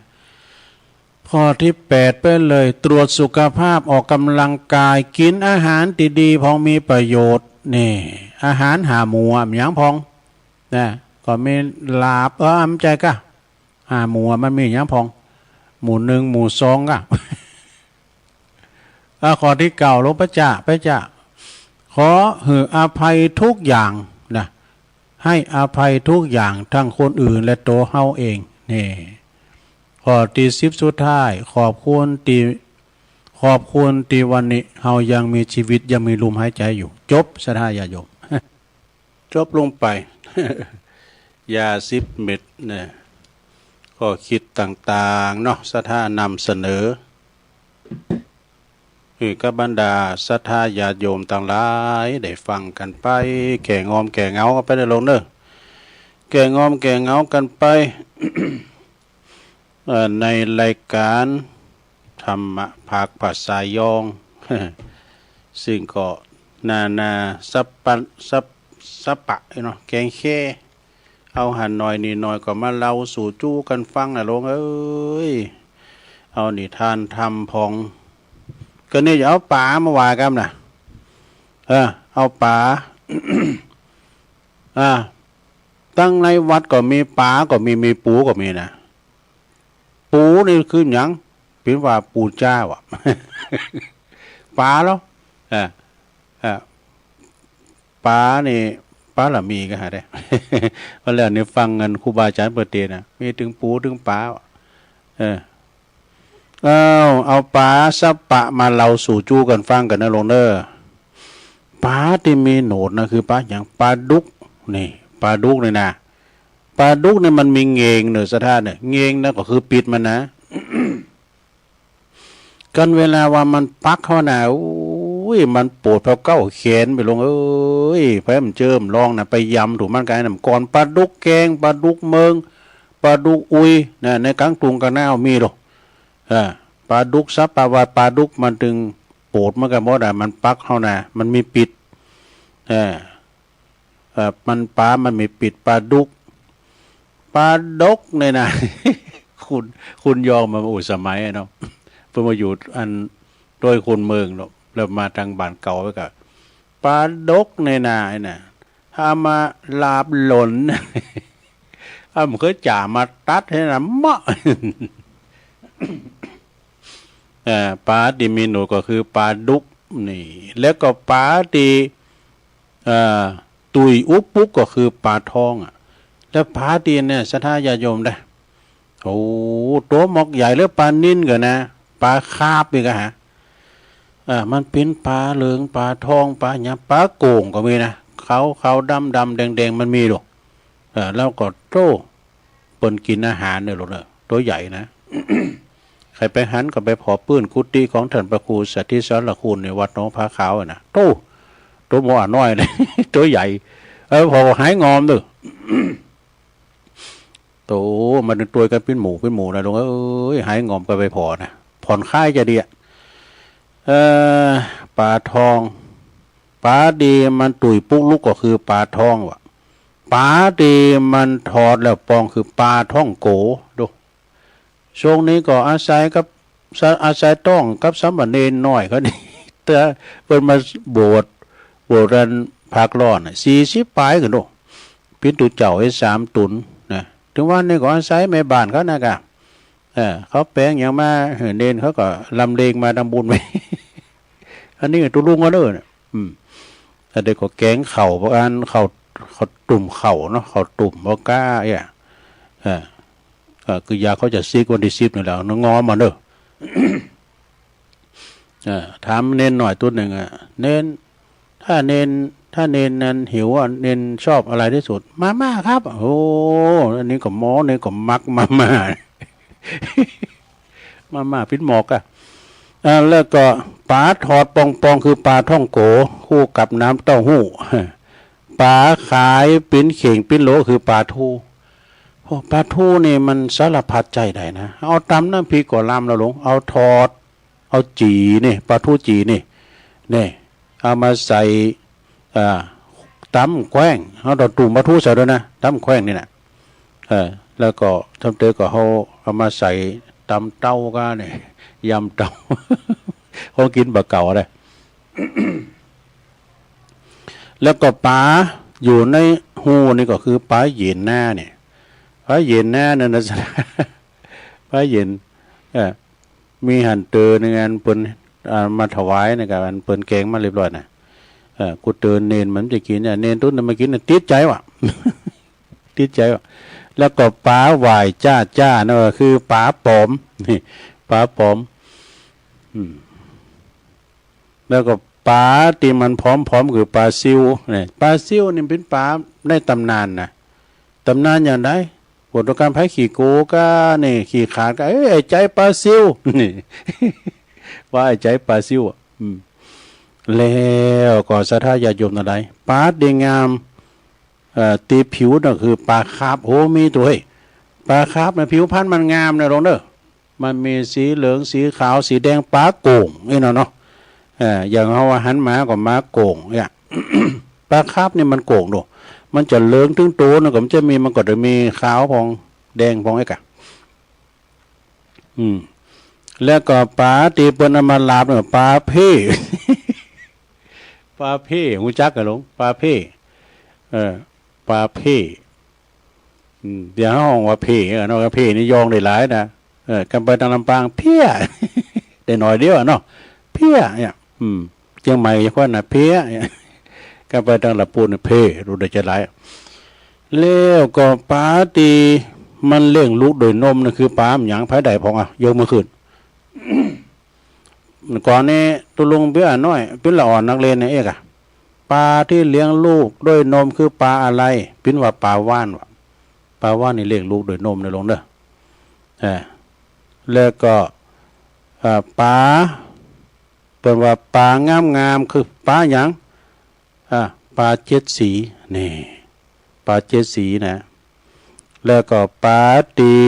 ข้อตี้แปดไปเลย ตรวจสุขภาพ ออกกำลังกาย กิ๋นอาหารตี้ดีพองมีประโยชน์ นี่ อาหารห้าหมู่อะ มีหยังพอง นะ ก็มีลาบ เออ บ่ใจ้กะ ห้าหมู่อะ มันมีหยังพอง หมู่หนึ่ง หมู่สองกะ อ่ะ ข้อตี้เก้า ลงไปจ้า ไปจ้า ขอหื้ออภัยทุกอย่างนะ ให้อภัยทุกอย่าง ทั้งคนอื่นและตัวเฮาเอง นี่ ข้อตี้สิบสุดท้าย ขอบคุณตี้ ขอบคุณตี้วันนี้เฮายังมีชีวิต ยังมีลมหายใจอยู่ จบ ศรัทธาญาติโยม จบลงไป ยาสิบเม็ดนะ ข้อคิดต่างๆ เนาะ ศรัทธานำเสนอ หื้อกับบรรดาศรัทธาญาติโยมตังหลายได้ฟังกั๋นไป แก้งอมแก้เหงากั๋นไปเน่อหลวงเนอะ แก้งอมแก้เหงากั๋นไป เอ่อ ในรายการธรรมะภาคภาษายอง ซึ่งก็นานาสัปปะ สัป สัปปะเนาะ แกงแค่ เอาหั้นหน่อยนี่หน่อยก็มาเล่าสู่จู้กั๋นฟังนะหลวงเอ้ย เอานิทานธรรมพอง ก็เนี่ยจะเอาป๋ามาว่ากั๋นนะ เออ เอาป๋า อ่า ตังในวัดก็มีป๋าก็มี มีปู่ก็มีนะ ปู่นี่คือหยัง เปิ้นว่าปู่เจ้าอะ ป๋าเหรอ อ่า อ่า ป๋านี่ ป๋าละมีก็หาได้ ว่าแล้วนี่ฟังเงินครูบาอาจารย์เปิ้นเตนะ มีตึงปู่ตึงป๋า เออ เอา เอาป๋าสัปปะมาเล่าสู่จู้กั๋นฟังกั๋นนะลุงเนอะ ป๋าตี้มีหนวดนะคือป๋าหยัง ป๋าดุก นี่ ป๋าดุกนี่นะ ป๋าดุกนี่มันมีเงงเนอะ ศรัทธาเนอะ เงงนะก็คือปีดมันนะ กันเวลาว่ามันปักเฮานะ โอ้ย มันโปดเผ่าเก๊าแขนไปลุงเอ้ย ไผมันเจิมลองนะ ไปยำถูกมันกายน้ำก่อน ป๋าดุกแกง ป๋าดุกเมิง ป๋าดุกอุยนะ ในก๋างตุงก๋างนามีโลด เออ ป๋าดุก สัปปะว่าป๋าดุก มันตึงโปดเหมือนกั๋นหมดอะ มันปักเฮานะ มันมีปีด เออ เออ มันป๋า มันมีปีด ป๋าดุก ป๋าดกนี่นะ คุณ คุณยองมาอุสมัยเนาะ เปิ้นมาอยู่อันโดยคนเมืองเนาะ แล้วมาตางบ้านเก่าไว้ก็ ป๋าดกนี่นะ ไอ้น่ะ ถ้ามาลาบหล่น อ้ำเคยจ่ามาตัดให้นะเมาะ เอ่อ ป๋าตี้มีหนวดก็คือป๋าดุก นี่ แล้วก็ป๋าตี้ เอ่อ ตุยอุปุกก็คือป๋าทองอะ แล้วป๋าตี้เนี่ย ศรัทธาญาติโยมได้ โอ้ ตั๋วหมอกใหญ่เหลือป๋านิลก็นะ ป๋าคาร์ปอีกอะฮะ เอ่อ มันเป๋นป๋าเหลือง ป๋าทอง ป๋าหยัง ป๋าโก่งก็มีนะ ขาวๆ ดำๆ แดงๆ มันมีโลด เอ่อ แล้วก็โต้ เปิ้นกิ๋นอาหารเนี่ยโลดเนอะ ตั๋วใหญ่นะ ใผไปหันก็ไปผ่อปื้นกุฏิของต้านพระครูสัทธิสารคุณในวัดหนองผาขาวอะนะ โต้ ตั๋วหมอน้อยเลย ตั๋วใหญ่ เออ ผ่อหายงอมเด้อ โต้ มันตวยกั๋นเป๋นหมู่เป๋นหมู่นะลุงเอ้ย หายงอมก็ไปผ่อนะ ผ่อนคลายจะดีอะ เอ่อ ป๋าทอง ป๋าตี้มันตุยปุ๊กลุกก็คือป๋าทองว่ะ ป๋าตี้มันถอดแล้วปองคือป๋าท่องโก๋ ดู ช่วงนี้ก็อาศัยกับ อาศัยต้องกับสามเณรน้อยเขานี่ แต่เปิ้นมาโบสถ์ โบสถ์อันผักร้อนน่ะ สี่สิบปลายกั๋นโด เป๋นตุ๊เจ้าไอ้สามตุนนะ ถึงวันนี้ก็อาศัยแม่บ้านเขานะกะ เออ เขาแป๋งหยังมาหื้อเณร เขาก็ลำเลงมาทำบุญไว้ อันนี้ตุ๊ลุงเขาเด้อเนี่ย อืม อันเดียวก็แก๋งข้าว บ่อันข้าว ข้าวตุ้มข้าวเนาะ ข้าวตุ้มบ่ก้าเอี้ย เออ ก็คือยาเขาจะซิกวันตี้สิบนี่แหละ งอมมาเด้อ เออ ถามเณรน้อยตุ๊นึ่งอะ เณร ถ้าเณร ถ้าเณรนั้นหิวอะ เณรชอบอะไรที่สุด มาม่าครับ โอ้ อันนี้ก็หมอ นี่ก็มักมาม่า มาม่าปิ๊ดหมอกอะ อ่า แล้วก็ป๋าถอดปองๆ คือป๋าท่องโก๋ คู่กับน้ำเต้าหู้ ป๋าขายปิ๊นเข่งปิ๊นโหลคือป๋าทู โอ้ ป๋าทูนี่มันสารพัดใจ๊ได้นะ เอาตำน้ำพริกก็ลำแล้วลง เอาถอด เอาจี่นี่ ป๋าทูจี่นี่ นี่ เอามาใส่ อ่า ตำแขว้ง เอาตำตุ่มป๋าทูใส่ด้วยนะ ตำแขว้งนี่นะ เออ แล้วก็ทำเตอก็เอา เอามาใส่ตำเต้าก้าเนี่ย ยำเต้า ของกิ๋นบ่าเก่าเลย แล้วก็ป๋าอยู่ในฮูนี่ก็คือป๋าเหย็นนาเนี่ย ป๋าเหย็นนาเนี่ยนะ ป๋าเหย็น เออ มีหั้นเตอนึ่งอันเปิ้น อ่า มาถวายนะ กับอันเปิ้นแก๋งมาเรียบร้อยนะ เออ กูเตอเณรมันจะกิ๋นเนี่ย เณรตุ๊นึ่งมากิ๋นเนี่ย ติดใจ๋ว่ะ ติดใจ๋ว่ะ แล้วก็ป๋าไหว้จ้าจ้านะ ก็คือป๋าป๋อม นี่ ป๋าป๋อม อืม แล้วก็ป๋าตี้มันผอมๆ คือป๋าซิว นี่ ป๋าซิวนี่เป๋นป๋าในตำนานนะ ตำนานอย่างใด โหดต่อการไผขี้โก๋ก้านี่ ขี้ขลาดก้า เอ้ย ไอ้ใจ๋ป๋าซิว นี่ ว่าไอ้ใจ๋ป๋าซิวอะ อืม แล้วก็ศรัทธาญาติโยมตังหลาย ป๋าตี้งาม เอ่อ ตี้ผิวน่ะคือป๋าคาร์ป โห มีตั๋วเฮ้ย ป๋าคาร์ปน่ะผิวพรรณมันงามนะลงเด้อ มันมีสีเหลือง สีขาว สีแดง ป๋าโก่ง นี่เนาะเนาะ เอ่อ อย่างเฮาว่าหันหมาก็หมาโก่งเนี่ย ป๋าคาร์ปนี่มันโก่งโด มันจะเหลืองตึงโตนะ ก็มันจะมี มันก็จะมีขาวพอง แดงพองไอ้กะ อืม แล้วก็ป๋าตี้เปิ้นเอามาลาบเนี่ย ป๋าเพ่ ป๋าเพ่ ฮู้จักกะลง ป๋าเพ่ เออ ป๋าเพ่ อืม เดี๋ยวเฮาฮ้องว่าเพ่ เออ เนาะ เพ่นี่ยองได้หลายนะ เออ กันไปตางลำปาง เพี้ย ได้หน่อยเดียวอะเนาะ เพี้ย เนี่ย อืม เจียงใหม่จะว่าน่ะ เพี้ย เนี่ย กันไปตางละปูนเนี่ย เพ่ ฮู้ได้จะหลาย แล้วก็ป๋าตี้มันเลี้ยงลูกโดยนมนั่นคือป๋าหยัง ไผได้พ่องอะ ยกมือขึ้น ก่อนนี้ตุ๊ลุงเปียน้อย เปียละอ่อนนักเรียนเนี่ยเอกอะ ปลาที่เลี้ยงลูกด้วยนมคือปลาอะไร เปียว่าปลาว่านวะ ปลาว่านนี่เลี้ยงลูกด้วยนมนะลุงเด้อ เออ แล้วก็ เอ่อ ปลา เปิ้นว่าปลางามๆ คือปลาหยัง อ่า ปลาเจ็ดสี นี่ ปลาเจ็ดสีนะ แล้วก็ปลาตี้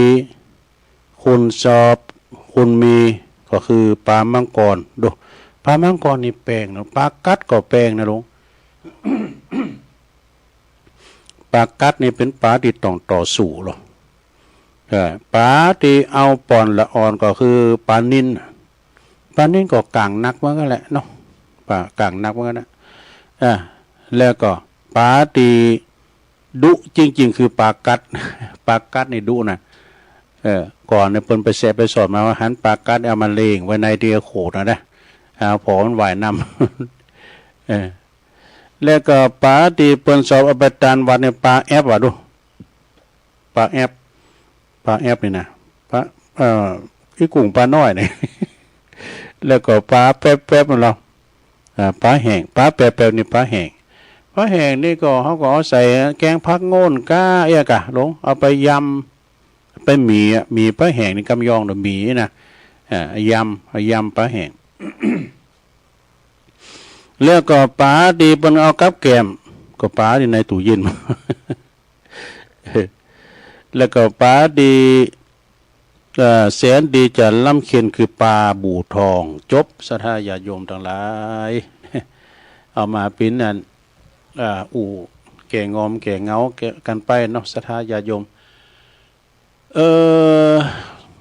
คุณชอบ คุณมี ก็คือปลามังกร ดู ปลามังกรนี่แปลกนะ ปลากัดก็แปลกนะลุง ปลากัดนี่เป๋นปลาตี้ต้องต่อสู้ลอ เออ ปลาตี้เอาป่อนละอ่อนก็คือปลานิล ปลานิลก็ก๋างนักเหมือนกันแหละเนาะ ปลาก๋างนักเหมือนกันนะ อ่า แล้วก็ปลาตี้ดุจริงๆ คือปลากัด ปลากัดนี่ดุนะ เออ ก่อนเนี่ยเปิ้นไปแซะไปสอดมาว่าหันปลากัดเอามาเลี้ยงไว้ในตี้โขดนะนะ เอาผอมันว่ายน้ำ เออ แล้วก็ปลาตี้เปิ้นชอบเอาไปตานวัดเนี่ยปลาแอปว่ะดู ปลาแอป ปลาแอปนี่นะ ปลา เอ่อ ขี้กุ่งปลาน้อยนี่ แล้วก็ปลาแป๊บๆ นั่นเหรอ อ่า ปลาแห้ง ปลาแป๊บๆ นี่ปลาแห้ง ปลาแห้งนี่ก็เขาก็เอาใส่แกงผักโง่นก้าเอี้ยกะลุง เอาไปยำ ไปหมี่อะ หมี่ปลาแห้งนี่กำยองเด้อ หมี่นะ อ่า ยำ เอายำปลาแห้ง แล้วก็ปลาตี้เปิ้นเอากับแกล้ม ก็ปลาตี้ในตู้เย็น แล้วก็ปลาตี้ เอ่อ แสนตี้จะล้ำเค็ญคือปลาบู่ทอง จบ ศรัทธาญาติโยมตังหลาย เอามาเป๋นอัน อ่า อู้แก้งอมแก้เหงาแก้กันไปเนาะ ศรัทธาญาติโยม เออ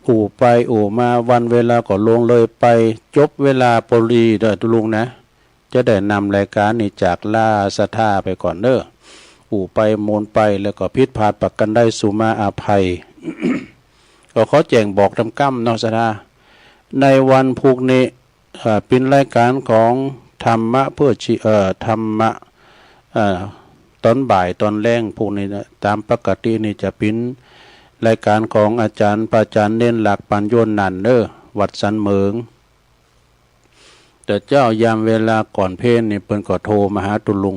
อู้ไปอู้มาวันเวลาก็ล่วงเลยไป จบเวลาปอดีเด้อตุ๊ลุงนะ จะได้นำรายการนี้จากลาศรัทธาไปก่อนเด้อ อู้ไปโมนไปแล้วก็ผิดพลาดประการใดสุมาอภัย ก็ขอแจ้งบอกตำก้ำเนาะศรัทธา ในวันพุธนี้ เอ่อ เป๋นรายการของธรรมะเพื่อชี เอ่อ ธรรมะ เอ่อ ตอนบ่ายตอนแลงพวกนี้นะ ตามปกตินี่จะเป๋นรายการของอาจารย์ พระอาจารย์เณรหลัก ปัญโญนันท์เด้อ วัดสันเหมิง แต่เจ้ายามเวลาก่อนเพลนี่เปิ้นก็โทรมาหาตุ๊ลุง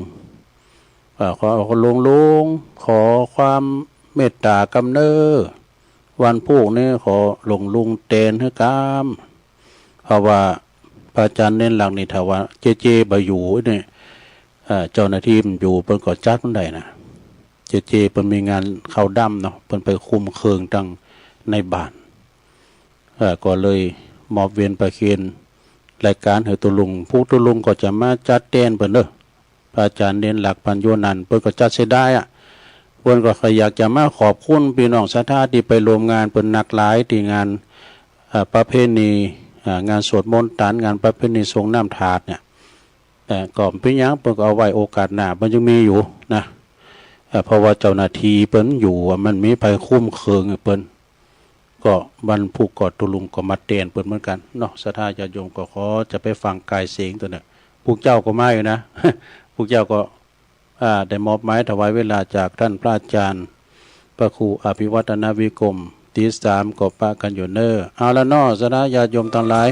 เอ่อ ขอ ลุง ลุง ขอความเมตตากำเน้อ วันพุธนี้ขอหลวงลุงแตนหื้อกำ เพราะว่าพระอาจารย์เณรหลักนี่ถ้าว่าเจเจบ่อยู่นี่ เอ่อ เจ้าหน้าตี้มันอยู่ เปิ้นก็จัดบ่ได้นะ เจเจเปิ้นมีงานเข้าด้ำเนาะ เปิ้นไปคุมเคิงตังในบ้าน เอ่อ ก็เลยมอบเวรประเคนรายการหื้อตุ๊ลุง พวกตุ๊ลุงก็จะมาจัดแตนเปิ้นเด้อ พระอาจารย์เณรหลัก ปัญโญนันท์ เปิ้นก็จัดเสียดายอะ เปิ้นก็อยากจะมาขอบคุณพี่น้องศรัทธาตี้ไปร่วมงานเปิ้นนักหลายตี้งาน เอ่อ ประเพณี เอ่อ งานสวดมนต์ตัน งานประเพณีสรงน้ำถาดเนี่ย เอ่อ ก็บ่เป๋นหยัง เปิ้นก็เอาไว้โอกาสหน้า มันยังมีอยู่นะ เอ่อ เพราะว่าเจ้าหน้าตี้เปิ้นอยู่อะ มันมีไผคุมเคิงหื้อเปิ้น ก็วันพุธก็ตุ๊ลุงก็มาแตนเปิ้นเหมือนกันเนาะ ศรัทธาญาติโยมก็ขอจะไปฟังกายเสียงตัวเนี่ย พวกเจ้าก็มาอยู่นะ พวกเจ้าก็ อ่า ได้มอบหมายถวายเวลาจากท่านพระอาจารย์ พระครูอภิวัฒนวิกรม ตีสามก็ปะกันอยู่เน้อ เอาละเนาะ ศรัทธาญาติโยมตังหลาย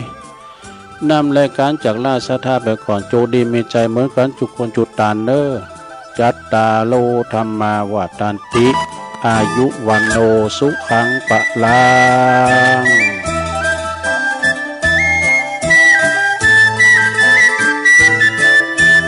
นำรายการจากลาศรัทธาไปก่อน โจคดีมีชัยเหมือนกันจุกคนจุดตานเน้อ จัตตาโร ธัมมา วัฑฒันติ อายุ วัณโณ สุขัง พลัง